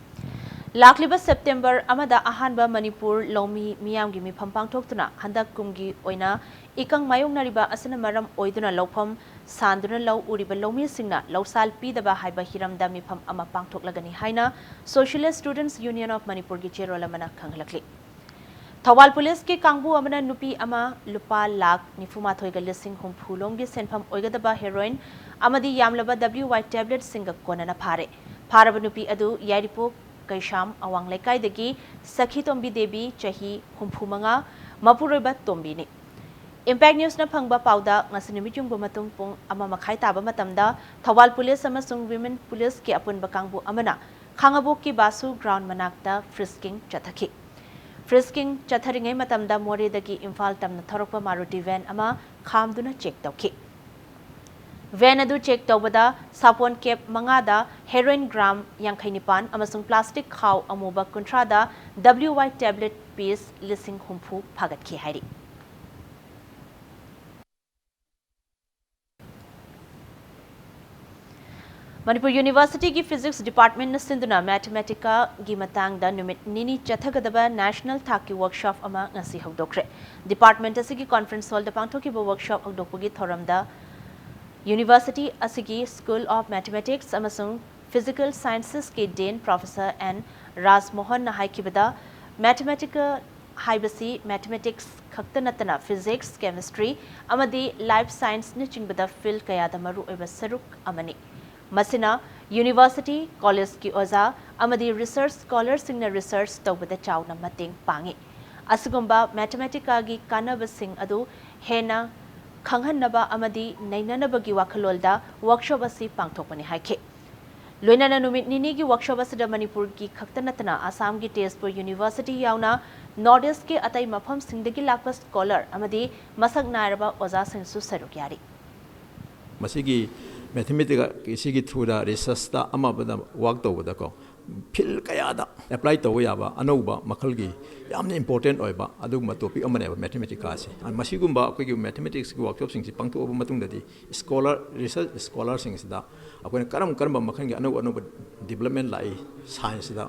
ꯂꯥꯛꯂꯤꯕ September ꯑꯃꯗ ꯑꯍꯥꯟꯕ ꯃꯅꯤꯄꯨꯔ ꯂꯧꯃꯤ ꯃꯤꯌꯥꯝꯒꯤ ꯃꯤꯐꯝ ꯄꯥꯡꯊꯣꯛꯇꯨꯅ ꯍꯟꯗꯛ ꯀꯨꯝꯒꯤ ꯑꯣꯏꯅ ꯏꯀꯪ ꯃꯥꯌꯣꯛꯅꯔꯤꯕ ꯑꯁꯤꯅ ꯃꯔꯝ ꯑꯣꯏꯗꯨꯅ ꯂꯧꯐꯝ ꯁꯥꯟꯗꯨꯅ ꯂꯧ ꯎꯔꯤꯕ ꯂꯧꯃꯤꯁꯤꯡꯅ ꯂꯧꯁꯥꯜ ꯄꯤꯗꯕ ꯍꯥꯏꯕ ꯍꯤꯔꯝꯗ ꯃꯤꯐꯝ ꯑꯃ ꯄꯥꯡꯊꯣꯛꯂꯒꯅꯤ ꯍꯥꯏꯅ Socialist Students Union of ꯃꯅꯤꯄꯨꯔꯒꯤ ꯆꯦꯔꯣꯜ ꯑꯃꯅ ꯈꯪꯍꯜꯂꯛꯂꯤ꯫ ꯊꯧꯕꯥꯜ ꯄꯨꯂꯤꯁꯀꯤ ꯀꯥꯡꯕꯨ ꯑꯃꯅ ꯅꯨꯄꯤ ꯑꯃ ꯂꯨꯄꯥ ꯂꯥꯈ ꯅꯤꯐꯨ ꯃꯥꯊꯣꯏꯒ ꯂꯤꯁꯤꯡ ꯍꯨꯝꯐꯨ ꯂꯣꯝꯒꯤ ꯁꯦꯟꯐꯝ ꯑꯣꯏꯒꯗꯕ heroin ꯑꯃꯗꯤ ꯌꯥꯝꯂꯕ W Y tabletꯁꯤꯡꯒ ꯀꯣꯟꯅꯅ ꯐꯥꯔꯦ꯫ ꯐꯥꯔꯕ ꯅꯨꯄꯤ ꯑꯗꯨ ꯌꯥꯏꯔꯤꯄꯣꯛ ꯀꯩꯁꯥꯝ ꯑꯋꯥꯡ ꯂꯩꯀꯥꯏꯗꯒꯤ ꯁꯈꯤꯇꯣꯝꯕꯤ ꯗꯦꯕꯤ, ꯆꯍꯤ ꯍꯨꯝꯐꯨ ꯃꯉꯥ, ꯃꯄꯨꯔꯣꯏꯕ ꯇꯣꯝꯕꯤꯅꯤ꯫ ꯏꯝꯄꯦꯛ ꯅ꯭ꯌꯨꯁꯅ ꯐꯪꯕ ꯄꯥꯎꯗ, ꯉꯁꯤ ꯅꯨꯃꯤꯠ ꯌꯨꯡꯕ ꯃꯇꯨꯡ ꯄꯨꯡ ꯑꯃ ꯃꯈꯥꯏ ꯇꯥꯕ ꯃꯇꯝꯗ ꯊꯧꯕꯥꯜ ꯄꯨꯂꯤꯁ ꯑꯃꯁꯨꯡ ꯋꯤꯃꯦꯟ ꯄꯨꯂꯤꯁꯀꯤ ꯑꯄꯨꯟꯕ ꯀꯥꯡꯕꯨ ꯑꯃꯅ ꯈꯥꯉꯕꯣꯛꯀꯤ ꯕꯥꯁꯨ ꯒ꯭ꯔꯥꯎꯟ ꯃꯅꯥꯛꯇ ꯐ꯭ꯔꯤꯁꯀꯤꯡ ꯆꯠꯊꯈꯤ꯫ ꯐ꯭ꯔꯤꯁꯀꯤꯡ ꯆꯠꯊꯔꯤꯉꯩ ꯃꯇꯝꯗ ꯃꯣꯔꯦꯗꯒꯤ ꯏꯝꯐꯥꯜ ꯇꯝꯅ ꯊꯧꯔꯛꯄ ꯃꯥꯔꯨꯇꯤ ꯚꯦꯟ ꯑꯃ ꯈꯥꯝꯗꯨꯅ ꯆꯦꯛ ꯇꯧꯈꯤ꯫ ꯚꯦꯟ ꯑꯗꯨ ꯆꯦꯛ ꯇꯧꯕꯗ ꯁꯥꯄꯣꯟ ꯀꯦꯞ ꯃꯉꯥꯗ ꯍꯦꯔꯣꯏꯟ ꯒ꯭ꯔꯥꯝ ꯌꯥꯡꯈꯩ ꯅꯤꯄꯥꯟ ꯑꯃꯁꯨꯡ ꯄ꯭ꯂꯥꯁꯇꯤꯛ ꯈꯥꯎ ꯑꯃꯨꯕ ꯀꯨꯟꯊ꯭ꯔꯥꯗ ꯗꯕ꯭ꯂꯤꯌꯨ ꯋꯥꯏ ꯇꯦꯕ꯭ꯂꯦꯠ ꯄꯤꯁ ꯂꯤꯁꯤꯡ ꯍꯨꯝꯐꯨ ꯐꯥꯒꯠꯈꯤ ꯍꯥꯏꯔꯤ꯫ ꯃꯅꯤꯄꯨꯔ ꯌꯨꯅꯤꯚꯔꯁꯤꯇꯤꯒꯤ ꯐꯤꯖꯤꯛꯁ ꯗꯤꯄꯥꯔꯠꯃꯦꯟꯅ ꯁꯤꯟꯗꯨꯅ ꯃꯦꯊꯃꯦꯇꯤꯀꯥꯒꯤ ꯃꯇꯥꯡꯗ ꯅꯨꯃꯤꯠ ꯅꯤꯅꯤ ꯆꯠꯊꯒꯗꯕ ꯅꯦꯁꯅꯦꯜ ꯊꯥꯛꯀꯤ ꯋꯔꯛꯁꯣꯞ ꯑꯃ ꯉꯁꯤ ꯍꯧꯗꯣꯛꯈ꯭ꯔꯦ꯫ ꯗꯤꯄꯥꯔꯠꯃꯦꯟ ꯑꯁꯤꯒꯤ ꯀꯣꯟꯐ꯭ꯔꯦꯟꯁ ꯍꯣꯜꯗ ꯄꯥꯡꯊꯣꯛꯈꯤꯕ ꯋꯔꯛꯁꯣꯞ ꯍꯧꯗꯣꯛꯄꯒꯤ ꯊꯧꯔꯝꯗ ꯌꯨꯅꯤꯚꯔꯁꯤꯇꯤ ꯑꯁꯤꯒꯤ ꯁ꯭ꯀꯨꯜ ꯑꯣꯐ ꯃꯦꯊꯃꯦꯇꯤꯛꯁ ꯑꯃꯁꯨꯡ ꯐꯤꯖꯤꯀꯦꯜ ꯁꯥꯏꯟꯁꯦꯁꯀꯤ ꯗꯤꯟ ꯄ꯭ꯔꯣꯐꯦꯁꯔ ꯑꯦꯟ ꯔꯥꯖꯃꯣꯍꯟꯅ ꯍꯥꯏꯈꯤꯕꯗ, ꯃꯦꯊꯃꯦꯇꯤꯀꯦꯜ ꯍꯥꯏꯕꯁꯤ ꯃꯦꯊꯃꯦꯇꯤꯛꯁ ꯈꯛꯇ ꯅꯠꯇꯅ ꯐꯤꯖꯤꯛꯁ, ꯀꯦꯃꯤꯁꯇ꯭ꯔꯤ ꯑꯃꯗꯤ ꯂꯥꯏꯐ ꯁꯥꯏꯟꯁꯅꯆꯤꯡꯕꯗ ꯐꯤꯜꯗ ꯀꯌꯥꯗ ꯃꯔꯨꯑꯣꯏꯕ ꯁꯔꯨꯛ ꯑꯃꯅꯤ꯫ ꯃꯁꯤꯅ ꯌꯨꯅꯤꯚꯔꯁꯤꯇꯤ, ꯀꯣꯂꯦꯖꯀꯤ ꯑꯣꯖꯥ ꯑꯃꯗꯤ ꯔꯤꯁꯔꯆ ꯁ꯭ꯀꯣꯂꯔꯁꯤꯡꯅ ꯔꯤꯁꯔꯆ ꯇꯧꯕꯗ ꯆꯥꯎꯅ ꯃꯇꯦꯡ ꯄꯥꯡꯏ꯫ ꯑꯁꯤꯒꯨꯝꯕ ꯃꯦꯊꯃꯦꯇꯤꯀꯥꯒꯤ ꯀꯥꯟꯅꯕꯁꯤꯡ ꯑꯗꯨ ꯍꯦꯟꯅ ꯈꯪꯍꯟꯅꯕ ꯑꯃꯗꯤ ꯅꯩꯅꯅꯕꯒꯤ ꯋꯥꯈꯜꯂꯣꯟꯗ ꯋꯔꯛꯁꯣꯞ ꯑꯁꯤ ꯄꯥꯡꯊꯣꯛꯄꯅꯤ ꯍꯥꯏꯈꯤ꯫ ꯂꯣꯏꯅꯅ ꯅꯨꯃꯤꯠ ꯅꯤꯅꯤꯒꯤ ꯋꯔꯛꯁꯣꯞ ꯑꯁꯤꯗ ꯃꯅꯤꯄꯨꯔꯒꯤ ꯈꯛꯇ ꯅꯠꯇꯅ ꯑꯁꯥꯝꯒꯤ ꯇꯦꯖꯄꯨꯔ ꯌꯨꯅꯤꯚꯔꯁꯤꯇꯤ ꯌꯥꯎꯅ ꯅꯣꯔꯠ ꯏꯁ꯭ꯠꯀꯤ ꯑꯇꯩ ꯃꯐꯝꯁꯤꯡꯗꯒꯤ ꯂꯥꯛꯄ ꯁ꯭ꯀꯣꯂꯔ ꯑꯃꯗꯤ ꯃꯁꯛ ꯅꯥꯏꯔꯕ ꯑꯣꯖꯥꯁꯤꯡꯁꯨ ꯁꯔꯨꯛ ꯌꯥꯔꯤ꯫ ꯃꯁꯤꯒꯤ ꯃꯦꯊꯃꯦꯇꯤꯛꯁꯀꯤꯁꯤꯒꯤ ꯊ꯭ꯔꯨꯗ ꯔꯤꯁꯔꯆꯇ ꯑꯃ ꯑꯃꯗ ꯋꯥꯔꯛ ꯇꯧꯕꯗꯀꯣ, ꯐꯤꯜꯗ ꯀꯌꯥꯗ ꯑꯦꯄ꯭ꯂꯥꯏ ꯇꯧꯕ ꯌꯥꯕ ꯑꯅꯧꯕ ꯃꯈꯜꯒꯤ ꯌꯥꯝꯅ ꯏꯝꯄꯣꯔꯇꯦꯟ ꯑꯣꯏꯕ ꯑꯗꯨꯒꯨꯝꯕ ꯇꯣꯄꯤꯛ ꯑꯃꯅꯦꯕ ꯃꯦꯊꯃꯦꯇꯤꯀꯥꯁꯦ꯫ ꯃꯁꯤꯒꯨꯝꯕ ꯑꯩꯈꯣꯏꯒꯤ ꯃꯦꯊꯃꯦꯇꯤꯛꯁꯀꯤ ꯋꯔꯛꯁꯣꯞꯁꯤꯡꯁꯤ ꯄꯥꯡꯊꯣꯛꯑꯕ ꯃꯇꯨꯡꯗꯗꯤ ꯁ꯭ꯀꯣꯂꯔ, ꯔꯤꯁꯔꯆ ꯁ꯭ꯀꯣꯂꯔꯁꯤꯡꯁꯤꯗ ꯑꯩꯈꯣꯏꯅ ꯀꯔꯝ ꯀꯔꯝꯕ ꯃꯈꯜꯒꯤ ꯑꯅꯧ ꯑꯅꯧꯕ ꯗꯤꯕ꯭ꯂꯞꯃꯦꯟ ꯂꯥꯛꯏ ꯁꯥꯏꯟꯁꯁꯤꯗ,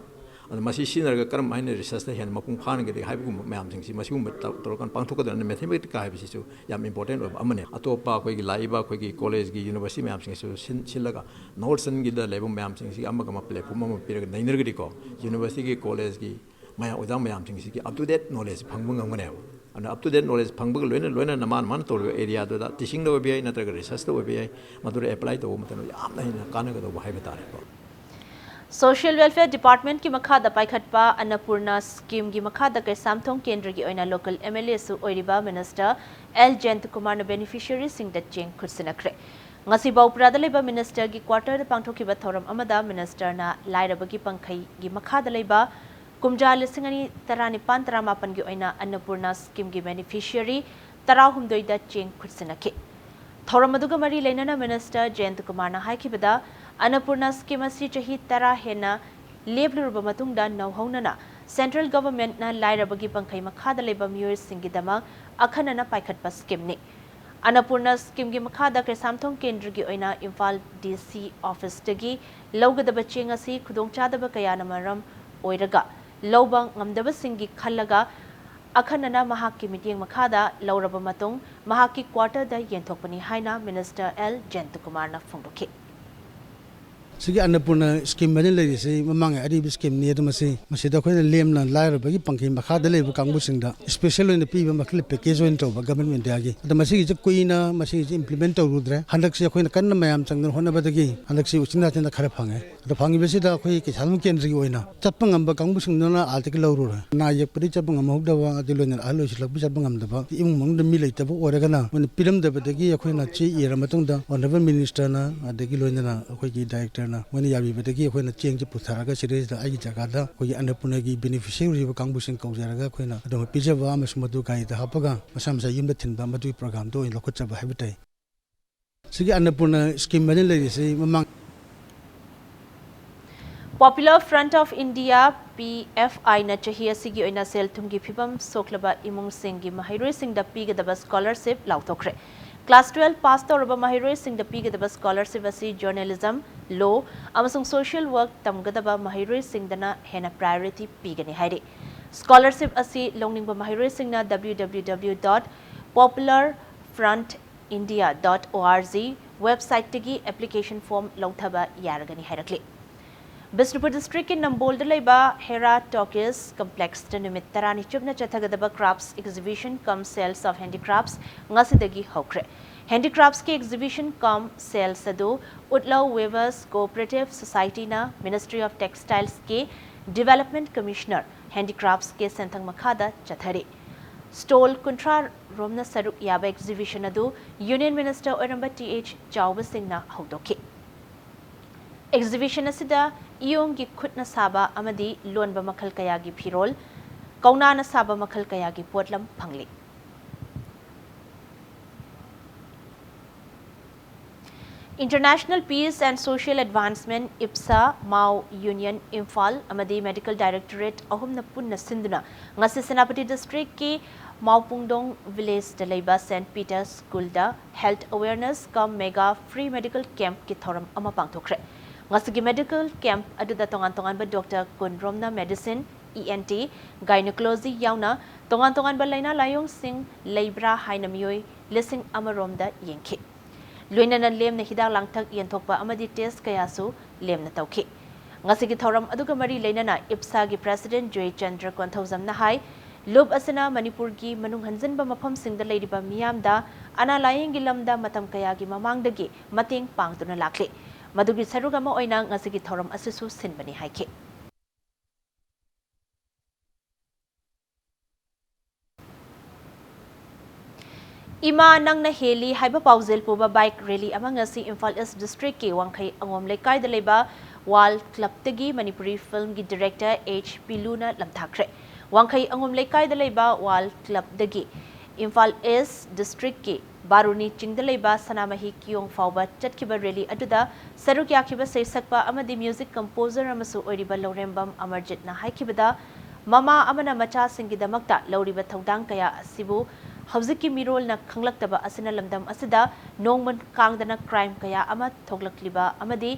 ꯑꯗꯣ ꯃꯁꯤ ꯁꯤꯖꯤꯟꯅꯔꯒ ꯀꯔꯝ ꯍꯥꯏꯅ ꯔꯤꯁꯔꯆꯇ ꯍꯦꯟꯅ ꯃꯄꯨꯡ ꯐꯥꯍꯟꯒꯗꯒꯦ ꯍꯥꯏꯕꯒꯨꯝꯕ ꯃꯌꯥꯝꯁꯤꯡꯁꯤ ꯃꯁꯤꯒꯨꯝꯕ ꯇꯧ-, ꯇꯧꯔꯀꯥꯟꯗ ꯄꯥꯡꯊꯣꯛꯀꯗꯕꯅꯤ꯫ ꯃꯦꯊꯃꯦꯇꯤꯀꯥ ꯍꯥꯏꯕꯁꯤꯁꯨ ꯌꯥꯝ ꯏꯝꯄꯣꯔꯇꯦꯟ ꯑꯣꯏꯕ ꯑꯃꯅꯤ꯫ ꯑꯇꯣꯞꯄ ꯑꯩꯈꯣꯏꯒꯤ ꯂꯥꯛꯏꯕ ꯑꯩꯈꯣꯏꯒꯤ ꯀꯣꯂꯦꯖꯀꯤ, ꯌꯨꯅꯤꯚꯔꯁꯤꯇꯤ ꯃꯌꯥꯝꯁꯤꯡꯁꯤꯁꯨ ꯁꯤꯟ-, ꯁꯤꯜꯂꯒ ꯅꯣꯔꯠ ꯏꯁ꯭ꯇꯔꯟꯒꯤꯗ ꯂꯩꯕ ꯃꯌꯥꯝꯁꯤꯡꯁꯤꯒꯤ ꯑꯃꯒ ꯑꯃ ꯄ꯭ꯂꯦꯠꯐꯣꯝ ꯑꯃ ꯄꯤꯔꯒ ꯅꯩꯅꯔꯒꯗꯤꯀꯣ, ꯌꯨꯅꯤꯚꯔꯁꯤꯇꯤꯒꯤ, ꯀꯣꯂꯦꯖꯀꯤ ꯃꯌꯥꯝ, ꯑꯣꯖꯥ ꯃꯌꯥꯝꯁꯤꯡꯁꯤꯒꯤ ꯑꯞ ꯇꯨ ꯗꯦꯠ ꯅꯣꯂꯦꯖ ꯐꯪꯕ ꯉꯝꯒꯅꯦꯕ꯫ ꯑꯗꯨꯅ ꯑꯞ ꯇꯨ ꯗꯦꯠ ꯅꯣꯂꯦꯖ ꯐꯪꯕꯒ ꯂꯣꯏꯅ ꯂꯣꯏꯅꯅ ꯃꯥꯅ ꯃꯥꯅ ꯇꯧꯔꯤꯕ ꯑꯦꯔꯤꯌꯥꯗꯨꯗ, ꯇꯤꯆꯤꯡꯗ ꯑꯣꯏꯕ ꯌꯥꯏ, ꯅꯠꯇ꯭ꯔꯒ ꯔꯤꯁꯔꯆꯇ ꯑꯣꯏꯕ ꯌꯥꯏ, ꯃꯗꯨꯗ ꯑꯦꯄ꯭ꯂꯥꯏ ꯇꯧꯕ ꯃꯇꯝꯗ ꯌꯥꯝꯅ ꯍꯦꯟꯅ ꯀꯥꯟꯅꯒꯗꯧꯕ ꯍꯥꯏꯕ ꯇꯥꯔꯦꯀꯣ꯫ Social Welfare Department ꯀꯤ ꯃꯈꯥꯗ ꯄꯥꯏꯈꯠꯄ ꯑꯟꯅꯄꯨꯔꯅꯥ scheme ꯒꯤ ꯃꯈꯥꯗ ꯀꯩꯁꯥꯝꯊꯣꯡ ꯀꯦꯟꯗ꯭ꯔꯒꯤ ꯑꯣꯏꯅ local M L A ꯁꯨ ꯑꯣꯏꯔꯤꯕ Minister L ꯖꯌꯟꯇꯀꯨꯃꯥꯔꯅ beneficiary ꯁꯤꯡꯗ ꯆꯦꯡ ꯈꯨꯠꯁꯤꯟꯅꯈ꯭ꯔꯦ꯫ ꯉꯁꯤ ꯕꯥꯎꯄ꯭ꯔꯥꯗ ꯂꯩꯕ Minister ꯒꯤ quarter ꯗ ꯄꯥꯡꯊꯣꯛꯈꯤꯕ ꯊꯧꯔꯝ ꯑꯃꯗ Minister ꯅ ꯂꯥꯏꯔꯕꯒꯤ ꯄꯪꯈꯩꯒꯤ ꯃꯈꯥꯗ ꯂꯩꯕ ꯀꯨꯝꯖꯥ ꯂꯤꯁꯤꯡ ꯑꯅꯤ ꯇꯔꯥꯅꯤꯄꯥꯟ ꯇꯔꯥꯃꯥꯄꯟ ꯒꯤ ꯑꯣꯏꯅ ꯑꯟꯅꯄꯨꯔꯅꯥ scheme ꯒꯤ beneficiary ꯇꯔꯥꯍꯨꯝꯗꯣꯏꯗ ꯆꯦꯡ ꯈꯨꯠꯁꯤꯟꯅꯈꯤ꯫ ꯊꯧꯔꯝ ꯑꯗꯨꯒ ꯃꯔꯤ ꯂꯩꯅꯅ Minister ꯖꯌꯟꯇꯀꯨꯃꯥꯔꯅ ꯍꯥꯏꯈꯤꯕꯗ, ꯑꯟꯅꯄꯨꯔꯅꯥ scheme ꯑꯁꯤ ꯆꯍꯤ ꯇꯔꯥ ꯍꯦꯟꯅ ꯂꯦꯞꯂꯨꯔꯕ ꯃꯇꯨꯡꯗ ꯅꯧꯍꯧꯅꯅ Central Government ꯅ ꯂꯥꯏꯔꯕꯒꯤ ꯄꯪꯈꯩ ꯃꯈꯥꯗ ꯂꯩꯕ ꯃꯤꯑꯣꯏꯁꯤꯡꯒꯤꯗꯃꯛ ꯑꯈꯟꯅꯅ ꯄꯥꯏꯈꯠꯄ scheme ꯅꯤ꯫ ꯑꯟꯅꯄꯨꯔꯅꯥ scheme ꯒꯤ ꯃꯈꯥꯗ ꯀꯩꯁꯥꯝꯊꯣꯡ ꯀꯦꯟꯗ꯭ꯔꯒꯤ ꯑꯣꯏꯅ ꯏꯝꯐꯥꯜ D C office ꯇꯒꯤ ꯂꯧꯒꯗꯕ ꯆꯦꯡ ꯑꯁꯤ ꯈꯨꯗꯣꯡꯆꯥꯗꯕ ꯀꯌꯥꯅ ꯃꯔꯝ ꯑꯣꯏꯔꯒ ꯂꯧꯕ ꯉꯝꯗꯕꯁꯤꯡꯒꯤ ꯈꯜꯂꯒ ꯑꯈꯟꯅꯅ ꯃꯍꯥꯛꯀꯤ ꯃꯤꯠꯌꯦꯡ ꯃꯈꯥꯗ ꯂꯧꯔꯕ ꯃꯇꯨꯡ ꯃꯍꯥꯛꯀꯤ quarter ꯗ ꯌꯦꯟꯊꯣꯛꯄꯅꯤ ꯍꯥꯏꯅ Minister L ꯖꯌꯟꯇꯀꯨꯃꯥꯔꯅ ꯐꯣꯡꯗꯣꯛꯈꯤ꯫ ꯁꯤꯒꯤ ꯑꯟꯅꯄꯨꯔꯅꯥ scheme ꯍꯥꯏꯅ ꯂꯩꯔꯤꯁꯤ ꯃꯃꯥꯡꯒꯤ ꯑꯔꯤꯕ scheme ꯅꯤ꯫ ꯑꯗꯨ ꯃꯁꯤ, ꯃꯁꯤꯗ ꯑꯩꯈꯣꯏꯅ ꯂꯦꯝꯅ ꯂꯥꯏꯔꯕꯒꯤ ꯄꯪꯈꯩ ꯃꯈꯥꯗ ꯂꯩꯕ ꯀꯥꯡꯕꯨꯁꯤꯡꯗ special ꯑꯣꯏꯅ ꯄꯤꯕ ꯃꯈꯜ package ꯑꯣꯏꯅ ꯇꯧꯕ Government of India ꯒꯤ꯫ ꯑꯗꯣ ꯃꯁꯤꯒꯤꯁꯦ ꯀꯨꯏꯅ ꯃꯁꯤꯒꯤꯁꯦ implement ꯇꯧꯔꯨꯗ꯭ꯔꯦ꯫ ꯍꯟꯗꯛꯁꯤ ꯑꯩꯈꯣꯏꯅ ꯀꯟꯅ ꯃꯌꯥꯝ ꯆꯪꯗꯅ ꯍꯣꯠꯅꯕꯗꯒꯤ ꯍꯟꯗꯛꯁꯤ ꯎꯆꯤꯟ ꯅꯥꯆꯤꯟꯅ ꯈꯔ ꯐꯪꯉꯦ꯫ ꯑꯗꯣ ꯐꯪꯉꯤꯕꯁꯤꯗ ꯑꯩꯈꯣꯏ ꯀꯩꯁꯥꯝꯊꯣꯡ ꯀꯦꯟꯗ꯭ꯔꯒꯤ ꯑꯣꯏꯅ ꯆꯠꯄ ꯉꯝꯕ ꯀꯥꯡꯕꯨꯁꯤꯡꯗꯨꯅ ꯑꯥꯗꯒꯤ ꯂꯧꯔꯨꯔꯦ꯫ ꯑꯅꯥ ꯌꯦꯛꯄꯗꯒꯤ ꯆꯠꯄ ꯉꯝꯍꯧꯗꯕ, ꯑꯗꯨ ꯂꯣꯏꯅꯅ ꯑꯍꯜ ꯑꯣꯏꯁꯤꯜꯂꯛꯄꯒꯤ ꯆꯠꯄ ꯉꯝꯗꯕ, ꯏꯃꯨꯡ ꯃꯅꯨꯡꯗ ꯃꯤ ꯂꯩꯇꯕ ꯑꯣꯏꯔꯒꯅ ꯃꯣꯏꯅ ꯄꯤꯔꯝꯗꯕꯗꯒꯤ ꯑꯩꯈꯣꯏꯅ ꯆꯦ ꯏꯔ ꯃꯇꯨꯡꯗ Honourable Minister ꯅ ꯑꯗꯒꯤ ꯂꯣꯏꯅꯅ ꯑꯩꯈꯣꯏꯒꯤ Director ꯅ ꯃꯣꯏꯅ ꯌꯥꯕꯤꯕꯗꯒꯤ ꯑꯩꯈꯣꯏꯅ ꯆꯦꯡꯁꯦ ꯄꯨꯊꯔꯒ ꯁꯤꯗꯩꯁꯤꯗ ꯑꯩꯒꯤ ꯖꯒꯥꯗ ꯑꯩꯈꯣꯏꯒꯤ ꯑꯟꯅꯄꯨꯔꯅꯥꯒꯤ beneficiary ꯑꯣꯏꯔꯤꯕ ꯀꯥꯡꯕꯨꯁꯤꯡ ꯀꯧꯖꯔꯒ ꯑꯩꯈꯣꯏꯅ ꯑꯗꯨꯝ ꯄꯤꯖꯕ ꯑꯃꯁꯨꯡ ꯃꯗꯨ ꯒꯥꯔꯤꯗ ꯍꯥꯞꯄꯒ ꯃꯁꯥ ꯃꯁꯥ ꯌꯨꯝꯗ ꯊꯤꯟꯕ, ꯃꯗꯨꯒꯤ program ꯗꯣ ꯑꯣꯏꯅ ꯂꯧꯈꯠꯆꯕ ꯍꯥꯏꯕ ꯇꯥꯏ꯫ ꯁꯤꯒꯤ ꯑꯟꯅꯄꯨꯔꯅꯥ scheme ꯍꯥꯏꯅ ꯂꯩꯔꯤꯁꯤ ꯃꯃꯥꯡ Popular Front of India, P F I ꯅ ꯆꯍꯤ ꯑꯁꯤꯒꯤ ꯑꯣꯏꯅ ꯁꯦꯜ ꯊꯨꯝꯒꯤ ꯐꯤꯕꯝ ꯁꯣꯛꯂꯕ ꯏꯃꯨꯡꯁꯤꯡꯒꯤ ꯃꯍꯩꯔꯣꯏꯁꯤꯡꯗ ꯄꯤꯒꯗꯕ scholarship ꯂꯥꯎꯊꯣꯛꯈ꯭ꯔꯦ꯫ Class twelve pass ꯇꯧꯔꯕ ꯃꯍꯩꯔꯣꯏꯁꯤꯡꯗ ꯄꯤꯒꯗꯕ scholarship ꯑꯁꯤ journalism, law ꯑꯃꯁꯨꯡ social work ꯇꯝꯒꯗꯕ ꯃꯍꯩꯔꯣꯏꯁꯤꯡꯗꯅ ꯍꯦꯟꯅ priority ꯄꯤꯒꯅꯤ ꯍꯥꯏꯔꯤ꯫ Scholarship ꯑꯁꯤ ꯂꯧꯅꯤꯡꯕ ꯃꯍꯩꯔꯣꯏꯁꯤꯡꯅ W W W dot popular front india dot org website ꯇꯒꯤ application form ꯂꯧꯊꯕ ꯌꯥꯔꯒꯅꯤ ꯍꯥꯏꯔꯛꯂꯤ꯫ ꯕꯤꯁꯅꯨꯄꯨꯔ district ꯀꯤ ꯅꯝꯕꯣꯜꯗ ꯂꯩꯕ Hera Talkies complex ꯇ ꯅꯨꯃꯤꯠ ꯇꯔꯥꯅꯤ ꯆꯨꯞꯅ ꯆꯠꯊꯒꯗꯕ crafts exhibition cum sales of handicrafts ꯉꯁꯤꯗꯒꯤ ꯍꯧꯈ꯭ꯔꯦ꯫ Handicrafts ꯀꯤ exhibition cum sales ꯑꯗꯨ ꯎꯠꯂꯧ Weavers Cooperative Society ꯅ Ministry of Textiles ꯀꯤ Development Commissioner Handicrafts ꯀꯤ ꯁꯦꯟꯊꯪ ꯃꯈꯥꯗ ꯆꯠꯊꯔꯤ꯫ Stall ꯀꯨꯟꯊ꯭ꯔꯥ ꯔꯣꯝꯅ ꯁꯔꯨꯛ ꯌꯥꯕ exhibition ꯑꯗꯨ Union Minister ꯑꯣꯏꯔꯝꯕ ꯇꯤ ꯑꯩꯆ ꯆꯥꯎꯕ ꯁꯤꯡꯅ ꯍꯧꯗꯣꯛꯈꯤ꯫ Exhibition ꯑꯁꯤꯗ ꯏꯌꯣꯡꯒꯤ ꯈꯨꯠꯅ ꯁꯥꯕ ꯑꯃꯗꯤ ꯂꯣꯟꯕ ꯃꯈꯜ ꯀꯌꯥꯒꯤ ꯐꯤꯔꯣꯜ, ꯀꯧꯅꯥꯅ ꯁꯥꯕ ꯃꯈꯜ ꯀꯌꯥꯒꯤ ꯄꯣꯠꯂꯝ ꯐꯪꯂꯤ꯫ International Peace and Social Advancement, ꯏꯞꯁꯥ, Mao Union Imphal ꯑꯃꯗꯤ Medical Directorate ꯑꯍꯨꯝꯅ ꯄꯨꯟꯅ ꯁꯤꯟꯗꯨꯅ ꯉꯁꯤ ꯁꯦꯅꯥꯄꯇꯤ district ꯀꯤ ꯃꯥꯎꯄꯨꯡꯗꯣꯡ village ꯇ ꯂꯩꯕ Saint Peter School ꯗ health awareness cum mega free medical camp ꯀꯤ ꯊꯧꯔꯝ ꯑꯃ ꯄꯥꯡꯊꯣꯛꯈ꯭ꯔꯦ꯫ ꯉꯁꯤꯒꯤ medical camp ꯑꯗꯨꯗ ꯇꯣꯉꯥꯟ ꯇꯣꯉꯥꯟꯕ doctor ꯀꯨꯟ ꯔꯣꯝꯅ medicine, E N T, gynecology ꯌꯥꯎꯅ ꯇꯣꯉꯥꯟ ꯇꯣꯉꯥꯟꯕ ꯂꯥꯏꯅꯥ ꯂꯥꯏꯌꯣꯡꯁꯤꯡ ꯂꯩꯕ꯭ꯔꯥ ꯍꯥꯏꯅ ꯃꯤꯑꯣꯏ ꯂꯤꯁꯤꯡ ꯑꯃ ꯔꯣꯝꯗ ꯌꯦꯡꯈꯤ꯫ ꯂꯣꯏꯅꯅ ꯂꯦꯝꯅ ꯍꯤꯗꯥꯛ ꯂꯥꯡꯊꯛ ꯌꯦꯟꯊꯣꯛꯄ ꯑꯃꯗꯤ test ꯀꯌꯥꯁꯨ ꯂꯦꯝꯅ ꯇꯧꯈꯤ꯫ ꯉꯁꯤꯒꯤ ꯊꯧꯔꯝ ꯑꯗꯨꯒ ꯃꯔꯤ ꯂꯩꯅꯅ ꯏꯞꯁꯥꯒꯤ president ꯖꯣꯏꯆꯟꯗ꯭ꯔ ꯀꯣꯟꯊꯧꯖꯝꯅ ꯍꯥꯏ, ꯂꯨꯞ ꯑꯁꯤꯅ ꯃꯅꯤꯄꯨꯔꯒꯤ ꯃꯅꯨꯡ ꯍꯟꯖꯤꯟꯕ ꯃꯐꯝꯁꯤꯡꯗ ꯂꯩꯔꯤꯕ ꯃꯤꯌꯥꯝꯗ ꯑꯅꯥ ꯂꯥꯌꯦꯡꯒꯤ ꯂꯝꯗ ꯃꯇꯝ ꯀꯌꯥꯒꯤ ꯃꯃꯥꯡꯗꯒꯤ ꯃꯇꯦꯡ ꯄꯥꯡꯗꯨꯅ ꯂꯥꯛꯂꯤ꯫ ꯃꯗꯨꯒꯤ ꯁꯔꯨꯛ ꯑꯃ ꯑꯣꯏꯅ ꯉꯁꯤꯒꯤ ꯊꯧꯔꯝ ꯑꯁꯤꯁꯨ ꯁꯤꯟꯕꯅꯤ ꯍꯥꯏꯈꯤ꯫ ꯏꯃꯥ ꯅꯪꯅ ꯍꯦꯜꯂꯤ ꯍꯥꯏꯕ ꯄꯥꯎꯖꯦꯜ ꯄꯨꯕ bike rally ꯑꯃ ꯉꯁꯤ ꯏꯝꯐꯥꯜ East district ꯀꯤ ꯋꯥꯡꯈꯩ ꯑꯉꯣꯝ ꯂꯩꯀꯥꯏꯗ ꯂꯩꯕ ꯋꯥꯜ club ꯇꯒꯤ ꯃꯅꯤꯄꯨꯔꯤ film ꯒꯤ director ꯑꯦꯆ ꯄꯤꯂꯨꯅ ꯂꯝꯊꯥꯈ꯭ꯔꯦ꯫ ꯋꯥꯡꯈꯩ ꯑꯉꯣꯝ ꯂꯩꯀꯥꯏꯗ ꯂꯩꯕ ꯋꯥꯜ club ꯗꯒꯤ ꯏꯝꯐꯥꯜ East district ꯀꯤ ꯕꯥꯔꯨꯅꯤ ꯆꯤꯡꯗ ꯂꯩꯕ ꯁꯅꯥꯃꯍꯤ ꯀꯤꯌꯣꯡ ꯐꯥꯎꯕ ꯆꯠꯈꯤꯕ rally ꯑꯗꯨꯗ ꯁꯔꯨꯛ ꯌꯥꯈꯤꯕ ꯁꯩꯁꯛꯄ ꯑꯃꯗꯤ music composer ꯑꯃꯁꯨ ꯑꯣꯏꯔꯤꯕ ꯂꯧꯔꯦꯝꯕꯝ ꯑꯃꯔꯖꯤꯠꯅ ꯍꯥꯏꯈꯤꯕꯗ, ꯃꯃꯥ ꯑꯃꯅ ꯃꯆꯥꯁꯤꯡꯒꯤꯗꯃꯛꯇ ꯂꯧꯔꯤꯕ ꯊꯧꯗꯥꯡ ꯀꯌꯥ ꯑꯁꯤꯕꯨ ꯍꯧꯖꯤꯛꯀꯤ ꯃꯤꯔꯣꯜꯅ ꯈꯪꯂꯛꯇꯕ ꯑꯁꯤꯅ ꯂꯝꯗꯝ ꯑꯁꯤꯗ ꯅꯣꯡꯃ ꯀꯥꯡꯗꯅ crime ꯀꯌꯥ ꯑꯃ ꯊꯣꯛꯂꯛꯂꯤꯕ ꯑꯃꯗꯤ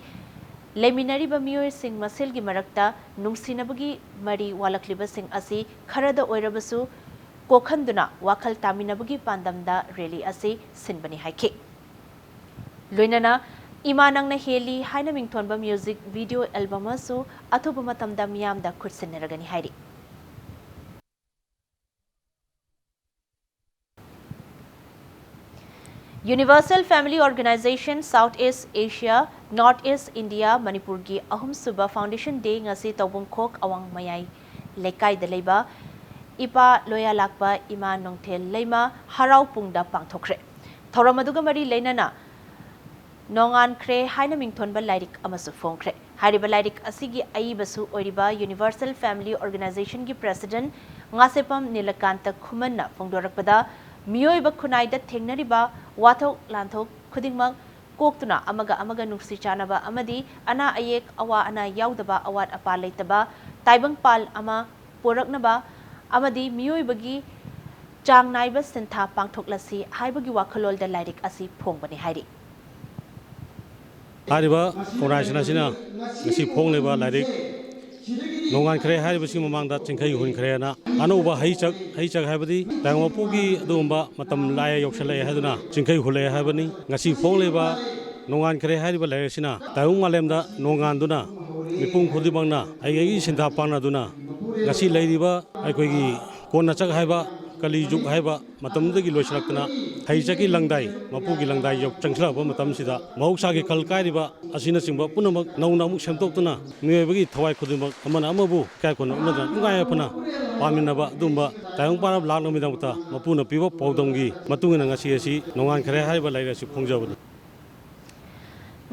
ꯂꯩꯃꯤꯟꯅꯔꯤꯕ ꯃꯤꯑꯣꯏꯁꯤꯡ ꯃꯁꯦꯜꯒꯤ ꯃꯔꯛꯇ ꯅꯨꯡꯁꯤꯅꯕꯒꯤ ꯃꯔꯤ ꯋꯥꯠꯂꯛꯂꯤꯕꯁꯤꯡ ꯑꯁꯤ ꯈꯔꯗ ꯑꯣꯏꯔꯕꯁꯨ ꯀꯣꯛꯍꯟꯗꯨꯅ ꯋꯥꯈꯜ ꯇꯥꯃꯤꯟꯅꯕꯒꯤ ꯄꯥꯟꯗꯝꯗ rally ꯑꯁꯤ ꯁꯤꯟꯕꯅꯤ ꯍꯥꯏꯈꯤ꯫ ꯂꯣꯏꯅꯅ ꯏꯃꯥ ꯅꯪꯅ ꯍꯦꯜꯂꯤ ꯍꯥꯏꯅ ꯃꯤꯡꯊꯣꯟꯕ music video album ꯑꯃꯁꯨ ꯑꯊꯨꯕ ꯃꯇꯝꯗ ꯃꯤꯌꯥꯝꯗ ꯈꯨꯠꯁꯤꯟꯅꯔꯒꯅꯤ ꯍꯥꯏꯔꯤ꯫ Universal Family Organization South East Asia, North East India, ꯃꯅꯤꯄꯨꯔꯒꯤ ꯑꯍꯨꯝꯁꯨꯕ Foundation Day ꯉꯁꯤ ꯇꯧꯕꯨꯡꯈꯣꯛ ꯑꯋꯥꯡ ꯃꯌꯥꯏ ꯂꯩꯀꯥꯏꯗ ꯂꯩꯕ ꯏꯄꯥ ꯂꯣꯌꯥ ꯂꯥꯛꯄ ꯏꯃꯥ ꯅꯣꯡꯊꯦꯜ ꯂꯩꯃ ꯍꯔꯥꯎ ꯄꯨꯡꯗ ꯄꯥꯡꯊꯣꯛꯈ꯭ꯔꯦ꯫ ꯊꯧꯔꯝ ꯑꯗꯨꯒ ꯃꯔꯤ ꯂꯩꯅꯅ ꯅꯣꯡꯉꯥꯟꯈ꯭ꯔꯦ ꯍꯥꯏꯅ ꯃꯤꯡꯊꯣꯟꯕ ꯂꯥꯏꯔꯤꯛ ꯑꯃꯁꯨ ꯐꯣꯡꯈ꯭ꯔꯦ꯫ ꯍꯥꯏꯔꯤꯕ ꯂꯥꯏꯔꯤꯛ ꯑꯁꯤꯒꯤ ꯑꯏꯕꯁꯨ ꯑꯣꯏꯔꯤꯕ Universal Family Organizationꯒꯤ President ꯉꯥꯁꯦꯄꯝ ꯅꯤꯂꯀꯥꯟꯇ ꯈꯨꯃꯟꯅ ꯐꯣꯡꯗꯣꯔꯛꯄꯗ, ꯃꯤꯑꯣꯏꯕ ꯈꯨꯟꯅꯥꯏꯗ ꯊꯦꯡꯅꯔꯤꯕ ꯋꯥꯊꯣꯛ ꯂꯥꯟꯊꯣꯛ ꯈꯨꯗꯤꯡꯃꯛ ꯀꯣꯛꯇꯨꯅ ꯑꯃꯒ ꯑꯃꯒ ꯅꯨꯡꯁꯤ ꯆꯥꯟꯅꯕ ꯑꯃꯗꯤ ꯑꯅꯥ ꯑꯌꯦꯛ ꯑꯋꯥ ꯑꯅꯥ ꯌꯥꯎꯗꯕ, ꯑꯋꯥꯠ ꯑꯄꯥ ꯂꯩꯇꯕ ꯇꯥꯏꯕꯪꯄꯥꯜ ꯑꯃ ꯄꯣꯔꯛꯅꯕ ꯑꯃꯗꯤ ꯃꯤꯑꯣꯏꯕꯒꯤ ꯆꯥꯡ ꯅꯥꯏꯕ ꯁꯤꯟꯊꯥ ꯄꯥꯡꯊꯣꯛꯂꯁꯤ ꯍꯥꯏꯕꯒꯤ ꯋꯥꯈꯜꯂꯣꯟꯗ ꯂꯥꯏꯔꯤꯛ ꯑꯁꯤ ꯐꯣꯡꯕꯅꯤ ꯍꯥꯏꯔꯤ꯫ ꯍꯥꯏꯔꯤꯕ organization ꯑꯁꯤꯅ ꯉꯁꯤ ꯐꯣꯡꯂꯤꯕ ꯂꯥꯏꯔꯤꯛ ꯅꯣꯡꯉꯥꯟꯈ꯭ꯔꯦ ꯍꯥꯏꯔꯤꯕꯁꯤ ꯃꯃꯥꯡꯗ ꯆꯤꯡꯈꯩ ꯍꯨꯟꯈ꯭ꯔꯦꯅ ꯑꯅꯧꯕ ꯍꯩꯆꯛ, ꯍꯩꯆꯛ ꯍꯥꯏꯕꯗꯤ ꯇꯥꯏꯕꯪ ꯃꯄꯨꯒꯤ ꯑꯗꯨꯒꯨꯝꯕ ꯃꯇꯝ ꯂꯥꯏ ꯌꯧꯁꯜꯂꯛꯑꯦ ꯍꯥꯏꯗꯨꯅ ꯆꯤꯡꯈꯩ ꯍꯨꯜꯂꯛꯑꯦ ꯍꯥꯏꯕꯅꯤ꯫ ꯉꯁꯤ ꯐꯣꯡꯂꯤꯕ ꯅꯣꯡꯉꯥꯟꯈ꯭ꯔꯦ ꯍꯥꯏꯔꯤꯕ ꯂꯥꯏꯔꯤꯛ ꯑꯁꯤꯅ ꯇꯥꯏꯕꯪ ꯃꯥꯂꯦꯝꯗ ꯅꯣꯡꯉꯥꯟꯗꯨꯅ ꯃꯤꯄꯨꯝ ꯈꯨꯗꯤꯡꯃꯛꯅ ꯑꯩꯒꯤ ꯑꯩꯒꯤ ꯁꯤꯟꯊꯥ ꯄꯥꯡꯅꯗꯨꯅ ꯉꯁꯤ ꯂꯩꯔꯤꯕ ꯑꯩꯈꯣꯏꯒꯤ ꯀꯣꯟꯅ ꯆꯛ ꯍꯥꯏꯕ ꯀꯂꯤ ꯖꯨꯒ ꯍꯥꯏꯕ ꯃꯇꯝꯗꯨꯗꯒꯤ ꯂꯣꯏꯁꯤꯜꯂꯛꯇꯅ ꯍꯩꯆꯛꯀꯤ ꯂꯪꯗꯥꯏ, ꯃꯄꯨꯒꯤ ꯂꯪꯗꯥꯏ ꯌꯧ-, ꯆꯪꯁꯤꯜꯂꯛꯄ ꯃꯇꯝꯁꯤꯗ ꯃꯍꯧꯁꯥꯒꯤ ꯈꯜ ꯀꯥꯏꯔꯤꯕ ꯑꯁꯤꯅꯆꯤꯡꯕ ꯄꯨꯝꯅꯃꯛ ꯅꯧꯅ ꯑꯃꯨꯛ ꯁꯦꯝꯗꯣꯛꯇꯨꯅ ꯃꯤꯑꯣꯏꯕꯒꯤ ꯊꯋꯥꯏ ꯈꯨꯗꯤꯡꯃꯛ ꯑꯃꯅ ꯑꯃꯕꯨ ꯏꯀꯥꯏ ꯈꯨꯝꯅꯅ ꯎꯅꯗꯨꯅ ꯅꯨꯡꯉꯥꯏ ꯌꯥꯏꯐꯅ ꯄꯥꯟꯃꯤꯟꯅꯕ ꯑꯗꯨꯒꯨꯝꯕ ꯇꯥꯏꯕꯪ ꯄꯥꯟꯕ ꯂꯥꯛꯅꯕꯒꯤꯗꯃꯛꯇ ꯃꯄꯨꯅ ꯄꯤꯕ ꯄꯥꯎꯗꯝꯒꯤ ꯃꯇꯨꯡ ꯏꯟꯅ ꯉꯁꯤ ꯑꯁꯤ ꯅꯣꯡꯉꯥꯟꯈ꯭ꯔꯦ ꯍꯥꯏꯔꯤꯕ ꯂꯥꯏꯔꯤꯛ ꯑꯁꯤ ꯐꯣꯡꯖꯕꯅꯤ꯫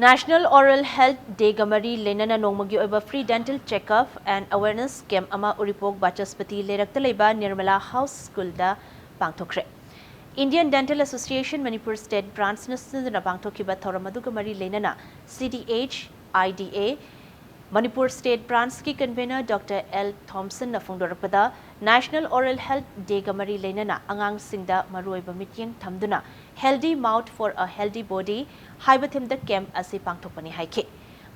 National Oral Health Dayꯒ ꯃꯔꯤ ꯂꯩꯅꯅ ꯅꯣꯡꯃꯒꯤ ꯑꯣꯏꯕ free dental checkup and awareness camp ꯑꯃ ꯎꯔꯤꯄꯣꯛ ꯕꯥꯆꯁꯄꯇꯤ ꯂꯩꯔꯛꯇ ꯂꯩꯕ ꯅꯤꯔꯃꯂꯥ ꯍꯥꯎꯁ ꯁ꯭ꯀꯨꯜꯗ ꯄꯥꯡꯊꯣꯛꯈ꯭ꯔꯦ꯫ Indian Dental Association Manipur State Branchꯅ ꯁꯤꯟꯗꯨꯅ ꯄꯥꯡꯊꯣꯛꯈꯤꯕ ꯊꯧꯔꯝ ꯑꯗꯨꯒ ꯃꯔꯤ ꯂꯩꯅꯅ C D H I D A Manipur State Branchꯀꯤ convener Doctor L Thompsonꯅ ꯐꯣꯡꯗꯣꯔꯛꯄꯗ, National Oral Health Dayꯒ ꯃꯔꯤ ꯂꯩꯅꯅ ꯑꯉꯥꯡꯁꯤꯡꯗ ꯃꯔꯨꯑꯣꯏꯕ ꯃꯤꯠꯌꯦꯡ ꯊꯝꯗꯨꯅ Healthy Mouth for a Healthy Body ꯍꯥꯏꯕ themeꯗ camp ꯑꯁꯤ ꯄꯥꯡꯊꯣꯛꯄꯅꯤ ꯍꯥꯏꯈꯤ꯫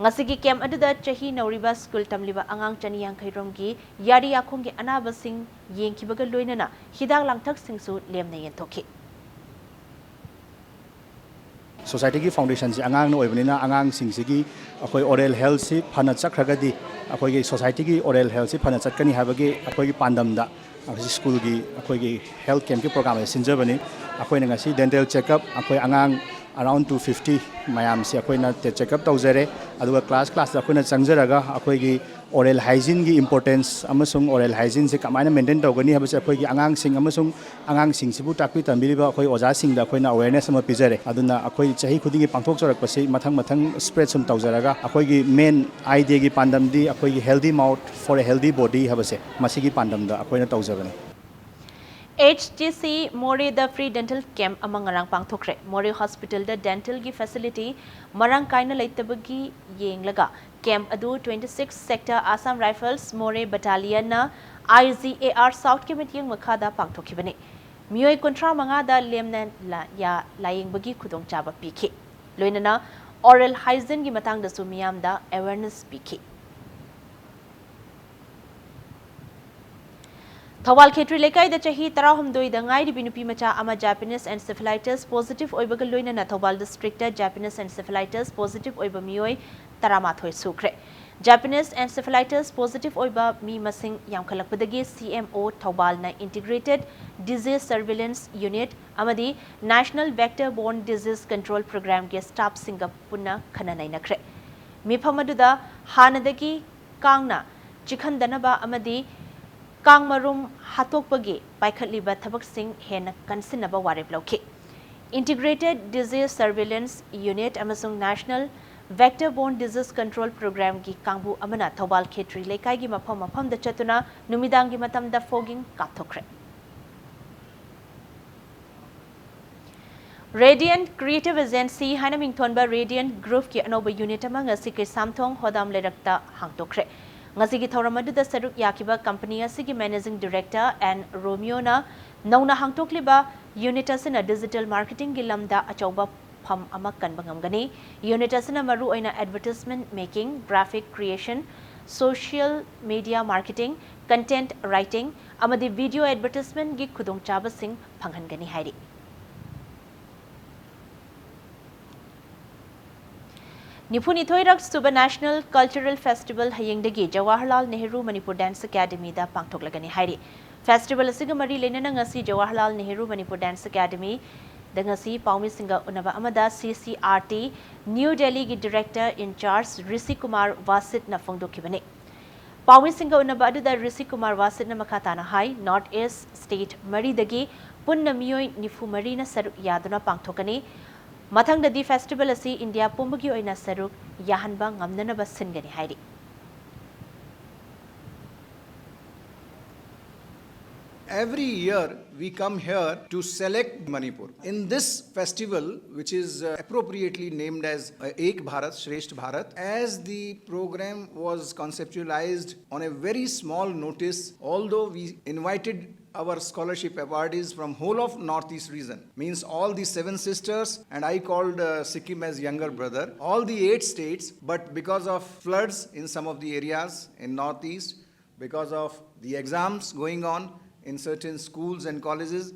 ꯉꯁꯤꯒꯤ camp ꯑꯗꯨꯗ ꯆꯍꯤ ꯅꯧꯔꯤꯕ ꯁ꯭ꯀꯨꯜ ꯇꯝꯂꯤꯕ ꯑꯉꯥꯡ ꯆꯅꯤ ꯌꯥꯡꯈꯩ ꯔꯣꯝꯒꯤ ꯌꯥꯔꯤ ꯌꯥꯈꯣꯡꯒꯤ ꯑꯅꯥꯕꯁꯤꯡ ꯌꯦꯡꯈꯤꯕꯒ ꯂꯣꯏꯅꯅ ꯍꯤꯗꯥꯛ ꯂꯥꯡꯊꯛꯁꯤꯡꯁꯨ ꯂꯦꯝꯅ ꯌꯦꯟꯊꯣꯛꯈꯤ꯫ ꯁꯣꯁꯥꯏꯇꯤꯒꯤ ꯐꯥꯎꯟꯗꯦꯁꯟꯁꯤ ꯑꯉꯥꯡꯅ ꯑꯣꯏꯕꯅꯤꯅ ꯑꯉꯥꯡꯁꯤꯡꯁꯤꯒꯤ ꯑꯩꯈꯣꯏ oral healthꯁꯤ ꯐꯅ ꯆꯠꯈ꯭ꯔꯒꯗꯤ ꯑꯩꯈꯣꯏꯒꯤ ꯁꯣꯁꯥꯏꯇꯤꯒꯤ ꯑꯣꯔꯦꯜ ꯍꯦꯜꯊꯁꯤ ꯐꯅ ꯆꯠꯀꯅꯤ ꯍꯥꯏꯕꯒꯤ ꯑꯩꯈꯣꯏꯒꯤ ꯄꯥꯟꯗꯝꯗ ꯉꯁꯤ ꯁ꯭ꯀꯨꯜꯒꯤ ꯑꯩꯈꯣꯏꯒꯤ ꯍꯦꯜꯊ ꯀꯦꯝꯞꯀꯤ ꯄ꯭ꯔꯣꯒ꯭ꯔꯥꯝ ꯑꯁꯤ ꯁꯤꯟꯖꯕꯅꯤ꯫ ꯑꯩꯈꯣꯏꯅ ꯉꯁꯤ ꯗꯦꯟꯇꯦꯜ ꯆꯦꯛꯑꯞ ꯑꯩꯈꯣꯏ ꯑꯉꯥꯡ around two fifty ꯃꯌꯥꯝꯁꯤ ꯑꯩꯈꯣꯏꯅ ꯆꯦꯛꯑꯞ ꯇꯧꯖꯔꯦ꯫ ꯑꯗꯨꯒ ꯀ꯭ꯂꯥꯁ ꯀ꯭ꯂꯥꯁꯇ ꯑꯩꯈꯣꯏꯅ ꯆꯪꯖꯔꯒ ꯑꯩꯈꯣꯏꯒꯤ ꯑꯣꯔꯦꯜ ꯍꯥꯏꯖꯤꯟꯒꯤ ꯏꯝꯄꯣꯔꯇꯦꯟꯁ ꯑꯃꯁꯨꯡ ꯑꯣꯔꯦꯜ ꯍꯥꯏꯖꯤꯟꯁꯤ ꯀꯃꯥꯏꯅ ꯃꯦꯟꯇꯦꯟ ꯇꯧꯒꯅꯤ ꯍꯥꯏꯕꯁꯦ ꯑꯩꯈꯣꯏꯒꯤ ꯑꯉꯥꯡꯁꯤꯡ ꯑꯃꯁꯨꯡ ꯑꯉꯥꯡꯁꯤꯡꯁꯤꯕꯨ ꯇꯥꯛꯄꯤ ꯇꯝꯕꯤꯔꯤꯕ ꯑꯩꯈꯣꯏ ꯑꯣꯖꯥꯁꯤꯡꯗ ꯑꯩꯈꯣꯏꯅ ꯑꯋꯦꯔꯅꯦꯁ ꯑꯃ ꯄꯤꯖꯔꯦ꯫ ꯑꯗꯨꯅ ꯑꯩꯈꯣꯏ ꯆꯍꯤ ꯈꯨꯗꯤꯡꯒꯤ ꯄꯥꯡꯊꯣꯛꯆꯔꯛꯄꯁꯤ ꯃꯊꯪ ꯃꯊꯪ ꯁ꯭ꯄ꯭ꯔꯦꯗ ꯁꯨꯝ ꯇꯧꯖꯔꯒ ꯑꯩꯈꯣꯏꯒꯤ ꯃꯦꯟ ꯑꯥꯏꯗꯤꯌꯥꯒꯤ ꯄꯥꯟꯗꯝꯗꯤ ꯑꯩꯈꯣꯏꯒꯤ healthy mouth for a healthy body ꯍꯥꯏꯕꯁꯦ ꯃꯁꯤꯒꯤ ꯄꯥꯟꯗꯝꯗ ꯑꯩꯈꯣꯏꯅ ꯇꯧꯖꯕꯅꯤ꯫ ꯑꯦꯆ ꯖꯤ ꯁꯤ ꯃꯣꯔꯦꯗ ꯐ꯭ꯔꯤ ꯗꯦꯟꯇꯦꯜ ꯀꯦꯝꯞ ꯑꯃ ꯉꯔꯥꯡ ꯄꯥꯡꯊꯣꯛꯈ꯭ꯔꯦ꯫ ꯃꯣꯔꯦ ꯍꯣꯁꯄꯤꯇꯥꯜꯗ ꯗꯦꯟꯇꯦꯜꯒꯤ ꯐꯦꯁꯤꯂꯤꯇꯤ ꯃꯔꯥꯡ ꯀꯥꯏꯅ ꯂꯩꯇꯕꯒꯤ ꯌꯦꯡꯂꯒ ꯀꯦꯝꯞ ꯑꯗꯨ twenty six Sector Assam Rifles ꯃꯣꯔꯦ ꯕꯠꯇꯥꯂꯤꯌꯟꯅ ꯑꯥꯏ ꯖꯤ ꯑꯦ ꯑꯥꯔ ꯁꯥꯎꯠꯀꯤ ꯃꯤꯠꯌꯦꯡ ꯃꯈꯥꯗ ꯄꯥꯡꯊꯣꯛꯈꯤꯕꯅꯤ꯫ ꯃꯤꯑꯣꯏ ꯀꯨꯟꯊ꯭ꯔꯥ ꯃꯉꯥꯗ ꯂꯦꯝꯅ ꯂꯥ- ꯌꯥ ꯂꯥꯌꯦꯡꯕꯒꯤ ꯈꯨꯗꯣꯡꯆꯥꯕ ꯄꯤꯈꯤ꯫ ꯂꯣꯏꯅꯅ ꯑꯣꯔꯦꯜ ꯍꯥꯏꯖꯤꯟꯒꯤ ꯃꯇꯥꯡꯗꯁꯨ ꯃꯤꯌꯥꯝꯗ ꯑꯦꯋꯦꯔꯅꯦꯁ ꯄꯤꯈꯤ꯫ ꯊꯧꯕꯥꯜ ꯈꯦꯇ꯭ꯔꯤ ꯂꯩꯀꯥꯏꯗ ꯆꯍꯤ ꯇꯔꯥꯍꯨꯝꯗꯣꯏꯗ ꯉꯥꯏꯔꯤꯕꯤ ꯅꯨꯄꯤ ꯃꯆꯥ ꯑꯃ ꯖꯥꯄꯅꯤꯁ ꯑꯦꯟꯁꯦꯐꯦꯂꯥꯏꯇꯤꯁ ꯄꯣꯖꯤꯇꯤꯚ ꯑꯣꯏꯕꯒ ꯂꯣꯏꯅꯅ ꯊꯧꯕꯥꯜ ꯗꯤꯁꯇ꯭ꯔꯤꯛꯇ ꯖꯥꯄꯅꯤꯁ ꯑꯦꯟꯁꯦꯐꯦꯂꯥꯏꯇꯤꯁ ꯄꯣꯖꯤꯇꯤꯚ ꯑꯣꯏꯕ ꯃꯤꯑꯣꯏ ꯇꯔꯥꯃꯥꯊꯣꯏ ꯁꯨꯈ꯭ꯔꯦ꯫ ꯖꯥꯄꯅꯤꯁ ꯑꯦꯟꯁꯦꯐꯦꯂꯥꯏꯇꯤꯁ ꯄꯣꯖꯤꯇꯤꯚ ꯑꯣꯏꯕ ꯃꯤ ꯃꯁꯤꯡ ꯌꯥꯝꯈꯠꯂꯛꯄꯗꯒꯤ ꯁꯤ ꯑꯦꯝ ꯑꯣ ꯊꯧꯕꯥꯜꯅ ꯏꯟꯇꯤꯒ꯭ꯔꯦꯇꯦꯗ ꯗꯤꯖꯤꯖ ꯁꯔꯚꯤꯂꯦꯟꯁ ꯌꯨꯅꯤꯠ ꯑꯃꯗꯤ national vector borne disease control ꯄ꯭ꯔꯣꯒ꯭ꯔꯥꯝꯒꯤ ꯁ꯭ꯇꯥꯐꯁꯤꯡꯒ ꯄꯨꯟꯅ ꯈꯟꯅ ꯅꯩꯅꯈ꯭ꯔꯦ꯫ ꯃꯤꯐꯝ ꯑꯗꯨꯗ ꯍꯥꯟꯅꯗꯒꯤ ꯀꯥꯡꯅ ꯆꯤꯛꯍꯟꯗꯅꯕ ꯑꯃꯗꯤ ꯀꯥꯡ ꯃꯔꯨꯝ ꯍꯥꯠꯇꯣꯛꯄꯒꯤ ꯄꯥꯏꯈꯠꯂꯤꯕ ꯊꯕꯛꯁꯤꯡ ꯍꯦꯟꯅ ꯀꯟꯁꯤꯟꯅꯕ ꯋꯥꯔꯦꯞ ꯂꯧꯈꯤ꯫ ꯏꯟꯇꯤꯒ꯭ꯔꯦꯇꯦꯗ ꯗꯤꯖꯤꯖ ꯁꯔꯚꯤꯂꯦꯟꯁ ꯌꯨꯅꯤꯠ ꯑꯃꯁꯨꯡ national vector borne disease control ꯄ꯭ꯔꯣꯒ꯭ꯔꯥꯝꯒꯤ ꯀꯥꯡꯕꯨ ꯑꯃꯅ ꯊꯧꯕꯥꯜ ꯈꯦꯇ꯭ꯔꯤ ꯂꯩꯀꯥꯏꯒꯤ ꯃꯐꯝ ꯃꯐꯝꯗ ꯆꯠꯇꯨꯅ ꯅꯨꯃꯤꯗꯥꯡꯒꯤ ꯃꯇꯝꯗ ꯐꯣꯒꯤꯡ ꯀꯥꯞꯊꯣꯛꯈ꯭ꯔꯦ꯫ ꯔꯦꯗꯤꯌꯟ ꯀ꯭ꯔꯤꯌꯦꯇꯤꯚ ꯑꯦꯖꯦꯟꯁꯤ ꯍꯥꯏꯅ ꯃꯤꯡꯊꯣꯟꯕ ꯔꯦꯗꯤꯌꯟ ꯒ꯭ꯔꯨꯞꯀꯤ ꯑꯅꯧꯕ ꯌꯨꯅꯤꯠ ꯑꯃ ꯉꯁꯤ ꯀꯩꯁꯥꯝꯊꯣꯡ ꯍꯣꯗꯥꯝ ꯂꯩꯔꯛꯇ ꯍꯥꯡꯗꯣꯛꯈ꯭ꯔꯦ꯫ ꯉꯁꯤꯒꯤ ꯊꯧꯔꯝ ꯑꯗꯨꯗ ꯁꯔꯨꯛ ꯌꯥꯈꯤꯕ ꯀꯝꯄꯅꯤ ꯑꯁꯤꯒꯤ ꯃꯦꯅꯦꯖꯤꯡ ꯗꯤꯔꯦꯛꯇꯔ ꯑꯦꯟ ꯔꯣꯃꯤꯌꯣꯅ ꯅꯧꯅ ꯍꯥꯡꯗꯣꯛꯂꯤꯕ ꯌꯨꯅꯤꯠ ꯑꯁꯤꯅ ꯗꯤꯖꯤꯇꯦꯜ ꯃꯥꯔꯀꯦꯇꯤꯡꯒꯤ ꯂꯝꯗ ꯑꯆꯧꯕ ꯐꯝ ꯑꯃ ꯀꯟꯕ ꯉꯝꯒꯅꯤ꯫ ꯌꯨꯅꯤꯠ ꯑꯁꯤꯅ ꯃꯔꯨꯑꯣꯏꯅ advertisement making, graphic creation, social media marketing, content writing ꯑꯃꯗꯤ ꯚꯤꯗꯤꯑꯣ ꯑꯦꯗꯚꯔꯇꯤꯖꯃꯦꯟꯠꯒꯤ ꯈꯨꯗꯣꯡꯆꯥꯕꯁꯤꯡ ꯐꯪꯍꯟꯒꯅꯤ ꯍꯥꯏꯔꯤ꯫ ꯅꯤꯐꯨꯅꯤꯊꯣꯏꯔꯛ ꯁꯨꯕ National Cultural Festival ꯍꯌꯦꯡꯗꯒꯤ ꯖꯋꯥꯍꯔꯂꯥꯜ ꯅꯦꯍꯔꯨ ꯃꯅꯤꯄꯨꯔ Dance Academyꯗ ꯄꯥꯡꯊꯣꯛꯂꯒꯅꯤ ꯍꯥꯏꯔꯤ꯫ Festival ꯑꯁꯤꯒ ꯃꯔꯤ ꯂꯩꯅꯅ ꯉꯁꯤ ꯖꯋꯥꯍꯔꯂꯥꯜ ꯅꯦꯍꯔꯨ ꯃꯅꯤꯄꯨꯔ Dance Academyꯗ ꯉꯁꯤ ꯄꯥꯎꯃꯤꯁꯤꯡꯒ ꯎꯅꯕ ꯑꯃꯗ C C R T New Delhiꯒꯤ Director in Charge ꯔꯤꯁꯤ ꯀꯨꯃꯥꯔ ꯋꯥꯁꯤꯠꯅ ꯐꯣꯡꯗꯣꯛꯈꯤꯕꯅꯤ꯫ ꯄꯥꯎꯃꯤꯁꯤꯡꯒ ꯎꯅꯕ ꯑꯗꯨꯗ ꯔꯤꯁꯤ ꯀꯨꯃꯥꯔ ꯋꯥꯁꯤꯠꯅ ꯃꯈꯥ ꯇꯥꯅ ꯍꯥꯏ, North East state ꯃꯔꯤꯗꯒꯤ ꯄꯨꯟꯅ ꯃꯤꯑꯣꯏ ꯅꯤꯐꯨ ꯃꯔꯤꯅ ꯁꯔꯨꯛ ꯌꯥꯗꯨꯅ ꯄꯥꯡꯊꯣꯛꯀꯅꯤ꯫ ꯃꯊꯪꯗꯗꯤ festival ꯑꯁꯤ ꯏꯟꯗꯤꯌꯥ ꯄꯨꯝꯕꯒꯤ ꯑꯣꯏꯅ ꯁꯔꯨꯛ ꯌꯥꯍꯟꯕ ꯉꯝꯅꯅꯕ ꯁꯤꯟꯒꯅꯤ ꯍꯥꯏꯔꯤ꯫ Every year we come here to select Manipur. In this festival, which is uh, appropriately named as uh, Ek Bharat Shreshtha Bharat, as the program was conceptualized on a very small notice, although we invited our scholarship awardees from whole of Northeast region, means all the seven sisters, and I called uh, Sikkim as younger brother, all the eight states, but because of floods in some of the areas in Northeast, because of the exams going on in certain schools and colleges,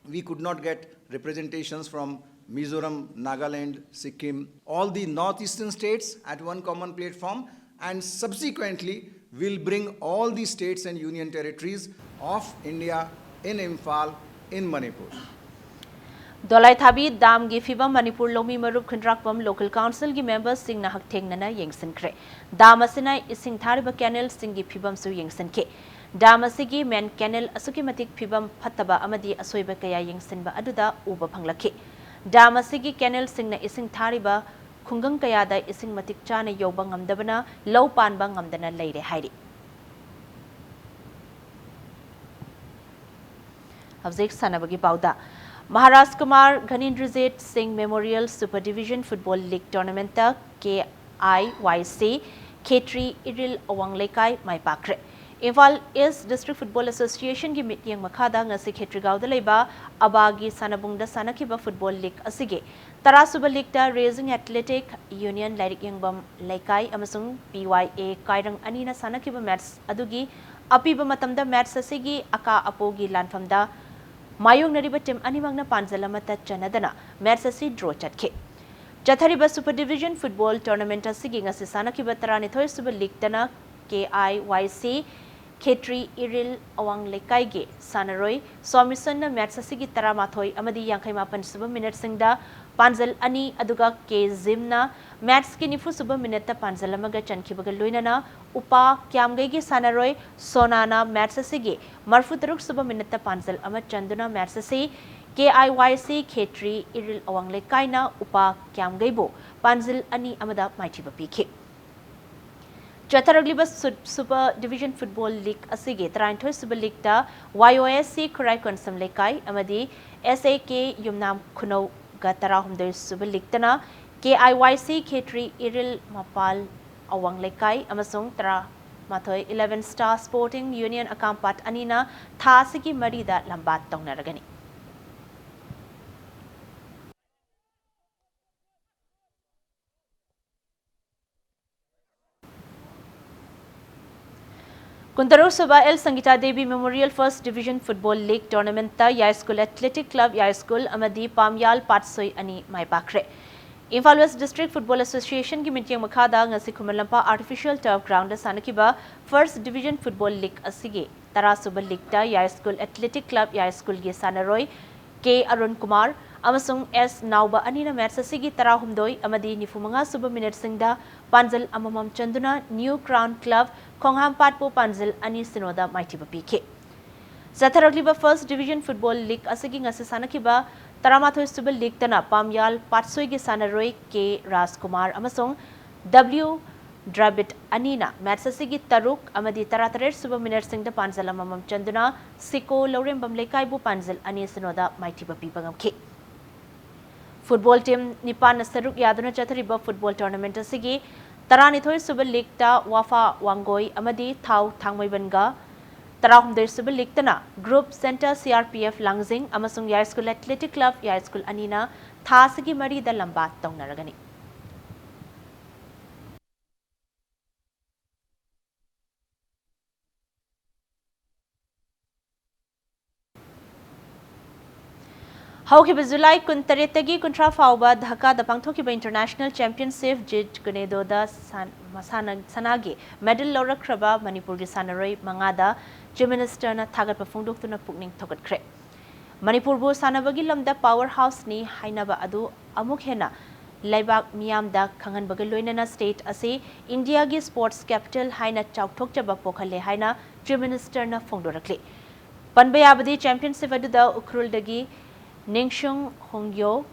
we could not get representations from Mizoram, Nagaland, Sikkim, all the northeastern states at one common platform, and subsequently we'll bring all the states and union territories of India in Imphal, in Manipur. ꯗꯣꯂꯥꯏꯊꯥꯕꯤ ꯗꯥꯝꯒꯤ ꯐꯤꯕꯝ ꯃꯅꯤꯄꯨꯔ ꯂꯧꯃꯤ ꯃꯔꯨꯞ ꯈꯨꯟꯗ꯭ꯔꯥꯛꯄꯝ local councilꯒꯤ memberꯁꯤꯡꯅ ꯍꯛꯊꯦꯡꯅꯅ ꯌꯦꯡꯁꯤꯟꯈ꯭ꯔꯦ꯫ Dam ꯑꯁꯤꯅ ꯏꯁꯤꯡ ꯊꯥꯔꯤꯕ canalꯁꯤꯡꯒꯤ ꯐꯤꯕꯝꯁꯨ ꯌꯦꯡꯁꯤꯟꯈꯤ꯫ Dam ꯑꯁꯤꯒꯤ main canal ꯑꯁꯨꯛꯀꯤ ꯃꯇꯤꯛ ꯐꯤꯕꯝ ꯐꯠꯇꯕ ꯑꯃꯗꯤ ꯑꯁꯣꯏꯕ ꯀꯌꯥ ꯌꯦꯡꯁꯤꯟꯕ ꯑꯗꯨꯗ ꯎꯕ ꯐꯪꯂꯛꯈꯤ꯫ ꯗꯥꯝ ꯑꯁꯤꯒꯤ canalꯁꯤꯡꯅ ꯏꯁꯤꯡ ꯊꯥꯔꯤꯕ ꯈꯨꯡꯒꯪ ꯀꯌꯥꯗ ꯏꯁꯤꯡ ꯃꯇꯤꯛ ꯆꯥꯅ ꯌꯧꯕ ꯉꯝꯗꯕꯅ ꯂꯧ ꯄꯥꯟꯕ ꯉꯝꯗꯅ ꯂꯩꯔꯦ ꯍꯥꯏꯔꯤ꯫ ꯍꯧꯖꯤꯛ ꯁꯥꯟꯅꯕꯒꯤ ꯄꯥꯎꯗ꯫ ꯃꯍꯥꯔꯥꯖ ꯀꯨꯃꯥꯔ ꯘꯅꯤꯟꯗ꯭ꯔꯖꯤꯠ ꯁꯤꯡ Memorial Super Division Football League Tournamentꯇ K I Y C ꯈꯦꯇ꯭ꯔꯤ ꯏꯔꯤꯜ ꯑꯋꯥꯡ ꯂꯩꯀꯥꯏ ꯃꯥꯏ ꯄꯥꯛꯈ꯭ꯔꯦ꯫ ꯏꯝꯐꯥꯜ East District Football Associationꯒꯤ ꯃꯤꯠꯌꯦꯡ ꯃꯈꯥꯗ ꯉꯁꯤ ꯈꯦꯇ꯭ꯔꯤꯒꯥꯎꯗ ꯂꯩꯕ ꯑꯕꯥꯒꯤ ꯁꯥꯟꯅꯕꯨꯡꯗ ꯁꯥꯟꯅꯈꯤꯕ football league ꯑꯁꯤꯒꯤ ꯇꯔꯥꯁꯨꯕ leagueꯇ Raising Athletic Union ꯂꯥꯏꯔꯤꯛ ꯌꯦꯡꯕꯝ ꯂꯩꯀꯥꯏ ꯑꯃꯁꯨꯡ P Y A ꯀꯥꯏꯔꯪ ꯑꯅꯤꯅ ꯁꯥꯟꯅꯈꯤꯕ match ꯑꯗꯨꯒꯤ ꯑꯄꯤꯕ ꯃꯇꯝꯗ match ꯑꯁꯤꯒꯤ ꯑꯀꯥ ꯑꯄꯣꯒꯤ ꯂꯥꯟꯐꯝꯗ ꯃꯥꯌꯣꯛꯅꯔꯤꯕ team ꯑꯅꯤꯃꯛꯅ ꯄꯥꯟꯖꯜ ꯑꯃꯠꯇ ꯆꯟꯅꯗꯅ match ꯑꯁꯤ draw ꯆꯠꯈꯤ꯫ ꯆꯠꯊꯔꯤꯕ ꯁꯨꯄꯔ ꯗꯤꯕꯤꯖꯟ ꯐꯨꯠꯕꯣꯜ ꯇꯣꯔꯅꯥꯃꯦꯟꯠ ꯑꯁꯤꯒꯤ ꯉꯁꯤ ꯁꯥꯟꯅꯈꯤꯕ ꯇꯔꯥꯅꯤꯊꯣꯏ ꯁꯨꯕ ꯂꯤꯛꯇꯅ ꯀꯦ ꯑꯥꯏ ꯋꯥꯏ ꯁꯤ ꯈꯦꯇ꯭ꯔꯤ ꯏꯔꯤꯜ ꯑꯋꯥꯡ ꯂꯩꯀꯥꯏꯒꯤ ꯁꯥꯟꯅꯔꯣꯏ ꯁ꯭ꯋꯥꯃꯤꯁꯟꯅ ꯃꯦꯠꯆ ꯑꯁꯤꯒꯤ ꯇꯔꯥꯃꯥꯊꯣꯏ ꯑꯃꯗꯤ ꯌꯥꯡꯈꯩ ꯃꯥꯄꯟ ꯁꯨꯕ ꯃꯤꯅꯠꯁꯤꯡꯗ ꯄꯥꯟꯖꯜ ꯑꯅꯤ, ꯑꯗꯨꯒ ꯀꯦ ꯖꯤꯝꯅ ꯃꯦꯠꯆꯀꯤ ꯅꯤꯐꯨ ꯁꯨꯕ ꯃꯤꯅꯠꯇ ꯄꯥꯟꯖꯜ ꯑꯃꯒ ꯆꯟꯈꯤꯕꯒ ꯂꯣꯏꯅꯅ ꯎꯄꯥ ꯀ꯭ꯌꯥꯝꯒꯩꯒꯤ ꯁꯥꯟꯅꯔꯣꯏ ꯁꯣꯅꯥꯅ ꯃꯦꯠꯆ ꯑꯁꯤꯒꯤ ꯃꯔꯐꯨ ꯇꯔꯨꯛ ꯁꯨꯕ ꯃꯤꯅꯠꯇ ꯄꯥꯟꯖꯜ ꯑꯃ ꯆꯟꯗꯨꯅ ꯃꯦꯠꯆ ꯑꯁꯤ ꯀꯦ ꯑꯥꯏ ꯋꯥꯏ ꯁꯤ ꯈꯦꯇ꯭ꯔꯤ ꯏꯔꯤꯜ ꯑꯋꯥꯡ ꯂꯩꯀꯥꯏꯅ ꯎꯄꯥ ꯀ꯭ꯌꯥꯝꯒꯩꯕꯨ ꯄꯥꯟꯖꯤꯜ ꯑꯅꯤ ꯑꯃꯗ ꯃꯥꯏꯊꯤꯕ ꯄꯤꯈꯤ꯫ ꯆꯠꯊꯔꯛꯂꯤꯕ ꯁꯨ-, ꯁꯨꯄꯔ ꯗꯤꯕꯤꯖꯟ ꯐꯨꯠꯕꯣꯜ ꯂꯤꯒ ꯑꯁꯤꯒꯤ ꯇꯔꯥꯅꯤꯊꯣꯏ ꯁꯨꯕ ꯂꯤꯒꯇ ꯋꯥꯏ ꯑꯣ ꯑꯦꯁ ꯁꯤ ꯈꯨꯔꯥꯏ ꯀꯣꯟꯁꯝ ꯂꯩꯀꯥꯏ ꯑꯃꯗꯤ ꯑꯦꯁ ꯑꯦ ꯀꯦ ꯌꯨꯝꯅꯥꯝ ꯈꯨꯅꯧꯒ, ꯇꯔꯥꯍꯨꯝꯗꯣꯏ ꯁꯨꯕ ꯂꯤꯒꯇꯅ ꯀꯦ ꯑꯥꯏ ꯋꯥꯏ ꯁꯤ ꯈꯦꯇ꯭ꯔꯤ ꯏꯔꯤꯜ ꯃꯄꯥꯜ ꯑꯋꯥꯡ ꯂꯩꯀꯥꯏ ꯑꯃꯁꯨꯡ ꯇꯔꯥꯃꯥꯊꯣꯏ ꯏꯂꯦꯚꯦꯟ ꯁ꯭ꯇꯥꯔ ꯁ꯭ꯄꯣꯔꯇꯤꯡ ꯌꯨꯅꯤꯌꯟ ꯑꯀꯥꯝꯄꯥꯠ ꯑꯅꯤꯅ ꯊꯥ ꯑꯁꯤꯒꯤ ꯃꯔꯤꯗ ꯂꯝꯕꯥ ꯇꯧꯅꯔꯒꯅꯤ꯫ ꯀꯨꯟꯇꯔꯨꯛ ꯁꯨꯕ L Sangita Devi memorial first division football league ꯇꯣꯔꯅꯥꯃꯦꯟꯠꯇ ꯌꯥꯏꯁ꯭ꯀꯨꯜ ꯑꯦꯊꯂꯦꯇꯤꯛ ꯀ꯭ꯂꯕ ꯌꯥꯏꯁ꯭ꯀꯨꯜ ꯑꯃꯗꯤ ꯄꯥꯝꯌꯥꯜ ꯄꯥꯠꯁꯣꯏ ꯑꯅꯤ ꯃꯥꯏ ꯄꯥꯛꯈ꯭ꯔꯦ꯫ ꯏꯝꯐꯥꯜ ꯋꯦꯁ꯭ꯠ ꯗꯤꯁꯇ꯭ꯔꯤꯛ ꯐꯨꯠꯕꯣꯜ ꯑꯦꯁꯣꯁꯤꯌꯦꯁꯟꯒꯤ ꯃꯤꯠꯌꯦꯡ ꯃꯈꯥꯗ ꯉꯁꯤ ꯈꯨꯃꯟ ꯂꯝꯄꯥꯛ ꯑꯥꯔꯇꯤꯐꯤꯁꯤꯌꯦꯜ ꯇꯔꯐ ꯒ꯭ꯔꯥꯎꯟꯗ ꯁꯥꯟꯅꯈꯤꯕ ꯐꯥꯔꯁꯠ ꯗꯤꯕꯤꯖꯟ ꯐꯨꯠꯕꯣꯜ ꯂꯤꯒ ꯑꯁꯤꯒꯤ ꯇꯔꯥ ꯁꯨꯕ ꯂꯤꯒꯇ ꯌꯥꯏꯁ꯭ꯀꯨꯜ ꯑꯦꯊꯂꯦꯇꯤꯛ ꯀ꯭ꯂꯕ ꯌꯥꯏꯁ꯭ꯀꯨꯜꯒꯤ ꯁꯥꯟꯅꯔꯣꯏ ꯀꯦ ꯑꯔꯨꯟ ꯀꯨꯃꯥꯔ ꯑꯃꯁꯨꯡ ꯑꯦꯁ ꯅꯥꯎꯕ ꯑꯅꯤꯅ ꯃꯦꯠꯆ ꯑꯁꯤꯒꯤ ꯇꯔꯥꯍꯨꯝꯗꯣꯏ ꯑꯃꯗꯤ ꯅꯤꯐꯨꯃꯉꯥ ꯁꯨꯕ ꯃꯤꯅꯠꯁꯤꯡꯗ ꯄꯥꯟꯖꯜ ꯑꯃꯃꯝ ꯆꯟꯗꯨꯅ ꯅ꯭ꯌꯨ ꯀ꯭ꯔꯥꯎꯟ ꯀ꯭ꯂꯕ ꯈꯣꯡꯍꯥꯝꯄꯥꯠꯄꯨ ꯄꯥꯟꯖꯜ ꯑꯅꯤ ꯁꯤꯅꯣꯗ ꯃꯥꯏꯊꯤꯕ ꯄꯤꯈꯤ꯫ ꯆꯠꯊꯔꯛꯂꯤꯕ ꯐꯥꯔꯁꯠ ꯗꯤꯕꯤꯖꯟ ꯐꯨꯠꯕꯣꯜ ꯂꯤꯒ ꯑꯁꯤꯒꯤ ꯉꯁꯤ ꯁꯥꯟꯅꯈꯤꯕ ꯇꯔꯥꯃꯥꯊꯣꯏ ꯁꯨꯕ ꯂꯤꯒꯇꯅ ꯄꯥꯝꯌꯥꯜ ꯄꯥꯠꯁꯣꯏꯒꯤ ꯁꯥꯟꯅꯔꯣꯏ ꯀꯦ ꯔꯥꯖꯀꯨꯃꯥꯔ ꯑꯃꯁꯨꯡ ꯗꯕ꯭ꯂꯤꯌꯨ ꯗ꯭ꯔꯥꯕꯤꯗ ꯑꯅꯤꯅ ꯃꯦꯠꯆ ꯑꯁꯤꯒꯤ ꯇꯔꯨꯛ ꯑꯃꯗꯤ ꯇꯔꯥꯇꯔꯦꯠ ꯁꯨꯕ ꯃꯤꯅꯠꯁꯤꯡꯗ ꯄꯥꯟꯖꯜ ꯑꯃꯃꯝ ꯆꯟꯗꯨꯅ ꯁꯤꯀꯣ ꯂꯧꯔꯦꯝꯕꯝ ꯂꯩꯀꯥꯏꯕꯨ ꯄꯥꯟꯖꯜ ꯑꯅꯤ ꯁꯤꯅꯣꯗ ꯃꯥꯏꯊꯤꯕ ꯄꯤꯕ ꯉꯝꯈꯤ꯫ ꯐꯨꯠꯕꯣꯜ ꯇꯤꯝ ꯅꯤꯄꯥꯟꯅ ꯁꯔꯨꯛ ꯌꯥꯗꯨꯅ ꯆꯠꯊꯔꯤꯕ ꯐꯨꯠꯕꯣꯜ ꯇꯣꯔꯅꯥꯃꯦꯟꯠ ꯑꯁꯤꯒꯤ ꯇꯔꯥꯅꯤꯊꯣꯏ ꯁꯨꯕ ꯂꯤꯒꯇ ꯋꯥꯐꯥ ꯋꯥꯡꯒꯣꯏ ꯑꯃꯗꯤ ꯊꯥꯎ ꯊꯥꯡꯃꯩꯕꯟꯒ, ꯇꯔꯥꯍꯨꯝꯗꯣꯏ ꯁꯨꯕ ꯂꯤꯒꯇꯅ group centre C R P F Langjing ꯑꯃꯁꯨꯡ ꯌꯥꯏꯁ꯭ꯀꯨꯜ ꯑꯦꯊꯂꯦꯇꯤꯛ ꯀ꯭ꯂꯕ ꯌꯥꯏꯁ꯭ꯀꯨꯜ ꯑꯅꯤꯅ ꯊꯥ ꯑꯁꯤꯒꯤ ꯃꯔꯤꯗ ꯂꯝꯕꯥ ꯇꯧꯅꯔꯒꯅꯤ꯫ ꯍꯧꯈꯤꯕ ꯖꯨꯂꯥꯏ ꯀꯨꯟꯇꯔꯦꯠꯇꯒꯤ ꯀꯨꯟꯊ꯭ꯔꯥ ꯐꯥꯎꯕ ꯙꯥꯀꯥꯗ ꯄꯥꯡꯊꯣꯛꯈꯤꯕ International Championship Judo ꯀꯨꯅꯦꯗꯣꯗ ꯁꯥꯟ-, ꯃꯁꯥꯟꯅ-, ꯁꯅꯥꯒꯤ medal ꯂꯧꯔꯛꯈ꯭ꯔꯕ ꯃꯅꯤꯄꯨꯔꯒꯤ ꯁꯥꯟꯅꯔꯣꯏ ꯃꯉꯥꯗ Chief Ministerꯅ ꯊꯥꯒꯠꯄ ꯐꯣꯡꯗꯣꯛꯇꯨꯅ ꯄꯨꯛꯅꯤꯡ ꯊꯧꯒꯠꯈ꯭ꯔꯦ꯫ ꯃꯅꯤꯄꯨꯔꯕꯨ ꯁꯥꯟꯅꯕꯒꯤ ꯂꯝꯗ power houseꯅꯤ ꯍꯥꯏꯅꯕ ꯑꯗꯨ ꯑꯃꯨꯛ ꯍꯦꯟꯅ ꯂꯩꯕꯥꯛ ꯃꯤꯌꯥꯝꯗ ꯈꯪꯍꯟꯕꯒ ꯂꯣꯏꯅꯅ state ꯑꯁꯤ Indiaꯒꯤ sports capital ꯍꯥꯏꯅ ꯆꯥꯎꯊꯣꯛꯆꯕ ꯄꯣꯛꯍꯜꯂꯦ ꯍꯥꯏꯅ Chief Ministerꯅ ꯐꯣꯡꯗꯣꯔꯛꯂꯤ꯫ ꯄꯟꯕ ꯌꯥꯕꯗꯤ, championship ꯑꯗꯨꯗ ꯎꯈ꯭ꯔꯨꯜꯗꯒꯤ ꯅꯤꯡꯁꯨꯡ ꯍꯣꯡꯌꯣ,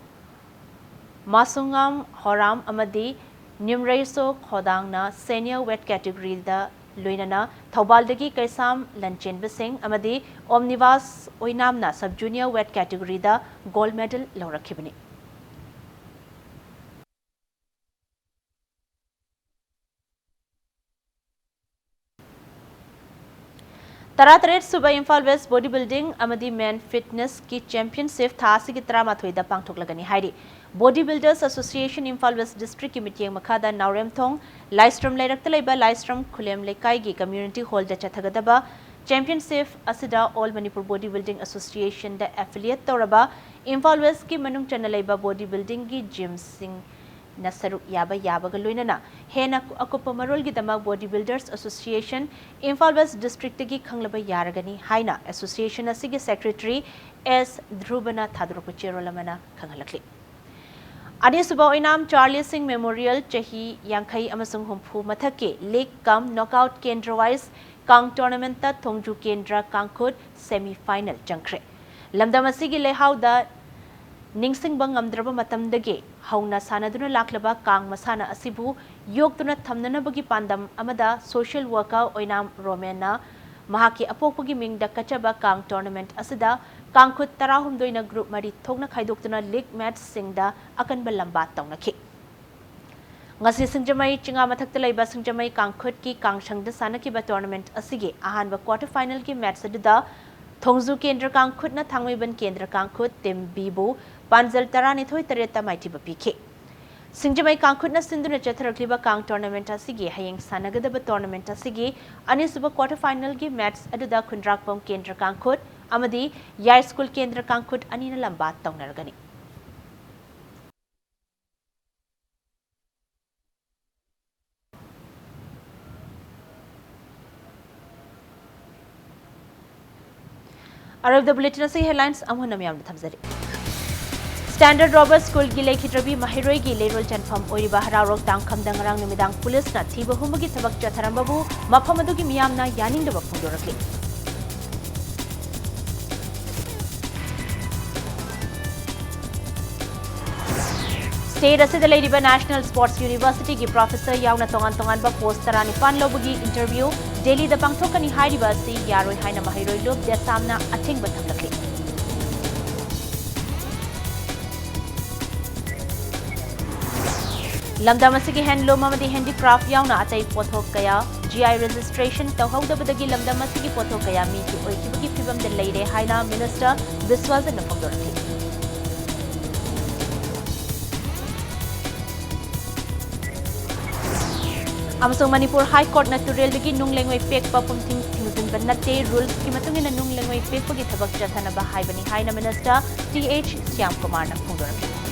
ꯃꯥꯁꯨꯉꯥꯝ ꯍꯣꯔꯥꯝ ꯑꯃꯗꯤ ꯅꯤꯝꯔꯩꯁꯣ ꯈꯣꯗꯥꯡꯅ senior weight categoryꯗ, ꯂꯣꯏꯅꯅ ꯊꯧꯕꯥꯜꯗꯒꯤ ꯀꯩꯁꯥꯝ ꯂꯟꯆꯦꯟꯕꯁꯤꯡ ꯑꯃꯗꯤ ꯑꯣꯝꯅꯤꯕꯥꯁ ꯑꯣꯏꯅꯥꯝꯅ sub junior weight categoryꯗ gold medal ꯂꯧꯔꯛꯈꯤꯕꯅꯤ꯫ ꯇꯔꯥꯇꯔꯦꯠ ꯁꯨꯕ ꯏꯝꯐꯥꯜ West Body Building ꯑꯃꯗꯤ Men Fitnessꯀꯤ championship ꯊꯥ ꯑꯁꯤꯒꯤ ꯇꯔꯥꯃꯥꯊꯣꯏꯗ ꯄꯥꯡꯊꯣꯛꯂꯒꯅꯤ ꯍꯥꯏꯔꯤ꯫ Body Builders Association Imphal West Districtꯀꯤ ꯃꯤꯠꯌꯦꯡ ꯃꯈꯥꯗ ꯅꯥꯎꯔꯦꯝꯊꯣꯡ ꯂꯥꯏꯁ꯭ꯔꯝ ꯂꯩꯔꯛꯇ ꯂꯩꯕ ꯂꯥꯏꯁ꯭ꯔꯝ ꯈꯨꯂꯦꯝ ꯂꯩꯀꯥꯏꯒꯤ community hallꯗ ꯆꯠꯊꯒꯗꯕ championship ꯑꯁꯤꯗ All Manipur Body Building Associationꯗ affiliate ꯇꯧꯔꯕ ꯏꯝꯐꯥꯜ Westꯀꯤ ꯃꯅꯨꯡ ꯆꯟꯅ ꯂꯩꯕ body buildingꯒꯤ gymꯁꯤꯡ ꯅ ꯁꯔꯨꯛ ꯌꯥꯕ ꯌꯥꯕꯒ ꯂꯣꯏꯅꯅ ꯍꯦꯟꯅ ꯑꯀꯨꯞꯄ ꯃꯔꯣꯜꯒꯤꯗꯃꯛ Body Builders Association Imphal West Districtꯇꯒꯤ ꯈꯪꯂꯕ ꯌꯥꯔꯒꯅꯤ ꯍꯥꯏꯅ association ꯑꯁꯤꯒꯤ secretary ꯑꯦꯁ ꯙ꯭ꯔꯨꯕꯅ ꯊꯥꯗꯣꯔꯛꯄ ꯆꯦꯔꯣꯜ ꯑꯃꯅ ꯈꯪꯍꯜꯂꯛꯂꯤ꯫ ꯑꯅꯤꯁꯨꯕ ꯑꯣꯏꯅꯥꯝ ꯆꯥꯔꯂꯤ ꯁꯤꯡ Memorial ꯆꯍꯤ ꯌꯥꯡꯈꯩ ꯑꯃꯁꯨꯡ ꯍꯨꯝꯐꯨ ꯃꯊꯛꯀꯤ league cum knockout ꯀꯦꯟꯗ꯭ꯔ wise ꯀꯥꯡ tournamentꯇ ꯊꯣꯡꯖꯨ ꯀꯦꯟꯗ꯭ꯔ ꯀꯥꯡꯈꯨꯠ semi final ꯆꯪꯈ꯭ꯔꯦ꯫ ꯂꯝꯗꯝ ꯑꯁꯤꯒꯤ ꯂꯩꯍꯥꯎꯗ ꯅꯤꯡꯁꯤꯡꯕ ꯉꯝꯗ꯭ꯔꯕ ꯃꯇꯝꯗꯒꯤ ꯍꯧꯅ ꯁꯥꯟꯅꯗꯨꯅ ꯂꯥꯛꯂꯕ ꯀꯥꯡ ꯃꯁꯥꯟꯅ ꯑꯁꯤꯕꯨ ꯌꯣꯛꯇꯨꯅ ꯊꯝꯅꯅꯕꯒꯤ ꯄꯥꯟꯗꯝ ꯑꯃꯗ social worker ꯑꯣꯏꯅꯥꯝ ꯔꯣꯃꯦꯟꯅ ꯃꯍꯥꯛꯀꯤ ꯑꯄꯣꯛꯄꯒꯤ ꯃꯤꯡꯗ ꯀꯠꯆꯕ ꯀꯥꯡ tournament ꯑꯁꯤꯗ ꯀꯥꯡꯈꯨꯠ ꯇꯔꯥꯍꯨꯝꯗꯣꯏꯅ group ꯃꯔꯤ ꯊꯣꯛꯅ ꯈꯥꯏꯗꯣꯛꯇꯨꯅ league matchꯁꯤꯡꯗ ꯑꯀꯟꯕ ꯂꯝꯕꯥ ꯇꯧꯅꯈꯤ꯫ ꯉꯁꯤ ꯁꯤꯡꯖꯃꯩ ꯆꯤꯉꯥ ꯃꯊꯛꯇ ꯂꯩꯕ ꯁꯤꯡꯖꯃꯩ ꯀꯥꯡꯈꯨꯠꯀꯤ ꯀꯥꯡꯁꯪꯗ ꯁꯥꯟꯅꯈꯤꯕ tournament ꯑꯁꯤꯒꯤ ꯑꯍꯥꯟꯕ quarter finalꯒꯤ match ꯑꯗꯨꯗ ꯊꯣꯡꯖꯨ ꯀꯦꯟꯗ꯭ꯔ ꯀꯥꯡꯈꯨꯠꯅ ꯊꯥꯡꯃꯩꯕꯟ ꯀꯦꯟꯗ꯭ꯔ ꯀꯥꯡꯈꯨꯠ team Bꯕꯨ ꯄꯥꯟꯖꯜ ꯇꯔꯥꯅꯤꯊꯣꯏ ꯇꯔꯦꯠꯇ ꯃꯥꯏꯊꯤꯕ ꯄꯤꯈꯤ꯫ ꯁꯤꯡꯖꯃꯩ ꯀꯥꯡꯈꯨꯠꯅ ꯁꯤꯟꯗꯨꯅ ꯆꯠꯊꯔꯛꯂꯤꯕ ꯀꯥꯡ tournament ꯑꯁꯤꯒꯤ ꯍꯌꯦꯡ ꯁꯥꯟꯅꯒꯗꯕ tournament ꯑꯁꯤꯒꯤ ꯑꯅꯤꯁꯨꯕ quarter finalꯒꯤ match ꯑꯗꯨꯗ ꯈꯨꯟꯗ꯭ꯔꯥꯛꯄꯝ ꯀꯦꯟꯗ꯭ꯔ ꯀꯥꯡꯈꯨꯠ ꯑꯃꯗꯤ ꯌꯥꯏ ꯁ꯭ꯀꯨꯜ ꯀꯦꯟꯗ꯭ꯔ ꯀꯥꯡꯈꯨꯠ ꯑꯅꯤꯅ ꯂꯝꯕꯥ ꯇꯧꯅꯔꯒꯅꯤ꯫ ꯑꯔꯣꯏꯕꯗ ꯕꯨꯂꯦꯇꯤꯟ ꯑꯁꯤꯒꯤ ꯍꯦꯗꯂꯥꯏꯟꯁ ꯑꯃꯨꯛ ꯍꯟꯅ ꯃꯌꯥꯝꯗ ꯊꯝꯖꯔꯤ꯫ ꯁ꯭ꯇꯦꯟꯗꯔꯗ ꯔꯣꯕꯔꯠ ꯁ꯭ꯀꯨꯜꯒꯤ ꯂꯩꯈꯤꯗ꯭ꯔꯕꯤ ꯃꯍꯩꯔꯣꯏꯒꯤ ꯂꯩꯔꯣꯜ ꯆꯦꯟꯐꯝ ꯑꯣꯏꯔꯤꯕ ꯍꯔꯥꯎꯔꯣꯛ ꯇꯥꯡꯈꯝꯗ ꯉꯔꯥꯡ ꯅꯨꯃꯤꯗꯥꯡ ꯄꯨꯂꯤꯁꯅ ꯊꯤꯕ ꯍꯨꯝꯕꯒꯤ ꯊꯕꯛ ꯆꯠꯊꯔꯝꯕꯕꯨ ꯃꯐꯝ ꯑꯗꯨꯒꯤ ꯃꯤꯌꯥꯝꯅ ꯌꯥꯅꯤꯡꯗꯕ ꯐꯣꯡꯗꯣꯔꯛꯂꯤ꯫ ꯁ꯭ꯇꯦꯠ ꯑꯁꯤꯗ ꯂꯩꯔꯤꯕ ꯅꯦꯁꯅꯦꯜ ꯁ꯭ꯄꯣꯔꯠꯁ ꯌꯨꯅꯤꯚꯔꯁꯤꯇꯤꯒꯤ ꯄ꯭ꯔꯣꯐꯦꯁꯔ ꯌꯥꯎꯅ ꯇꯣꯉꯥꯟ ꯇꯣꯉꯥꯟꯕ ꯄꯣꯁ ꯇꯔꯥꯅꯤꯄꯥꯟ ꯂꯧꯕꯒꯤ ꯏꯟꯇꯔꯚ꯭ꯌꯨ ꯗꯦꯜꯂꯤꯗ ꯄꯥꯡꯊꯣꯛꯀꯅꯤ ꯍꯥꯏꯔꯤꯕ ꯑꯁꯤ ꯌꯥꯔꯣꯏ ꯍꯥꯏꯅ ꯃꯍꯩꯔꯣꯏ ꯂꯨꯞ ꯗꯦꯁꯥꯝꯅ ꯑꯊꯤꯡꯕ ꯊꯝꯂꯛꯂꯤ꯫ ꯂꯝꯗꯝ ꯑꯁꯤꯒꯤ ꯍꯦꯟꯗꯂꯨꯝ ꯑꯃꯗꯤ ꯍꯦꯟꯗꯤꯀ꯭ꯔꯥꯐ ꯌꯥꯎꯅ ꯑꯇꯩ ꯄꯣꯠꯊꯣꯛ ꯀꯌꯥ ꯖꯤ ꯑꯥꯏ ꯔꯦꯖꯤꯁꯇ꯭ꯔꯦꯁꯟ ꯇꯧꯍꯧꯗꯕꯗꯒꯤ ꯂꯝꯗꯝ ꯑꯁꯤꯒꯤ ꯄꯣꯠꯊꯣꯛ ꯀꯌꯥ ꯃꯤꯒꯤ ꯑꯣꯏꯈꯤꯕꯒꯤ ꯐꯤꯕꯝꯗ ꯂꯩꯔꯦ ꯍꯥꯏꯅ ꯃꯤꯅꯤꯁꯇꯔ ꯕꯤꯁ꯭ꯋꯖꯟꯅ ꯐꯣꯡꯗꯣꯔꯛꯂꯤ꯫ ꯑꯃꯁꯨꯡ ꯃꯅꯤꯄꯨꯔ ꯍꯥꯏ ꯀꯣꯔꯠꯅ ꯇꯨꯔꯦꯜꯗꯒꯤ ꯅꯨꯡ ꯂꯩꯉꯣꯏ ꯄꯦꯛꯄ ꯄꯨꯝꯊꯤꯡ ꯊꯤꯡꯖꯤꯟꯕ ꯅꯠꯇꯦ, ꯔꯨꯜꯁꯀꯤ ꯃꯇꯨꯡ ꯏꯟꯅ ꯅꯨꯡ ꯂꯩꯉꯣꯏ ꯄꯦꯛꯄꯒꯤ ꯊꯕꯛ ꯆꯠꯊꯅꯕ ꯍꯥꯏꯕꯅꯤ ꯍꯥꯏꯅ ꯃꯤꯅꯤꯁꯇꯔ ꯇꯤ ꯑꯩꯆ ꯁ꯭ꯌꯥꯝꯀꯨꯃꯥꯔꯅ ꯐꯣꯡꯗꯣꯔꯛꯂꯤ꯫